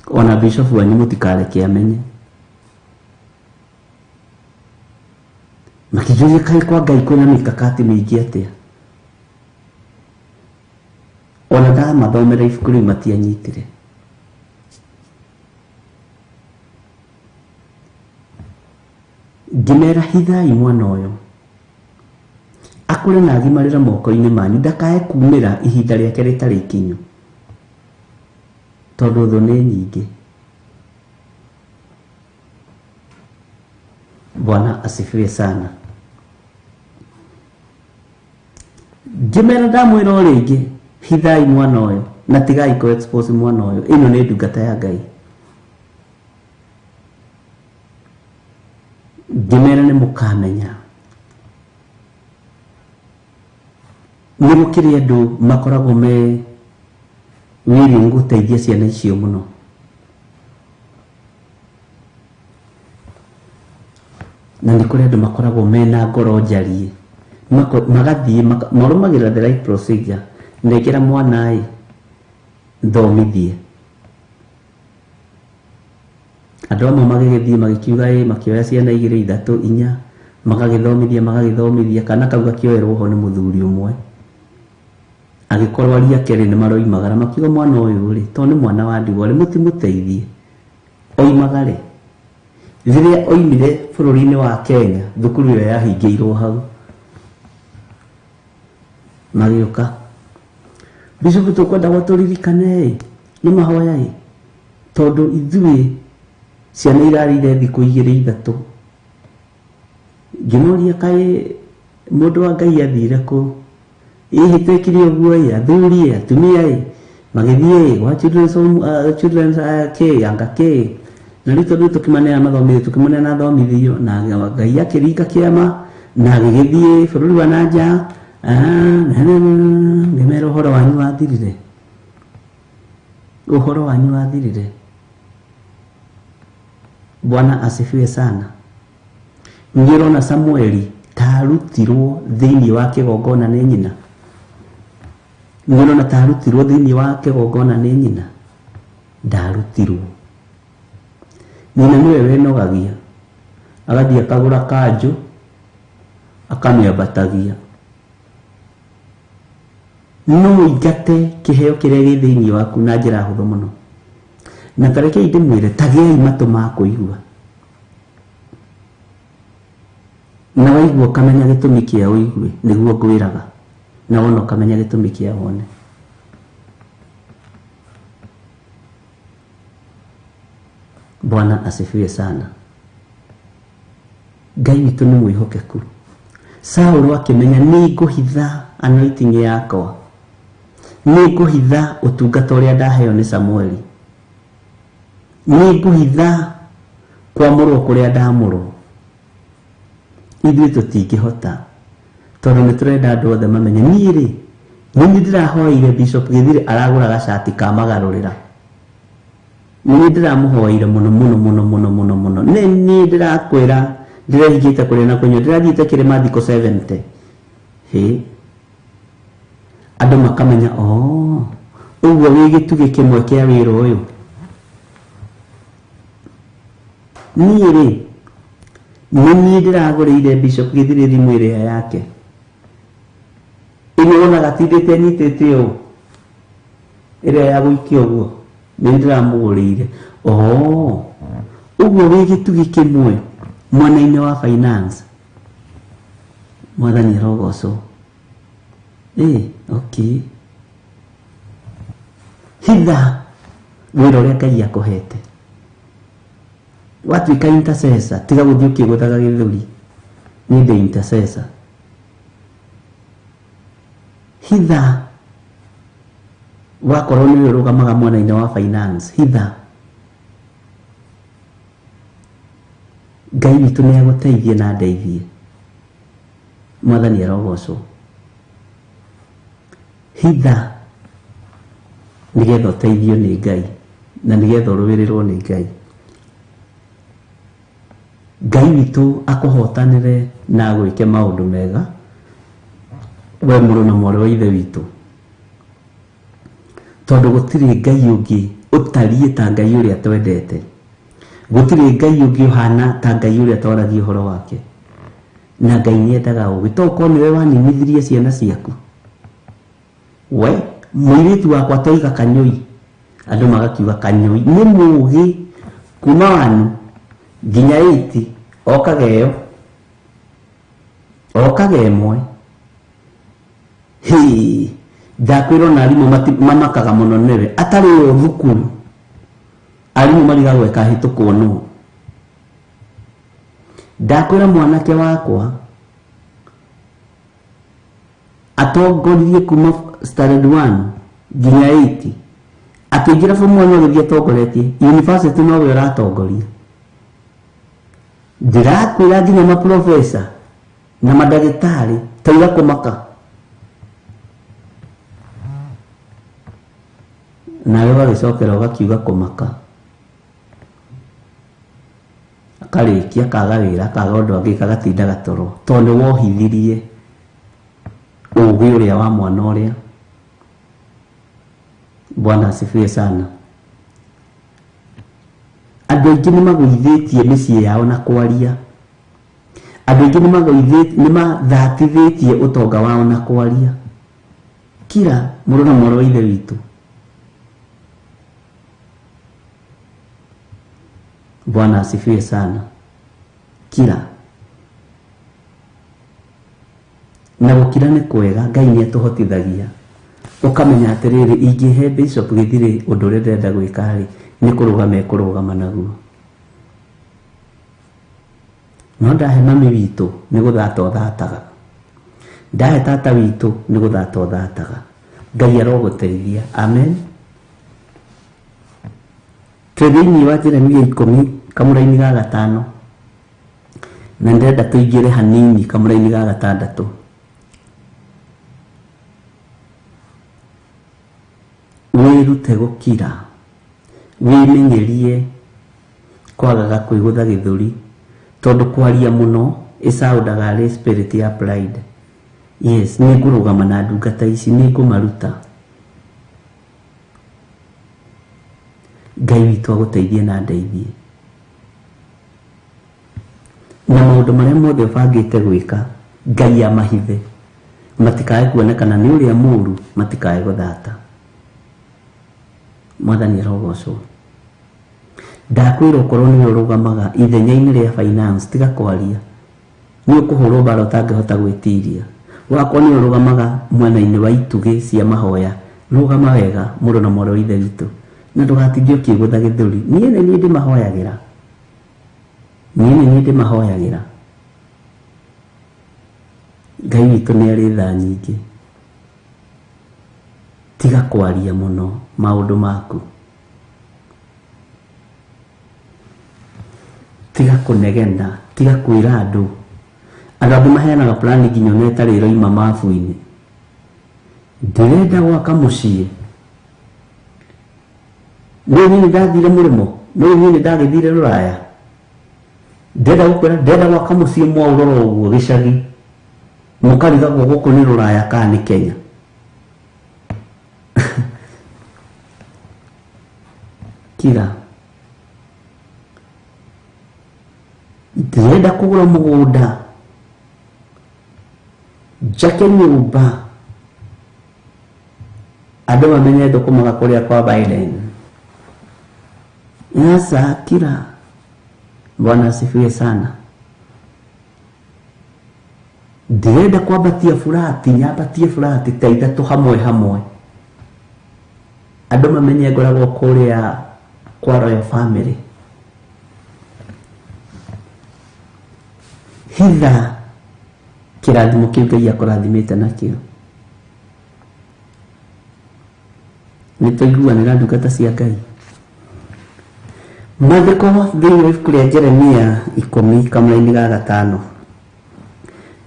ona bishop wanyu mũtikareke amenye. Makĩnjũria kaĩ kwa Ngai kwĩna mikakati mĩingĩ atĩa? Ona ndamathomera ibuku rĩu matianyitire. Ngĩmera hithai mwana ũyũ akũre na agimarĩre moko-inĩ manyu, ndakae kumĩra ihinda rĩake rĩtarĩ ikinyu, tondũ thũ nĩ nyingĩ. Bwana asifiwe sana. Ngĩmera ndamwĩra o rĩngĩ, hithai mwana ũyũ na tigai kũ expose mwana ũyũ, ĩno nĩ ndungata ya Ngai. Ngĩmera nĩ mũkamenya nĩ gũkĩrĩ andũ makoragwo me willing gũteithia ciana icio mũno. Na nĩ kũrĩ andũ makoragwo mena ngoro njariĩ, magathiĩ marũmagĩrĩra the right procedure, nengera mwana ĩ thomithie. Andũ amwe magĩgĩthiĩ magĩkiuga ĩ, makĩoya ciana igĩrĩ ithatũ inya, magagĩthomithia kana kau gakĩoerwo ho nĩ mũthuri ũmwe. Agĩkorwo aria kerĩ nĩ maroimagara, makiuga mwana ũyũ rĩ, tondũ nĩ mwana wa ndigwa rĩ, mũtimũteithie oimagare. Rĩrĩa oimire bũrũri-inĩ wa Kenya, thukuru ĩyo yahingĩirwo hau. Magĩũka, Bishop tũkwenda tũririkane ĩ, nĩ mahoya ĩ, tondũ ithuĩ ciana irarĩire thikũ igĩrĩ ithatũ. Ngĩmoria kaĩ mũndũ wa Ngai athire kũ? Hihi twekire ũguo ĩ, athuri ĩ, atumia ĩ, magĩthiĩ ĩ, gwa children's home, children's kĩ, anga kĩ. Na rĩu tondũ tũkĩmaneana mathomithio, tũkĩmaneana athomithio, na Ngai akĩringa kĩama, na agĩgĩthiĩ bũrũri wa na nja, ngĩmera ũhoro wanyu wathirire. Ũhoro wanyu wathirire. Bwana asifiwe sana. Nĩ ũrona Samueli tarutirwo thĩinĩ wa kĩgongona nĩ nyina. Nĩ ũrona tarutirwo thĩinĩ wa kĩgongona nĩ nyina. Ndarutirwo. Nyina nĩwe wenogagia, agathiĩ akagũra kanjũ akamĩambatagia. No ũingate kĩheo kĩrĩa gĩ thĩinĩ waku na njĩra hũthũ mũno. Na ta rekei ndĩmwĩre, tagĩai matũ ma kũigua. Na waigua ũkamenya gĩtũmi kĩa ũigue, nĩguo ngwĩraga. Na wona ũkamenya gĩtũmi kĩa wone. Bwana asifiwe sana. Ngai witũ nĩ mwĩhokeku. Saũlũ akĩmenya nĩ ngũhitha anointing yakwa, nĩ ngũhitha ũtungata ũrĩa ndaheo nĩ Samueli, nĩ ngũhitha kwamũrwo kũrĩa ndamũrwo. Ithuĩ tũtingĩhota, tondũ nĩ tũrenda andũ othe mamenye. Niĩ rĩ, nĩ niĩ ndĩrahoeire Bishop Gĩthire aragũra gacati ka magarũrĩra. Nĩ ndĩramũhoeire mũno mũno mũno mũno mũno mũno. Nĩ niĩ ndĩrakwĩra ndĩrehingĩte kũrĩa na kũnyua, ndĩrathiĩte kĩrĩma thikũ 70. Hĩ, andũ makamenya, oh, ũguo wĩ gĩtugĩ kĩmwe kĩa wĩra ũyũ. Niĩ rĩ, nĩ niĩ ndĩragũrĩire Bishop Gĩthire thimũ ĩrĩa yake. Ĩno wonaga tindĩte nyitĩte ũũ, ĩrĩa ya gũikia ũguo, nĩ ndĩramũgũrĩire. Oh, ũguo wĩ gĩtugĩ kĩmwe mwena-inĩ wa finance. Mwathani arogocwo. Okay. Hitha wĩra ũrĩa Ngai akũhete. Watuĩka intercessor, tiga gũthiĩ ũkĩgũthaga gĩthũri. Niĩ ndĩ intercessor. Hitha wakorwo nĩwe ũrũgamaga mwena-inĩ wa finance, hitha. Ngai witũ nĩ agũteithie na andeithie. Mwathani arogocwo. Hitha nĩgetha ũteithio nĩ Ngai na nĩgetha ũrũĩrĩrwo nĩ Ngai. Ngai witũ akũhotanĩre na agwĩke maũndũ mega, we mũrũ na mwarĩ wa ithe witũ, tondũ gũtirĩ Ngai ũngĩ ũtariĩ ta Ngai ũrĩa twendete, gũtirĩ Ngai ũngĩ ũhana ta Ngai ũrĩa twaragia ũhoro wake. Na Ngai nĩendaga ũgĩ, to ũkorwo nĩwe waninithirie ciana ciaku. We mũirĩtu wakwa toiga kanyũi, andũ magakiuga kanyũi nĩ mũgĩ kuma 1 nginya 8, okaga ĩyo, okaga ĩmwe. Hĩ, ndakwĩrwo na arimũ mamakaga mũno nĩwe, atarĩ o thukuru arimũ marigagwo ĩkahĩtũkwo nũ. Ndakwĩra mwanake wakwa atongoririe kuma standard 1 nginya 8, akĩingĩra form 1 agĩthiĩ atongoretie university, nowe ũratongoria. Ndĩrakwĩra nginya maprofesa na mandagĩtarĩ taiga kũmaka. Nawe ũgagĩcokera ũgakiuga kũmaka, akarĩkia akaga wĩra, akaga ũndũ angĩka, agatinda gatoro, tondũ nĩ wohithirie ũgĩ ũrĩa wa mwana ũrĩa. Bwana asifiwe sana. Andũ aingĩ nĩ magũithĩtie mĩciĩ yao na kwaria. Andũ aingĩ nĩ mathatithĩtie ũtonga wao na kwaria. Kira mũrũ na mwarĩ wa ithe witũ. Bwana asifiwe sana. Kira na gũkira nĩ kwega, Ngai nĩ atũhotithagia. Ũkamenya atĩrĩrĩ, ingĩhe Bishop Gĩthirĩ ũndũ ũrĩa ndĩrenda gwĩka rĩ, nĩ kũrũgama ekũrũgama naguo. No ndahe mami witũ nĩ gũthata ũthataga, ndahe tata witũ nĩ gũthata ũthataga. Ngai arogũteithia. Amen. Twĩ thĩinĩ wa Jeremia 10 kamũraini ga 5, na ndĩrenda tũingĩre hanini kamũraini ga 6. Wĩrute gũkira, wĩmenyerie kwagaga kwĩgũtha gĩthũri, tondũ kwaria mũno ĩcaũndaga arĩ spirit ya pride. Yes, nĩ ngũrũgama na ndungata ici, nĩ ngũmaruta. Ngai witũ agũteithie na andeithie. Na maũndũ marĩa mothe ũbangĩte gwĩka, Ngai amahithe, matikae kuonekana nĩ ũrĩa mũũru, matikae gũthata. Mwathani arogocwo. Ndakwĩra ũkorwo nĩwe ũrũgamaga ithenya-inĩ rĩa finance, tiga kwaria. Nĩ ũkũhũrwo mbara ũtangĩhota gwĩtiria. Wakorwo nĩwe ũrũgamaga mwena-inĩ wa itugĩ cia mahoya, rũgama wega mũrũ na mwarĩ wa ithe witũ, na ndũgatinde ũkĩgũtha gĩthũri. Niĩ nĩ niĩ ndĩmahoyagĩra, niĩ nĩ niĩ ndĩmahoyagĩra. Ngai witũ nĩ arĩ tha nyingĩ. Tiga kwaria mũno maũndũ maku, tiga kũnegena, tiga kwĩra andũ. Andũ angĩ maheanaga plani nginya ona ĩtarĩ ĩroima mabu-inĩ. Ndĩrenda gwaka mũciĩ, nĩ niĩ ndathire mũrĩmo, nĩ niĩ ndagĩthire rũraya. Ndĩrenda gũkwĩra ndĩrenda gwaka mũciĩ mwaũrora ũguo gĩcagi, mũkarigagwo gũkũ nĩ rũraya kana nĩ Kenya. Kira ndĩrenda kũgũra mũgũnda, njake nyũmba, andũ mamenye thũkũmaga kũrĩa kwa Biden. Sasa kira. Bwana asifiwe sana. Ndĩrenda kwambatia burati, nyambatie burati ta ithatũ hamwe hamwe, andũ mamenye ngoragwo kũrĩa kwa Royal Family. Hitha kĩrathimo kĩu Ngai akũrathimĩte nakĩo. Nĩ twaiguanĩra ndungata cia Ngai. Maandĩko thĩinĩ wa ibuku rĩa Jeremia 10 kamũrainĩ ga 5.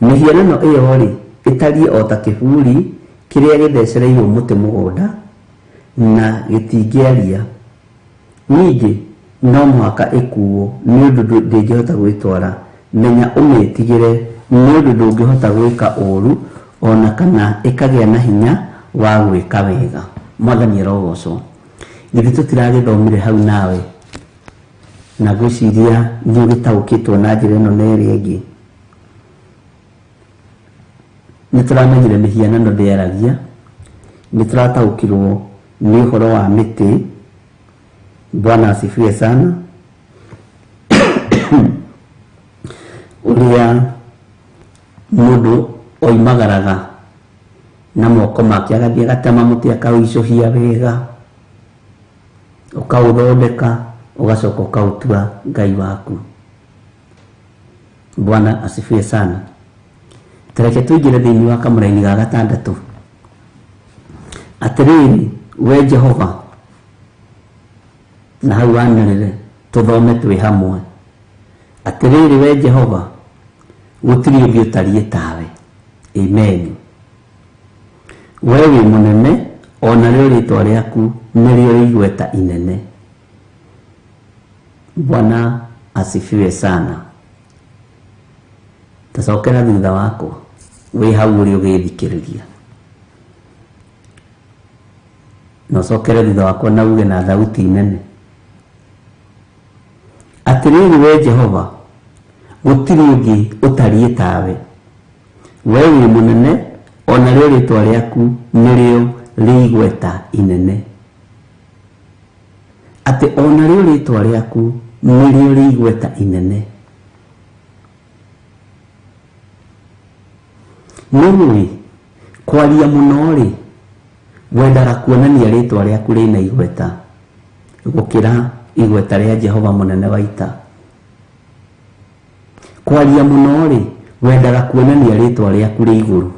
Mĩhianano ĩyo rĩ ĩtariĩ o ta kĩburi kĩrĩa gĩthecereirwo mũtĩ mũgũnda na gĩtingĩaria. Ningĩ no mũhaka ĩkuo nĩ ũndũ ndĩngĩhota gwĩtwara. Menya ũmĩtigĩre nĩ ũndũ ndũngĩhota gwĩka ũũru o na kana ĩkagĩa na hinya wa gwĩka wega. Mwathani arogocwo. Githĩ tũtiragĩthomire hau nawe? Na ngwĩciria nĩ ũgĩtaũkĩtwo na njĩra ĩno na ĩrĩa ĩngĩ. Nĩ tũramenyire mĩhianano ndĩaragia, nĩ tũrataũkirwo nĩ ũhoro wa mĩtĩ. Bwana asifiwe sana. Ũrĩa mũndũ oimagaraga na moko make agathiĩ agatema mũtĩ akaũicũhia wega, ũkaũthondeka, ũgacoka ũkaũtua Ngai waku. Bwana asifiwe sana. Tareke tũingĩre thĩinĩ wa kamũraini ga 6. Atĩrĩrĩ we Jehova, na hau wanĩrĩre tũthome twĩ hamwe. Atĩrĩrĩ we Jehova, gũtirĩ ũngĩ ũtariĩ tawe. Amen. We wĩ mũnene, o narĩo rĩtwa rĩaku nĩrĩo igweta inene. Bwana asifiwe sana. Tacokera thutha wakwa wĩ hau ũrĩ ũgĩthikĩrĩria, na ũcokere thutha wakwa na uge na thauti nene, atĩrĩrĩ we Jehova, gũtirĩ ũngĩ ũtariĩ tawe. We wĩ mũnene, o narĩo rĩtwa rĩaku nĩrĩo rĩigweta inene. Atĩ o narĩo rĩtwa rĩaku nĩrĩo rĩigweta inene. Nĩũĩ kwaria mũno rĩ, wendaga kuonania rĩtwa rĩaku rĩna igweta gũkĩra igweta rĩa Jehova mũnene wa ita. Kwaria mũno rĩ, wendaga kuonania rĩtwa rĩaku rĩ igũrũ,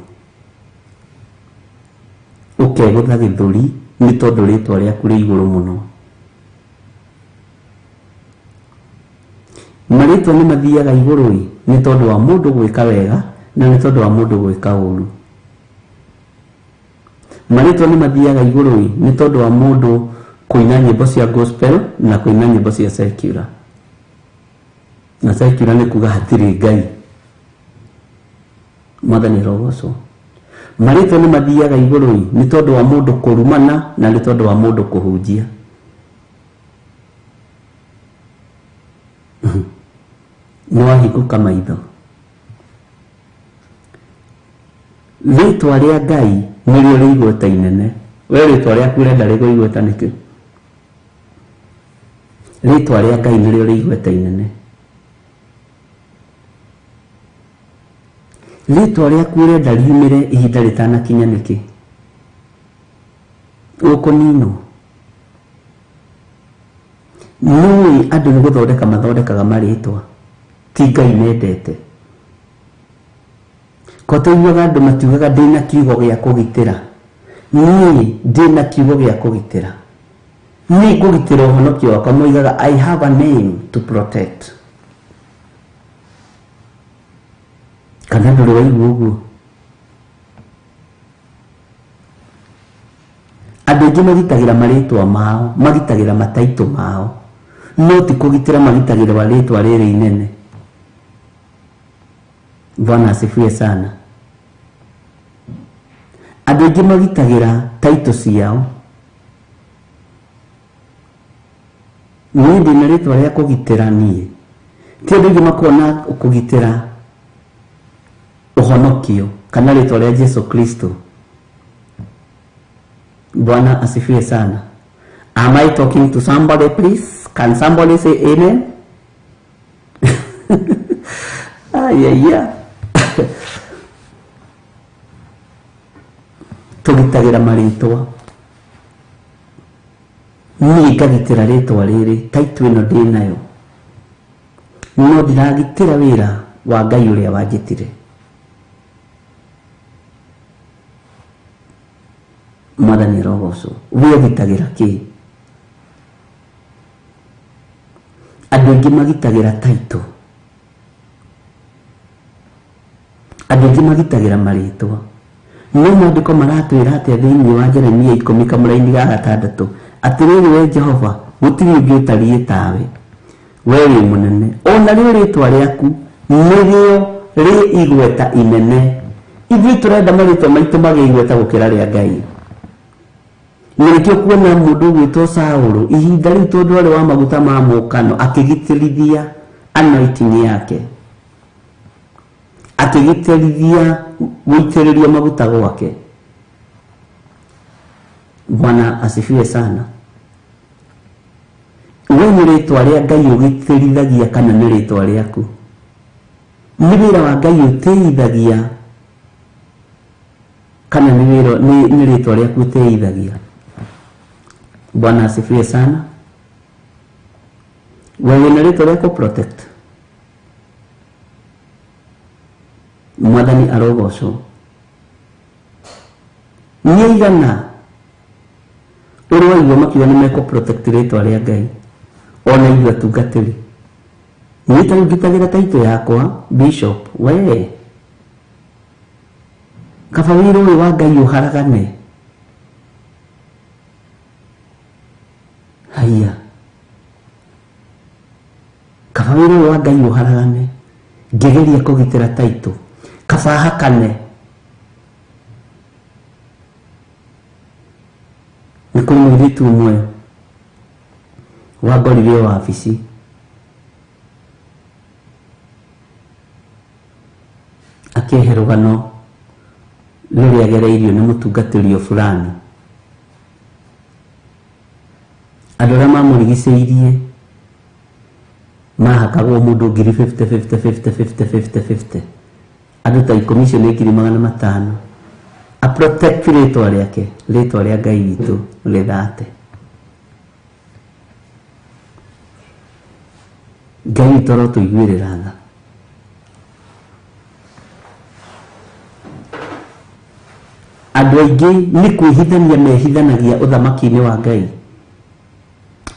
ũkegũtha gĩthũri nĩ tondũ rĩtwa rĩaku rĩ igũrũ mũno. Marĩtwa nĩ mathiaga igũrũ ĩ, nĩ tondũ wa mũndũ gwĩka wega na nĩ tondũ wa mũndũ gwĩka ũru. Marĩtwa nĩ mathiaga igũrũ ĩ, nĩ tondũ wa mũndũ kũina nyĩmbo cia gospel na kũina nyĩmbo cia secular. Na secular nĩ kuga hatirĩ Ngai. Mwathani arogocwo. Marĩtwa nĩ mathiaga igũrũ ĩ, nĩ tondũ wa mũndũ kũrumana na nĩ tondũ wa mũndũ kũhunjia. Nĩ wahingũka maitho. Rĩtwa rĩa Ngai nĩrĩo rĩigweta inene. We rĩtwa rĩaku ũrenda rĩgwe igweta nĩkĩ? Rĩtwa rĩa Ngai nĩrĩo rĩigweta inene. Rĩtwa rĩaku ũrenda riumĩre ihinda rĩtanakinya nĩkĩ? Ũkũninwo. Nĩũĩ andũ nĩ gũthondeka mathondekaga marĩtwa, ti Ngai mendete. Ko tũiguaga andũ matiugaga ndĩna kiugo gĩa kũgitĩra. Niĩ ndĩna kiugo gĩa kũgitĩra. Nĩ ngũgitĩra ũhonokio wakwa, moigaga I have a name to protect. Kana ndũrĩ waigua ũguo? Andũ aingĩ magitagĩra marĩtwa mao, magitagĩra mataitũ mao, no ti kũgitĩra magitagĩra rĩtwa rĩrĩ inene. Bwana asifiwe sana. Andũ aingĩ magitagĩra taitũ ciao. Niĩ ndĩna rĩtwa rĩa kũgitĩra niĩ. Ti andũ aingĩ makoragwo na kũgitĩra ũhonokio kana rĩtwa rĩa Jesu Kristo. Bwana asifiwe sana. Am I talking to somebody, please? Can somebody say amen? Yeah. Tũgitagĩra marĩtwa. Niĩ ngagitĩra rĩtwa rĩrĩ, taitũ ĩno ndĩnayo, no ndiragitĩra wĩra wa Ngai ũrĩa wanjĩtire. Mwathani arogocwo. We ũgitagĩra kĩ? Andũ aingĩ magitagĩra taitũ, andũ aingĩ magitagĩra marĩtwa. No maandĩko maratwĩra atĩa thĩinĩ wa Jeremia 10 kamũraini ga 6? Atĩrĩrĩ we Jehova, gũtirĩ ũngĩ ũtariĩ tawe, we wĩ mũnene, ona rĩo rĩtwa rĩaku nĩrĩo rĩ igweta inene. Ithuĩ tũrenda marĩtwa maitũ magĩe igweta gũkĩra rĩa Ngai. Na nĩkĩo kuona mũndũ ũgwĩtwo Saũlũ ihinda rĩu, tondũ arĩ wa maguta ma mũkano, akĩgitĩrithia anointing yake, akĩgitĩrithia gũitĩrĩrio maguta gwake. Bwana asifiwe sana. We nĩ rĩtwa rĩa Ngai ũgitĩrithagia kana nĩ rĩtwa rĩaku? Nĩ wĩra wa Ngai ũtĩithagia kana nĩ wĩra nĩ rĩtwa rĩaku ũtĩithagia? Bwana asifiwe sana. We wĩna rĩtwa rĩa protect. Mwathani arogocwo. Nĩ aigana ũrĩ waigua makiuga nĩ mekũ protect rĩtwa rĩa Ngai? Ona ithuĩ atungatĩri, niĩ ta rĩu ngitagĩra taitũ yakwa bishop, we kaba wĩra ũyũ wa Ngai ũharagane. Haiya, kaba wĩra ũyũ wa Ngai ũharagane ngĩgeria kũgitĩra taitũ, kaba hakane. Nĩ kũrĩ mũirĩtu ũmwe wangorire o wabici akĩhe rũgano rũrĩa agereirio nĩ mũtungatĩri o fulani. Andũ arĩa mamũrigicĩirie mahakagwo mũndũ ngiri 50 50 50 50 50 50, andũ ta 10, icio nĩ 500,000. A protect rĩtwa rĩake, rĩtwa rĩa Ngai witũ rĩthate. Ngai witũ arotũiguĩrĩra tha. Andũ aingĩ nĩ kwĩhithania mehithanagia ũthamaki-inĩ wa Ngai.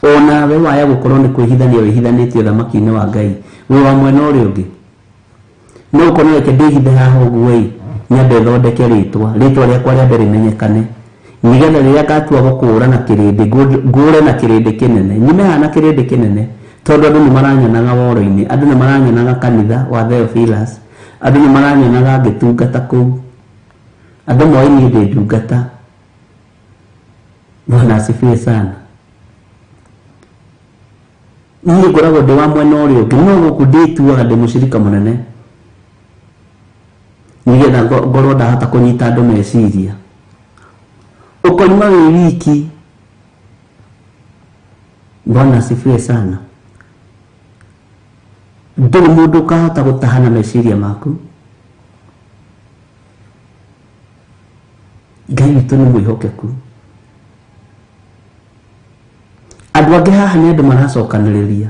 Onawe waya gũkorwo nĩ kwĩhithania wĩhithanĩtie ũthamaki-inĩ wa Ngai, wĩ wa mwena ũrĩa ũngĩ. No ũkorwo reke ndĩhithe haha ũguo ĩ, nyambe thondeke rĩtwa, rĩtwa rĩakwa rĩambe rĩmenyekane, nĩgetha rĩrĩa ngatua gũkũra na kĩrĩndĩ, ngũre na kĩrĩndĩ kĩnene, nyume haha na kĩrĩndĩ kĩnene, tondũ andũ nĩ maranyonaga woro-inĩ, andũ nĩ maranyonaga kanitha wa Theophilus, andũ nĩ maranyonaga ngĩtungata kũu, andũ moĩ niĩ ndĩ ndungata. Bwana asifiwe sana. Niĩ ngoragwo ndĩ wa mwena ũrĩa ũngĩ, no gũkũ ndĩtuaga ndĩ mũcirika mũnene, nĩgetha ngorwo ndahota kũnyita andũ meciria. Ũkoima wĩ wiki. Bwana asifiwe sana. Ndũrĩ mũndũ ũkahota gũtahana meciria maku. Ngai witũ nĩ mwĩhokeku. Andũ angĩ haha nĩ andũ maracokanĩrĩria,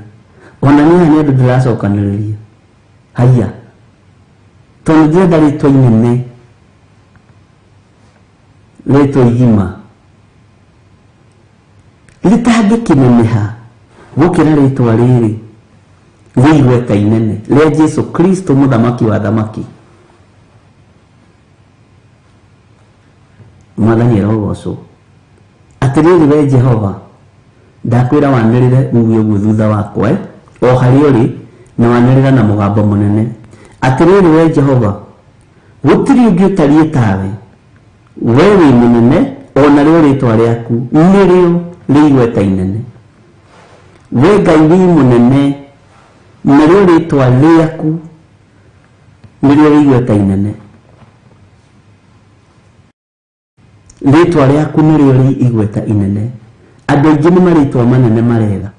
ona niĩ haha nĩ andũ ndĩracokanĩrĩria. Haiya, tondũ ndĩrenda rĩtwa inene, rĩtwa igima rĩtangĩkĩneneha gũkĩra rĩtwa rĩrĩ rĩ igweta inene rĩa Jesu Kristo, mũthamaki wa thamaki. Mwathani arogocwo. Atĩrĩrĩ we Jehova, ndakwĩra wanĩrĩre uge ũguo thutha wakwa, o harĩa ũrĩ, na wanĩrĩra na mũgambo mũnene. Atĩrĩrĩ we Jehova, gũtirĩ ũngĩ ũtariĩ tawe, we wĩ mũnene, o narĩo rĩtwa rĩaku nĩrĩo rĩ igweta inene. We Ngai wĩ mũnene, narĩo rĩtwa rĩaku nĩrĩo rĩ igweta inene. Rĩtwa rĩaku nĩrĩo rĩ igweta inene. Andũ aingĩ nĩ marĩtwa manene maretha,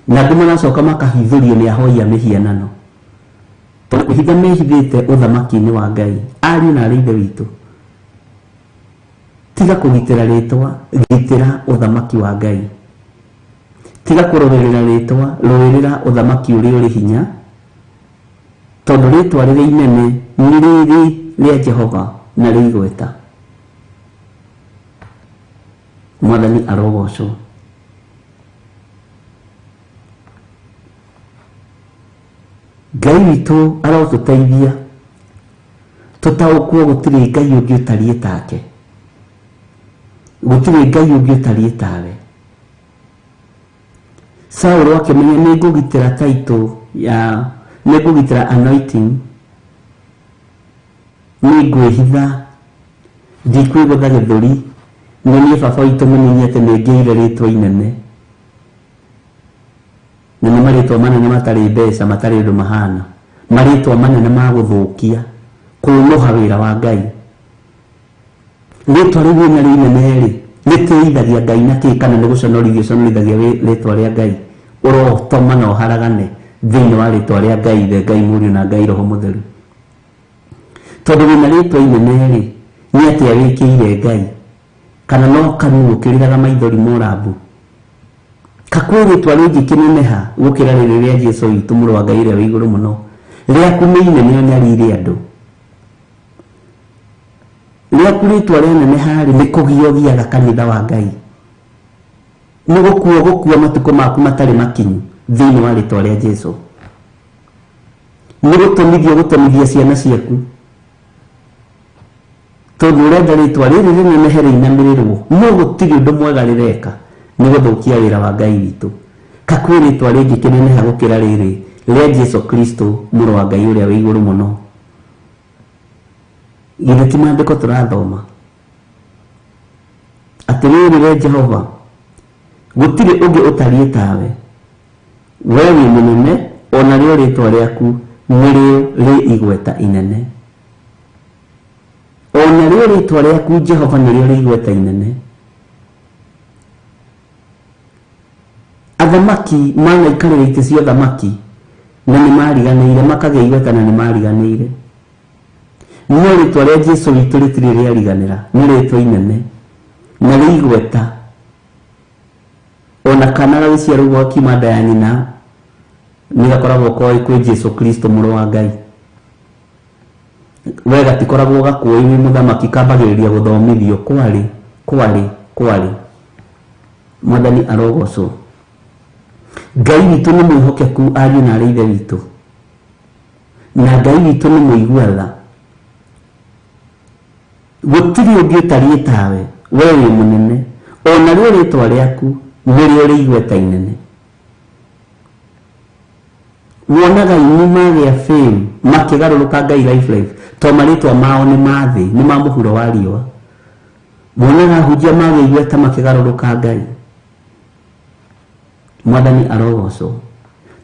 na andũ maracoka makahithũrio nĩ ahoi a mĩhianano, tondũ kwĩhitha mehithĩte ũthamaki-inĩ wa Ngai. Ariũ na arĩ ithe witũ, Tiga kũgitĩra rĩtwa, gitĩra ũthamaki wa Ngai. Tiga kũrũĩrĩra rĩtwa, rũĩrĩra ũthamaki ũrĩa ũrĩ hinya, tondũ rĩtwa rĩrĩa inene nĩ rĩrĩ rĩa Jehova na rĩ igweta. Mwathani arogocwo. Ngai witũ arotũteithia tũtaũkwo gũtirĩ Ngai ũngĩ ũtariĩ take, gũtirĩ Ngai ũngĩ ũtariĩ tawe. Saũlũ akĩmenya nĩ ngũgitĩra title ya, nĩ ngũgitĩra anointing, nĩ ngwĩhitha, ndikwĩgũtha gĩthũri, nyonie baba witũ mũnini atĩ nĩ ngĩire rĩtwa inene. Na nĩ marĩtwa manene matarĩ mbeca, matarĩ ũndũ mahana, marĩtwa manene ma gũthũkia, kũũnũha wĩra wa Ngai. Rĩtwa rĩu wĩna rĩ inene rĩ, rĩtĩithagia Ngai na kĩ, kana nĩ gũconorithia ũconorithagia rĩtwa rĩa Ngai? Ũrotoma na ũharagane thĩinĩ wa rĩtwa rĩa Ngai Ithe, Ngai Mũriũ na Ngai Roho Mũtheru. Tondũ wĩna rĩtwa inene rĩ, nĩ atĩa wĩkĩire Ngai? Kana no kanua ũkĩrĩraga maithori morambu? Kakwĩ rĩtwa rĩngĩkĩneneha gũkĩra rĩrĩ rĩa Jesũ witũ mũrũ wa Ngai ũrĩa wĩ igũrũ mũno? Rĩaku nĩ inene ũnyarire andũ. Rĩaku rĩtwa rĩaneneha rĩ, nĩ kũgia ũgiaga kanitha wa Ngai. Nĩ gũkua gũkua matukũ maku matarĩ makinyu thĩinĩ wa rĩtwa rĩa Jesũ. Nĩ gũtũmithia gũtũmithia ciana ciaku. Tondũ ũrenda rĩtwa rĩrĩ rĩnenehe rĩinamĩrĩrwo, no gũtirĩ ũndũ mwega rĩreka, nĩ gũthũkia wĩra wa Ngai witũ. Kakwĩ rĩtwa rĩngĩkĩneneha gũkĩra rĩrĩ rĩa Jesũ Kristo mũrũ wa Ngai ũrĩa wĩ igũrũ mũno? Githĩ ti maandĩko tũrathoma? Atĩrĩrĩ we Jehova, gũtirĩ ũngĩ ũtariĩ tawe. We wĩ mũnene, o narĩo rĩtwa rĩaku nĩrĩo rĩ igweta inene. O narĩo rĩtwa rĩaku Jehova nĩrĩo rĩ igweta inene. Athamaki manaikarĩra itĩ cia ũthamaki na nĩ mariganĩire, makagĩa igweta na nĩ mariganĩire. No rĩtwa rĩa Jesũ witũ rĩtirĩ rĩariganĩra, nĩ rĩtwa inene na rĩ igweta. Ona kana gagĩciarwo gakiuma nda ya nyina nĩ gakoragwo koĩ kwĩ Jesũ Kristo mũrũ wa Ngai. We gatikoragwo gakũĩ wĩ mũthamaki, kambagĩrĩria gũthomithio kwarĩ, kwarĩ, kwarĩ. Mwathani arogocwo. Ngai witũ nĩ mwĩhokeku ariũ na arĩ ithe witũ. Na Ngai witũ nĩ mũigua tha. Gũtirĩ ũngĩ ũtariĩ tawe, we wĩ mũnene, o narĩo rĩtwa rĩaku nĩrĩo rĩ igweta inene. Wonaga aini magĩa fame makĩgarũrũka Ngai life life, to marĩtwa mao nĩ ma thĩ, nĩ ma mũhuro wa riũa. Wonaga ahunjia magĩa igweta makĩgarũrũka Ngai. Mwathani arogocwo.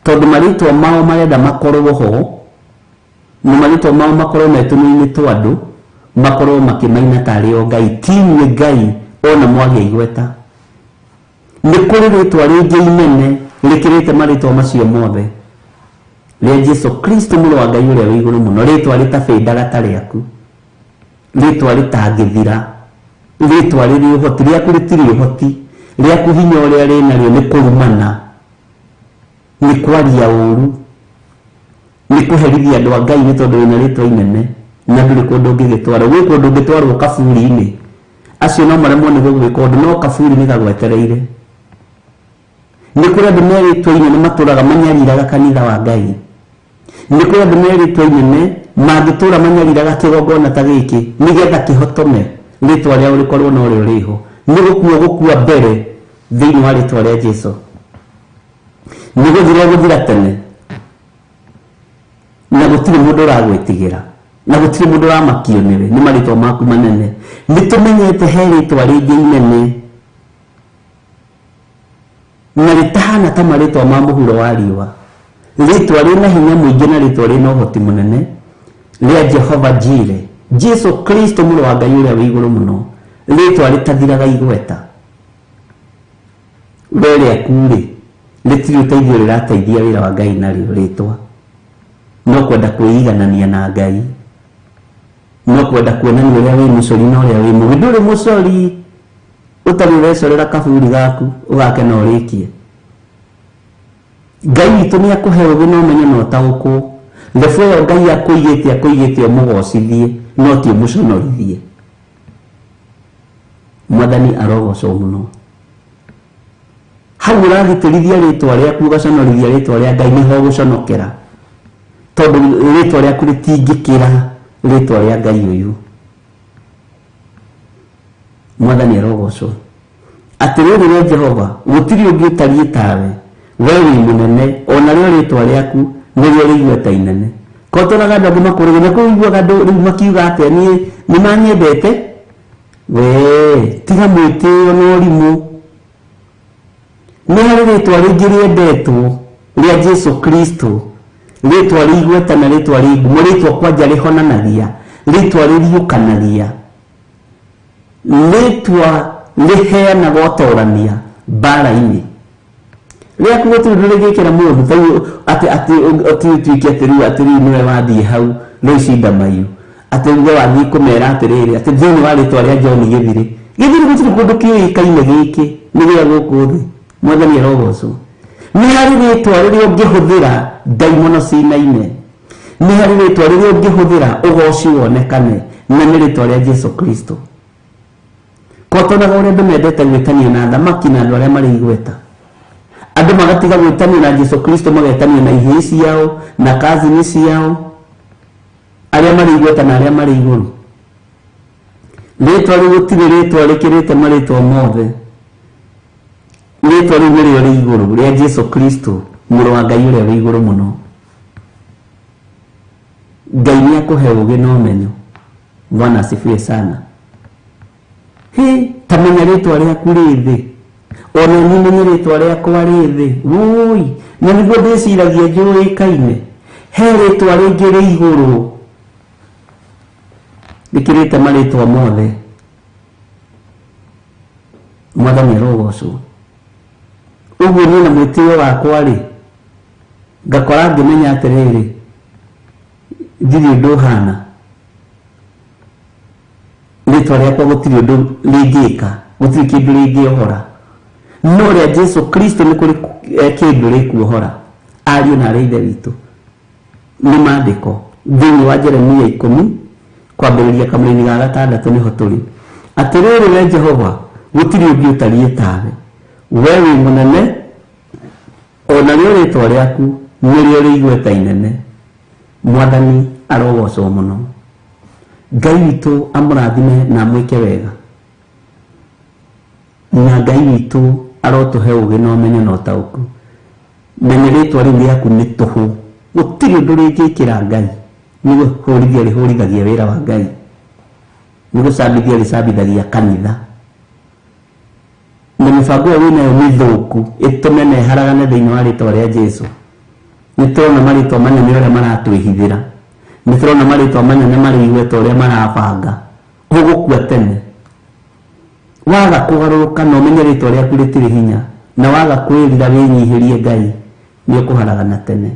Tondũ marĩtwa mao marenda makorwo ho, na marĩtwa mao makorwo me tũnua-inĩ twa andũ, makorwo makĩmaina tarĩ o Ngai. Ti inyuĩ Ngai ona mwagĩa igweta. Nĩ kũrĩ rĩtwa rĩngĩ inene rĩkĩrĩte marĩtwa macio mothe, rĩa Jesũ Kristo mũrũ wa Ngai ũrĩa wĩ igũrũ mũno, rĩtwa rĩtabĩndaga ta rĩaku, rĩtwa rĩtangĩthira, rĩtwa rĩrĩ ũhoti, rĩaku rĩtirĩ ũhoti, rĩaku hinya ũrĩa rĩnarĩo nĩ kũrumana, nĩ kwaria ũru, nĩ kũherithia andũ a Ngai nĩ tondũ wĩna rĩtwa inene na ndũrĩ kũndũ ũngĩgĩtwarwo. Gwĩ kũndũ ũngĩtwarwo kaburi-inĩ, acio no maremwo nĩ gũgwĩka ũndũ, no kaburi nĩ gagwetereire. Nĩ kũrĩ andũ me rĩtwa inene matũraga manyariraga kanitha wa Ngai. Nĩ kũrĩ andũ me rĩtwa inene mangĩtũra manyariraga kĩgongona ta gĩkĩ nĩgetha kĩhotome rĩtwa rĩao rĩkorwo no rĩo rĩho. Nĩ gũkua gũkua mbere thĩinĩ wa rĩtwa rĩa Jesũ. Nĩ gũthira gũthira tene, na gũtirĩ mũndũ ũragwĩtigĩra, na gũtirĩ mũndũ ũramakio nĩwe, nĩ marĩtwa maku manene. Nĩ tũmenyete he rĩtwa rĩngĩ inene na rĩtahana ta marĩtwa ma mũhuro wa riũa, rĩtwa rĩna hinya mũingĩ na rĩtwa rĩna ũhoti mũnene, rĩa Jehova Jire, Jesũ Kristo mũrũ wa Ngai ũrĩa wĩ igũrũ mũno, rĩtwa rĩtathiraga igweta. We rĩaku rĩ, rĩtirĩ ũteithio rĩrateithia wĩra wa Ngai narĩo rĩtwa, no kwenda kwĩiganania na Ngai. No kwenda kuonania ũrĩa wĩ mũcori na ũrĩa wĩ mũgĩ. Ndũrĩ mũcori ũtarĩ ũrecorera kaburi gaku ũgakena ũrĩkie. Ngai witũ nĩ akũhe ũgĩ na ũmenyo na ũtaũkwo. Lebu ĩyo Ngai akũigĩte akũigĩte ũmũgocithie no ti ũmũconorithie. Mwathani arogocwo mũno. Hau ũragĩtĩrithia rĩtwa rĩaku ũgaconorithia rĩtwa rĩa Ngai nĩho ũgũconokera, tondũ rĩtwa rĩaku rĩtingĩkĩra rĩtwa rĩa Ngai ũyũ. Mwathani arogocwo. Atĩrĩrĩ we Jehova, gũtirĩ ũngĩ ũtariĩ tawe, we wĩ mũnene, ona rĩo rĩtwa rĩaku nĩrĩo rĩigweta inene. Ko tonaga andũ angĩ makũrĩge na kũiguaga andũ rĩu makiuga atĩa, niĩ nĩ manyendete. We tiga mwĩtĩo na ũrimũ. Nĩ harĩ rĩtwa rĩngĩ rĩendetwo rĩa Jesu Kristo, rĩtwa rĩigweta na rĩtwa rĩ ngumo, rĩtwa kwanja rĩhonanagia, rĩtwa rĩriũkanagia, rĩtwa rĩheanaga ũtorania mbara-inĩ. Rĩaku gũtirĩ ũndũ rĩngĩkĩra mũndũ ta atĩ atĩ atĩ ũtuĩke atĩ rĩu atĩ rĩu nĩwe wathiĩ hau rũici ndamayu, atĩ uge wathiĩ kũmera atĩrĩrĩ atĩ thĩinĩ wa rĩtwa rĩa John Gĩthirĩ. Gĩthirĩ gũtirĩ kũndũ kĩũĩkaine gĩkĩ nĩ gĩa gũkũ thĩ. Mwathani arogocwo. Nĩ harĩ rĩtwa rĩrĩa ũngĩhũthĩra ndaimono cinaine, nĩ harĩ rĩtwa rĩrĩa ũngĩhũthĩra ũgoci wonekane, na nĩ rĩtwa rĩa Jesu Kristo. Kotonaga ũrĩa andũ mendete gwĩtanio na thamaki na andũ arĩa marĩ igweta. Andũ magatiga gwĩtanio na Jesu Kristo, magetanio na ihĩĩ ciao na kazini ciao, arĩa marĩ igweta na arĩa marĩ igũrũ. Rĩtwa rĩu gũtirĩ rĩtwa rĩkĩrĩte marĩtwa mothe. Rĩtwa rĩu nĩrĩo rĩ igũrũ rĩa Jesu Kristo, mũrũ wa Ngai ũrĩa wĩ igũrũ mũno. Ngai nĩ akũhe ũgĩ na ũmenyo. Bwana asifiwe sana. Hĩ, ta menya rĩtwa rĩaku rĩ thĩ, ona niĩ menye rĩtwa rĩakwa rĩ thĩ. Wũi, na nĩguo ndĩciragia njũĩkaine. He rĩtwa rĩngĩ rĩ igũrũ rĩkĩrĩte marĩtwa mothe. Mwathani arogocwo. Ũguo niĩ na mwĩtĩo wakwa rĩ, ngakora ngĩmenya atĩrĩrĩ, ndirĩ ũndũ ũhana. Rĩtwa rĩakwa gũtirĩ ũndũ rĩngĩka, gũtirĩ kĩndũ rĩngĩohora, no rĩa Jesu Kristo nĩ kũrĩ kĩndũ rĩkuohora. Ariũ na arĩa ithe witũ, nĩ maandĩko thĩinĩ wa Jeremia 10 kwambĩrĩria kamũraini ga 6 nĩho tũrĩ. Atĩrĩrĩ we Jehova, gũtirĩ ũngĩ ũtariĩ tawe, we wĩ mũnene, ona rĩo rĩtwa rĩaku nĩrĩo rĩigweta inene. Mwathani arogocwo mũno. Ngai witũ amũrathime na amwĩke wega, na Ngai witũ arotũhe ũgĩ na ũmenyo na ũtaũku. Menya rĩtwa rĩu rĩaku nĩ tũhũ, gũtirĩ ũndũ rĩngĩkĩra Ngai. Nĩ gũhũrithia rĩhũrithagia wĩra wa Ngai, nĩ gũcambithia rĩcambithagia kanitha, na mĩbango ĩyo wĩnayo mĩthũku ĩtũme na ĩharagane thĩinĩ wa rĩtwa rĩa Jesu. Nĩ tũrona marĩtwa manene ũrĩa maratwĩhithĩra, nĩ tũrona marĩtwa manene marĩ igweta ũrĩa marabanga. Ũgũkua tene waga kũgarũrũka na ũmenye rĩtwa rĩaku rĩtirĩ hinya, na waga kwĩrira wĩnyihĩrie Ngai, nĩ ũkũharagana tene.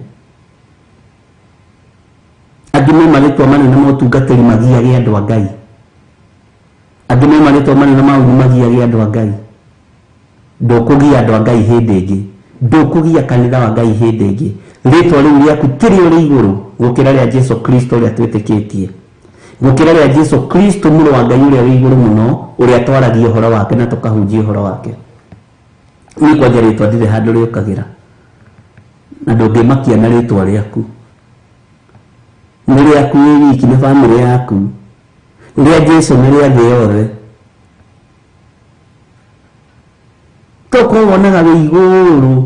Angĩ me marĩtwa manene ma ũtungatĩri magiage andũ a Ngai, angĩ me marĩtwa manene ma ũru magiage andũ a Ngai. Ndũkũgia andũ a Ngai hĩndĩ ĩngĩ, ndũkũgia kanitha wa Ngai hĩndĩ ĩngĩ. Rĩtwa rĩu rĩaku tirĩo rĩ igũrũ gũkĩra rĩa Jesu Kristo ũrĩa twĩtĩkĩtie, gũkĩra rĩa Jesu Kristo mũrũ wa Ngai ũrĩa wĩ igũrũ mũno, ũrĩa twaragia ũhoro wake na tũkahunjia ũhoro wake. Niĩ kwanja rĩtwa ndirĩ handũ rĩũkagĩra, na ndũngĩmakia na rĩtwa rĩaku. Nĩ rĩaku wĩ wiki na bamĩrĩ yaku, rĩa Jesu nĩ rĩa thĩ yothe. Tokorwo wonaga wĩ igũrũ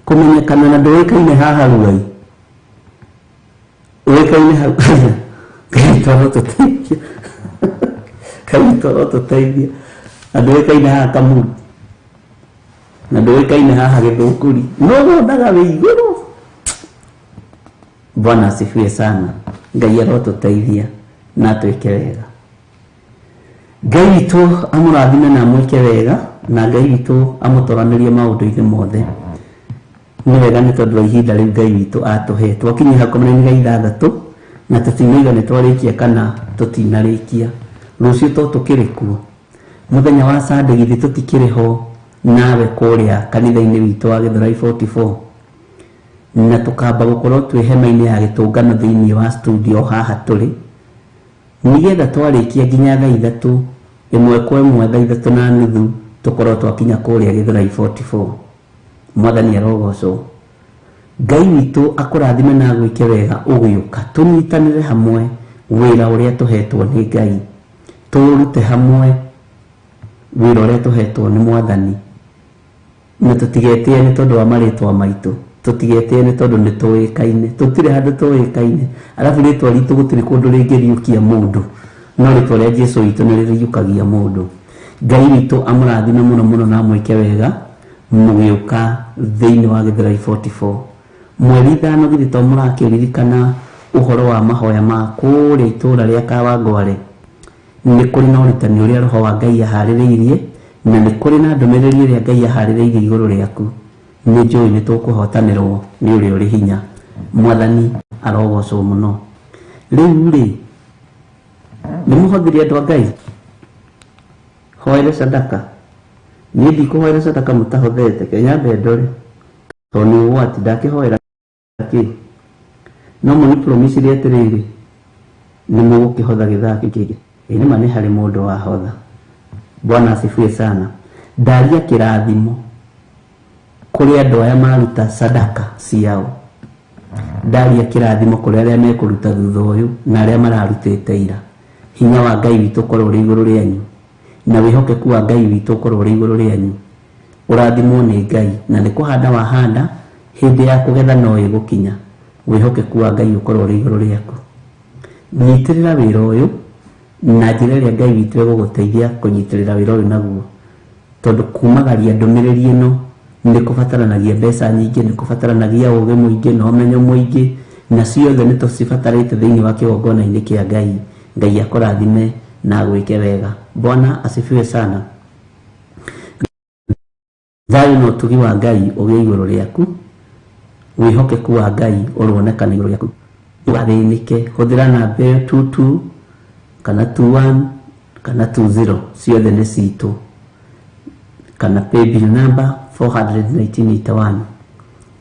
kũmenyekana na ndũĩkaine haha Ruai, ũĩkaine hau. Ngai tũteithie, Ngai tũteithie. Na ndũĩkaine haha Kamuru, na ndũĩkaine haha Gĩthũngũri, no wonaga wĩ igũrũ. Bwana asifiwe sana. Ngai arotũteithia na atwĩke wega. Ngai witũ amũrathime na amwĩke wega, na Ngai witũ amũtoranĩrie maũndũ-inĩ mothe. Nĩ wega nĩ tondũ wa ihinda rĩu Ngai witũ atũhe. Twakinyia hau kamũraini ga 6, Na tũtinaiga nĩ twarĩkia kana tũtinarĩkia. Rũciũ to tũkĩrĩ kuo. Mũthenya wa Sunday githĩ tũtikĩrĩ ho nawe kũrĩa kanitha-inĩ witũ wa Gĩthũrai 44. Na tũkamba gũkorwo twĩ hema-inĩ ya gĩtũngano thĩinĩ wa studio haha tũrĩ. Nĩgetha twarĩkia nginya thaa ithatũ, ĩmwe kwa ĩmwe thaa ithatũ na nuthu tũkorwo twakinya kũrĩa Gĩthũrai 44. Mwathani arogocwo. Ngai witũ akũrathime na agwĩke wega ũgĩũka. Tũnyitanĩre hamwe wĩra ũrĩa tũhetwo nĩ Ngai. Tũũrute hamwe wĩra ũrĩa tũhetwo nĩ Mwathani. Na tũtigetĩe nĩ tondũ wa marĩtwa maitũ. Tũtigetĩe nĩ tondũ nĩ tũĩkaine. Tũtirĩ handũ tũĩkaine. Arabu rĩtwa ritũ gũtirĩ kũndũ rĩngĩriũkia mũndũ. No rĩtwa rĩa Jesũ witũ nĩ rĩriũkagia mũndũ. Ngai witũ amũrathime mũno mũno na amwĩke wega mũgĩũka thĩinĩ wa Gĩthũrai 44. Mweri ithano githĩ to mũrakĩririkana ũhoro wa mahoya ma kũrĩa itũũra rĩa Kawangware. Nĩ kũrĩ na ũrutani ũrĩa Roho wa Ngai aharĩrĩirie na nĩ kũrĩ na ndũmĩrĩri ĩrĩa Ngai aharĩrĩirie igũrũ rĩaku. Nĩ njũĩ nĩ tũkũhotanĩrwo nĩ ũrĩa ũrĩ hinya. Mwathani arogocwo mũno. Rĩu rĩ, nĩ mũhothirie andũ a Ngai? Hoere sadaka. Niĩ ndikũhoera sadaka mũtahothete, ke nyambe ndore. Tondũ nĩ ũgwati ndakĩhoera kĩ. No mũni promise atĩrĩrĩ, nĩ mũgũkĩhotha gĩthaa kĩu kĩngĩ. Ĩ nĩma nĩ harĩ mũndũ wahotha. Bwana asifiwe sana. Ndaria kĩrathimo kũrĩ andũ aya maruta sadaka ciao. Ndaria kĩrathimo kũrĩ arĩa mekũruta thutha ũyũ na arĩa mararutĩte ira. Hinya wa Ngai witũ ũkorwo ũrĩ igũrũ rĩanyu na wĩhokeku wa Ngai witũ ũkorwo ũrĩ igũrũ rĩanyu. Ũrathimwo nĩ Ngai na nĩ kũhanda wahanda, hĩndĩ ya kũgetha no ĩgũkinya. Wĩhokeku wa Ngai ũkorwo ũrĩ igũrũ rĩaku. Nyitĩrĩra wĩra ũyũ na njĩra ĩrĩa Ngai witũ egũgũteithia kũnyitĩrĩra wĩra ũyũ naguo. Tondũ kumagaria ndũmĩrĩri ĩno nĩ kũbataranagia mbeca nyingĩ, nĩ kũbataranagia ũgĩ mũingĩ na ũmenyo mũingĩ, na ciothe nĩ tũcibatarĩte thĩinĩ wa kĩgongona-inĩ kĩa Ngai. Ngai akũrathime na agwĩke wega. Bwana asifiwe sana. Thayũ na ũtugi wa Ngai ũgĩe igũrũ rĩaku. Wĩhokeku wa Ngai ũronekana igũrũ rĩaku. Ndũgathĩnĩke, hũthĩra namba ĩyo 22 kana 21 kana 20, ciothe nĩ citũ. Kana paybill number 41981.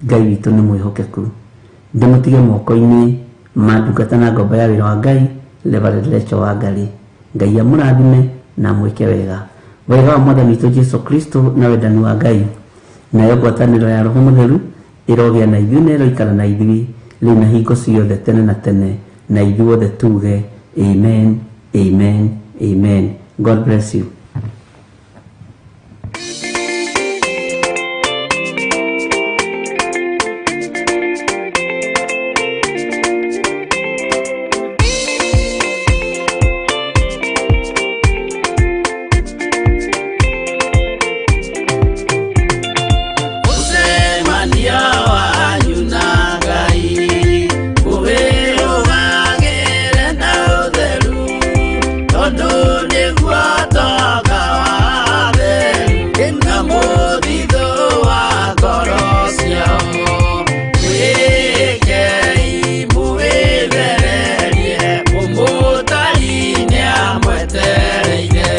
Ngai witũ nĩ mwĩhokeku. Ndĩmũtige moko-inĩ ma ndungata na ngombo ya wĩra wa Ngai, Reverend Rachel Wangari. Ngai amũrathime na amwĩke wega. Wega wa Mwathani witũ Jesu Kristo na wendani wa Ngai nayo ngwatanĩro ya Roho Mũtheru ĩrogĩa na ithuĩ na ĩroikara na ithuĩ rĩu na hingo ciothe tene na tene, na ithuothe tuge amen, amen, amen. God bless you. Ũcemania wanyu na Ngai ũwĩrũgagĩre na ũtheru, tondũ nĩguo toka wa theru na mũthithũ wa ngoro ciao. Mwĩkei mũwĩthererie, mũmũtari nĩamwetereire.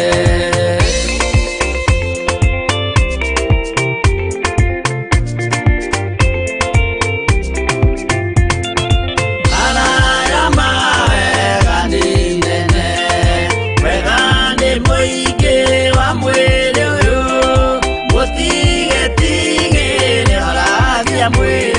Araya mawega nĩ nene, wega nĩ mũingĩ wa mwĩrĩ ũyũ, mũtigetigĩre ũrathia mwĩrĩ.